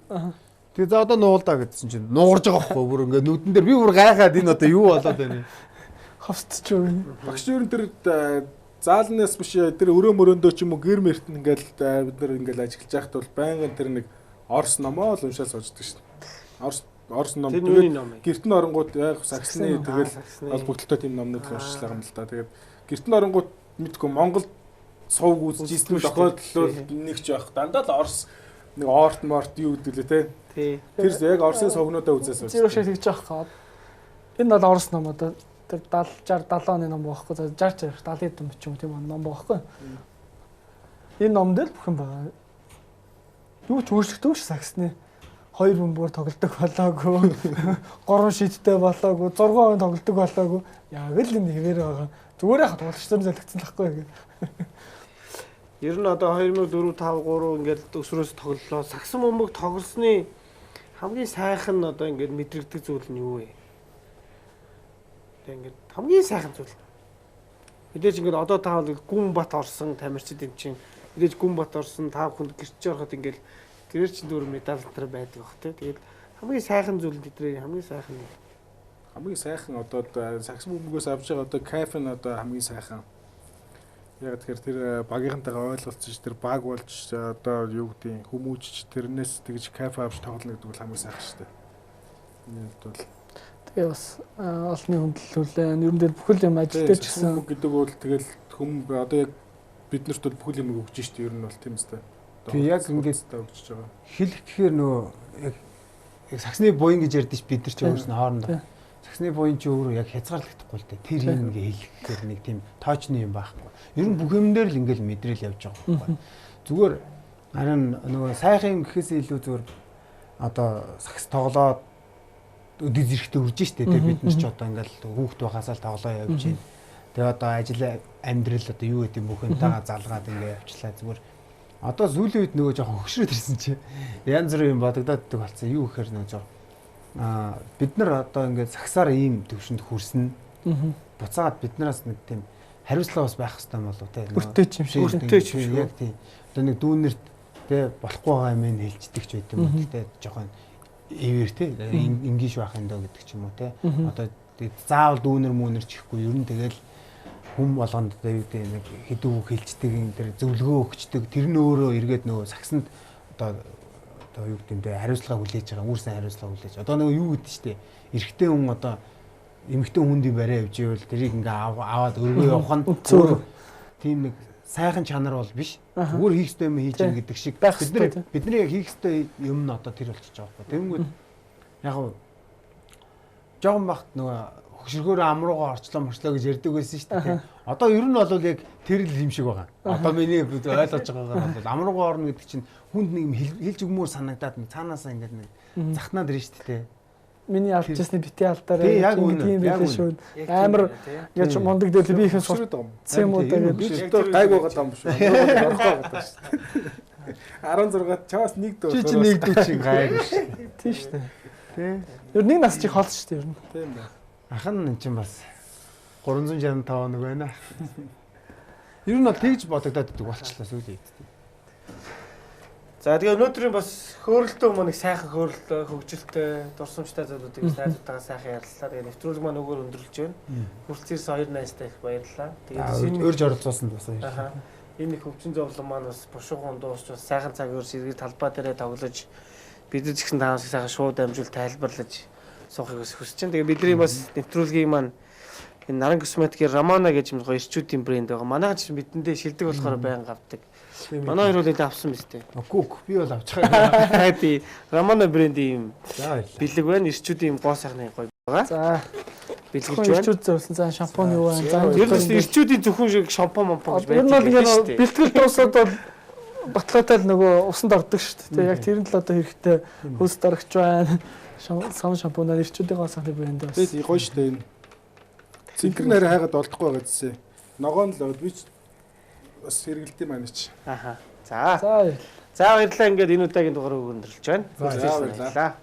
Тэгээ за одоо нуулдаа гэдсэн чинь нуурж байгаа байхгүй бүр ингээ нүдэн дээр би бүр гайхаад энэ одоо юу болоод байна вэ? Ховсдч юу вэ? Багш ер нь тэр заалнаас биш тэр өрөө мөрөөндөө ч юм уу гэр мэрт ингээл бид нар ингээл ажиллаж байхад бол байнгын тэр нэг Орос номоо л уншаад сууждаг шин. Орос ном тэгээд гэрт нь оронгууд яг саксны тэгэл холбогдлолтой тийм номнууд л уншиж байгаа юм л да. Тэгээд гэрт нь оронгууд мэдгүй Монгол сувг үзчихсэн тохиолдол нэг ч байх. Дандаа л Орос нэг орт морт юу гэдэг лээ те. Тий. Тэр яг Оросын сувгнуудаа үзээс үү. Зөрөө шиг тэгж байгаа байхгүй. Энэ бол Орос ном одоо тэр 70 60 70 оны ном байхгүй. 60 60 70 ном ч юм тийм ном байхгүй. Энэ ном дээр бүх юм байгаа. Юу ч өөрчлөгдөв ш саксны. 2 бөмбөр тоглодог болоогүй. 3 шидтэй болоогүй. 6 он тоглодог болоогүй. Яг л энэ хэвээр байгаа. Зүгээр яг тоглогчдоор залгицсан л байхгүй гэх. Ер нь одоо 2004 5 3 ингээд өсрөөс тоглолоо. Сагсан бөмбөг тоглосны хамгийн сайхан одоо ингээд мэдрэгдэг зүйл нь юу вэ? Тэгээ ингээд хамгийн сайхан зүйл. Мэдээж ингээд одоо таавал гүн бат орсон тамирчид юм чинь мэдээж гүн бат орсон та бүхэнд гэрч ороход ингээд тэрээр чинь дүүр медаль энэ байдаг бах тий. Тэгээд хамгийн сайхан зүйл тэдрээ хамгийн сайхан хамгийн сайхан одоо сагсан бөмбөгөөс авч байгаа одоо кайф нь одоо хамгийн сайхан. Яг тэгэхээр тэр багийнхантайгаа ойлголцож тэр баг болж одоо юу гэдгийг хүмүүжж тэрнээс тэгж кайф авч тоглоно гэдэг бол хамгийн сайхан шүү дээ. Миний хувьд бол тэгээ бас олонний хүндлэлүүлээ. Ер нь дээр бүхэл юм ажил дээр ч гэсэн гэдэг бол тэгэл хүм одоо яг биднэрт бол бүхэл юм өгч шүү дээ. Ер нь бол тийм үстэй. Тэг яг ингээд өгч байгаа. Хэлэх гэхээр нөгөө яг саксны буян гэж ярьдэж бид нар ч өөрснөө хоорондоо. Саксны буян чи өөрөө яг хязгаарлагдахгүй л дээ. Тэр юм ингээ хэлэхээр нэг тийм тоочны юм байхгүй. Ер нь бүх юм дээр л ингээл мэдрэл явж байгаа байхгүй. Зүгээр харин нөгөө сайхан юм гэхээсээ илүү зүгээр одоо сакс тоглоод өдөө зэрэгтэй үрж штэ тэ бид нар ч одоо ингээл хүүхд байхасаа л тоглоо явж байна. Тэгээ одоо ажил амьдрал одоо юу гэдэг бүх юмтайгаа залгаад ингээ явчлаа зүгээр. Одоо сүүлийн үед нөгөө жоохон хөгшрөөд ирсэн чи янз бүрийн юм бодогдоод идэх болсон. Юу гэхээр нөгөө жоохон бид нар одоо ингээд сагсаар ийм төвшөнд хүрсэн. Буцаагаад биднээс нэг тийм хариуцлага бас байх хэрэгтэй болов те. Өртөө ч юм шиг. Өртөө ч юм шиг. Яг тийм. Одоо нэг дүүнерт те болохгүй байгаа юм хэлждэг ч байт юм уу те. Жоохон ивэр те ингиш байх юм дөө гэдэг ч юм уу те. Одоо заавал дүүнер үүнер чихгүй ер нь тэгэл хүм болгонд одоо юу гэдэг нэг хэдэн үг хэлждэг юм тэр зөвлөгөө өгчдөг. Тэр нь өөрөө эргээд нөгөө сагсанд одоо юу гэдэг юм те хариуцлага хүлээж байгаа, үүрсэн хариуцлага хүлээж. Одоо нөгөө юу гэдэг чтэй эрэгтэй хүн одоо эмэгтэй хүндийн барай явж ивэл тэрийг ингээ аваад өргөө явах нь өөрөө тийм нэг сайхан чанар бол биш. Зүгээр хийх ёстой юм хийж ийн гэдэг шиг бидний яг хийх ёстой юм нь одоо тэр болчихж байгаа байхгүй. Тэнгүүд яг жоохон бахт нөгөө хөгшөргөөрөө амруугаа орчлоо морчлоо гэж ярьдаг байсан шүү дээ. Одоо ер нь бол яг тэр л юм шиг байгаа. Одоо миний ойлгож байгаагаар бол амруугаа орно гэдэг чинь хүнд нэг юм хэлж өгмөр санагдаад цаанаасаа ингээд нэг захнаад ирнэ шүү дээ. Миний алдчихсны бити алдаарай тийм байлээ шүү. Амар ингэж мундаг дээр би их сурсан юм уу гэдэг. Би ч одоо гайг байгаа юм шүү. Орохгүй байгаа шүү. 16 чаас нэг дүү. Чи чи нэг дүү чи гайг шүү. Тийм шүү дээ. Тэ. Ер нэг нас чи хол шүү дээ ер нь. Тийм байна. Ах нь чинь бас 365 хоног байна. Ер нь бол тэгж бодогдоод идэг болчлаа сүүлийн үед. За тэгээ өнөөдрийн бас хөөрөлтөө маань их сайхан хөөрөлтөө, хөгжилтэй, дурсамжтай зүйлүүдийг найзуудтайгаа сайхан ярилцлаа. Тэгээ нэвтрүүлэг маань өгөөр өндөрлөж байна. Хүрэлцээрсэн хоёр найзтай их баярлалаа. Тэгээд урьж оролцуулсанд бас баярлалаа. Энэ их хөгжин зовлон маань бас бушуухан дуусч бас сайхан цаг өрс эргээд талбай дээрээ тоглож бид ч гэсэн таамсыг сайхан шууд дамжуул тайлбарлаж суухыг бас хүсэж байна. Тэгээ бидний бас нэвтрүүлгийн маань энэ Наран косметикийн Рамана гэж юм гоё эрчүүдийн брэнд байгаа. Манайхан ч бидэндээ шилдэг болохоор байнга авдаг. Манай хоёр бол авсан биз дээ. Үгүй би бол авч байгаа. Тий. Рамана брендийн юм бэлэг байна. Эрчүүдийн юм гоо сайхны гоё байгаа. За бэлгэлж байна. Эрчүүд зориулсан. За шампунь юу байна? За ер нь эрчүүдийн зөвхөн шиг шампунь мампун гэж байдаг. Ер нь бол ингээд бэлтгэл дуусаад бол батлаатай л нөгөө усанд ордог шүү дээ. Яг тэр нь л одоо хэрэгтэй хөлс дарагч байна. Сам шампунаар эрчүүдийн гоо сайхны брэнд бас. Тэгээд гоё шүү дээ энэ. Цэнхэр нарийн хайгаад олдохгүй байгаа гэсэн. Ногоон л би ч бас хэрэгэлдэм маань чи. Аха. За. За баярлалаа. Ингээд энэ удаагийн дугаарыг өндөрлөж байна. За баярлалаа.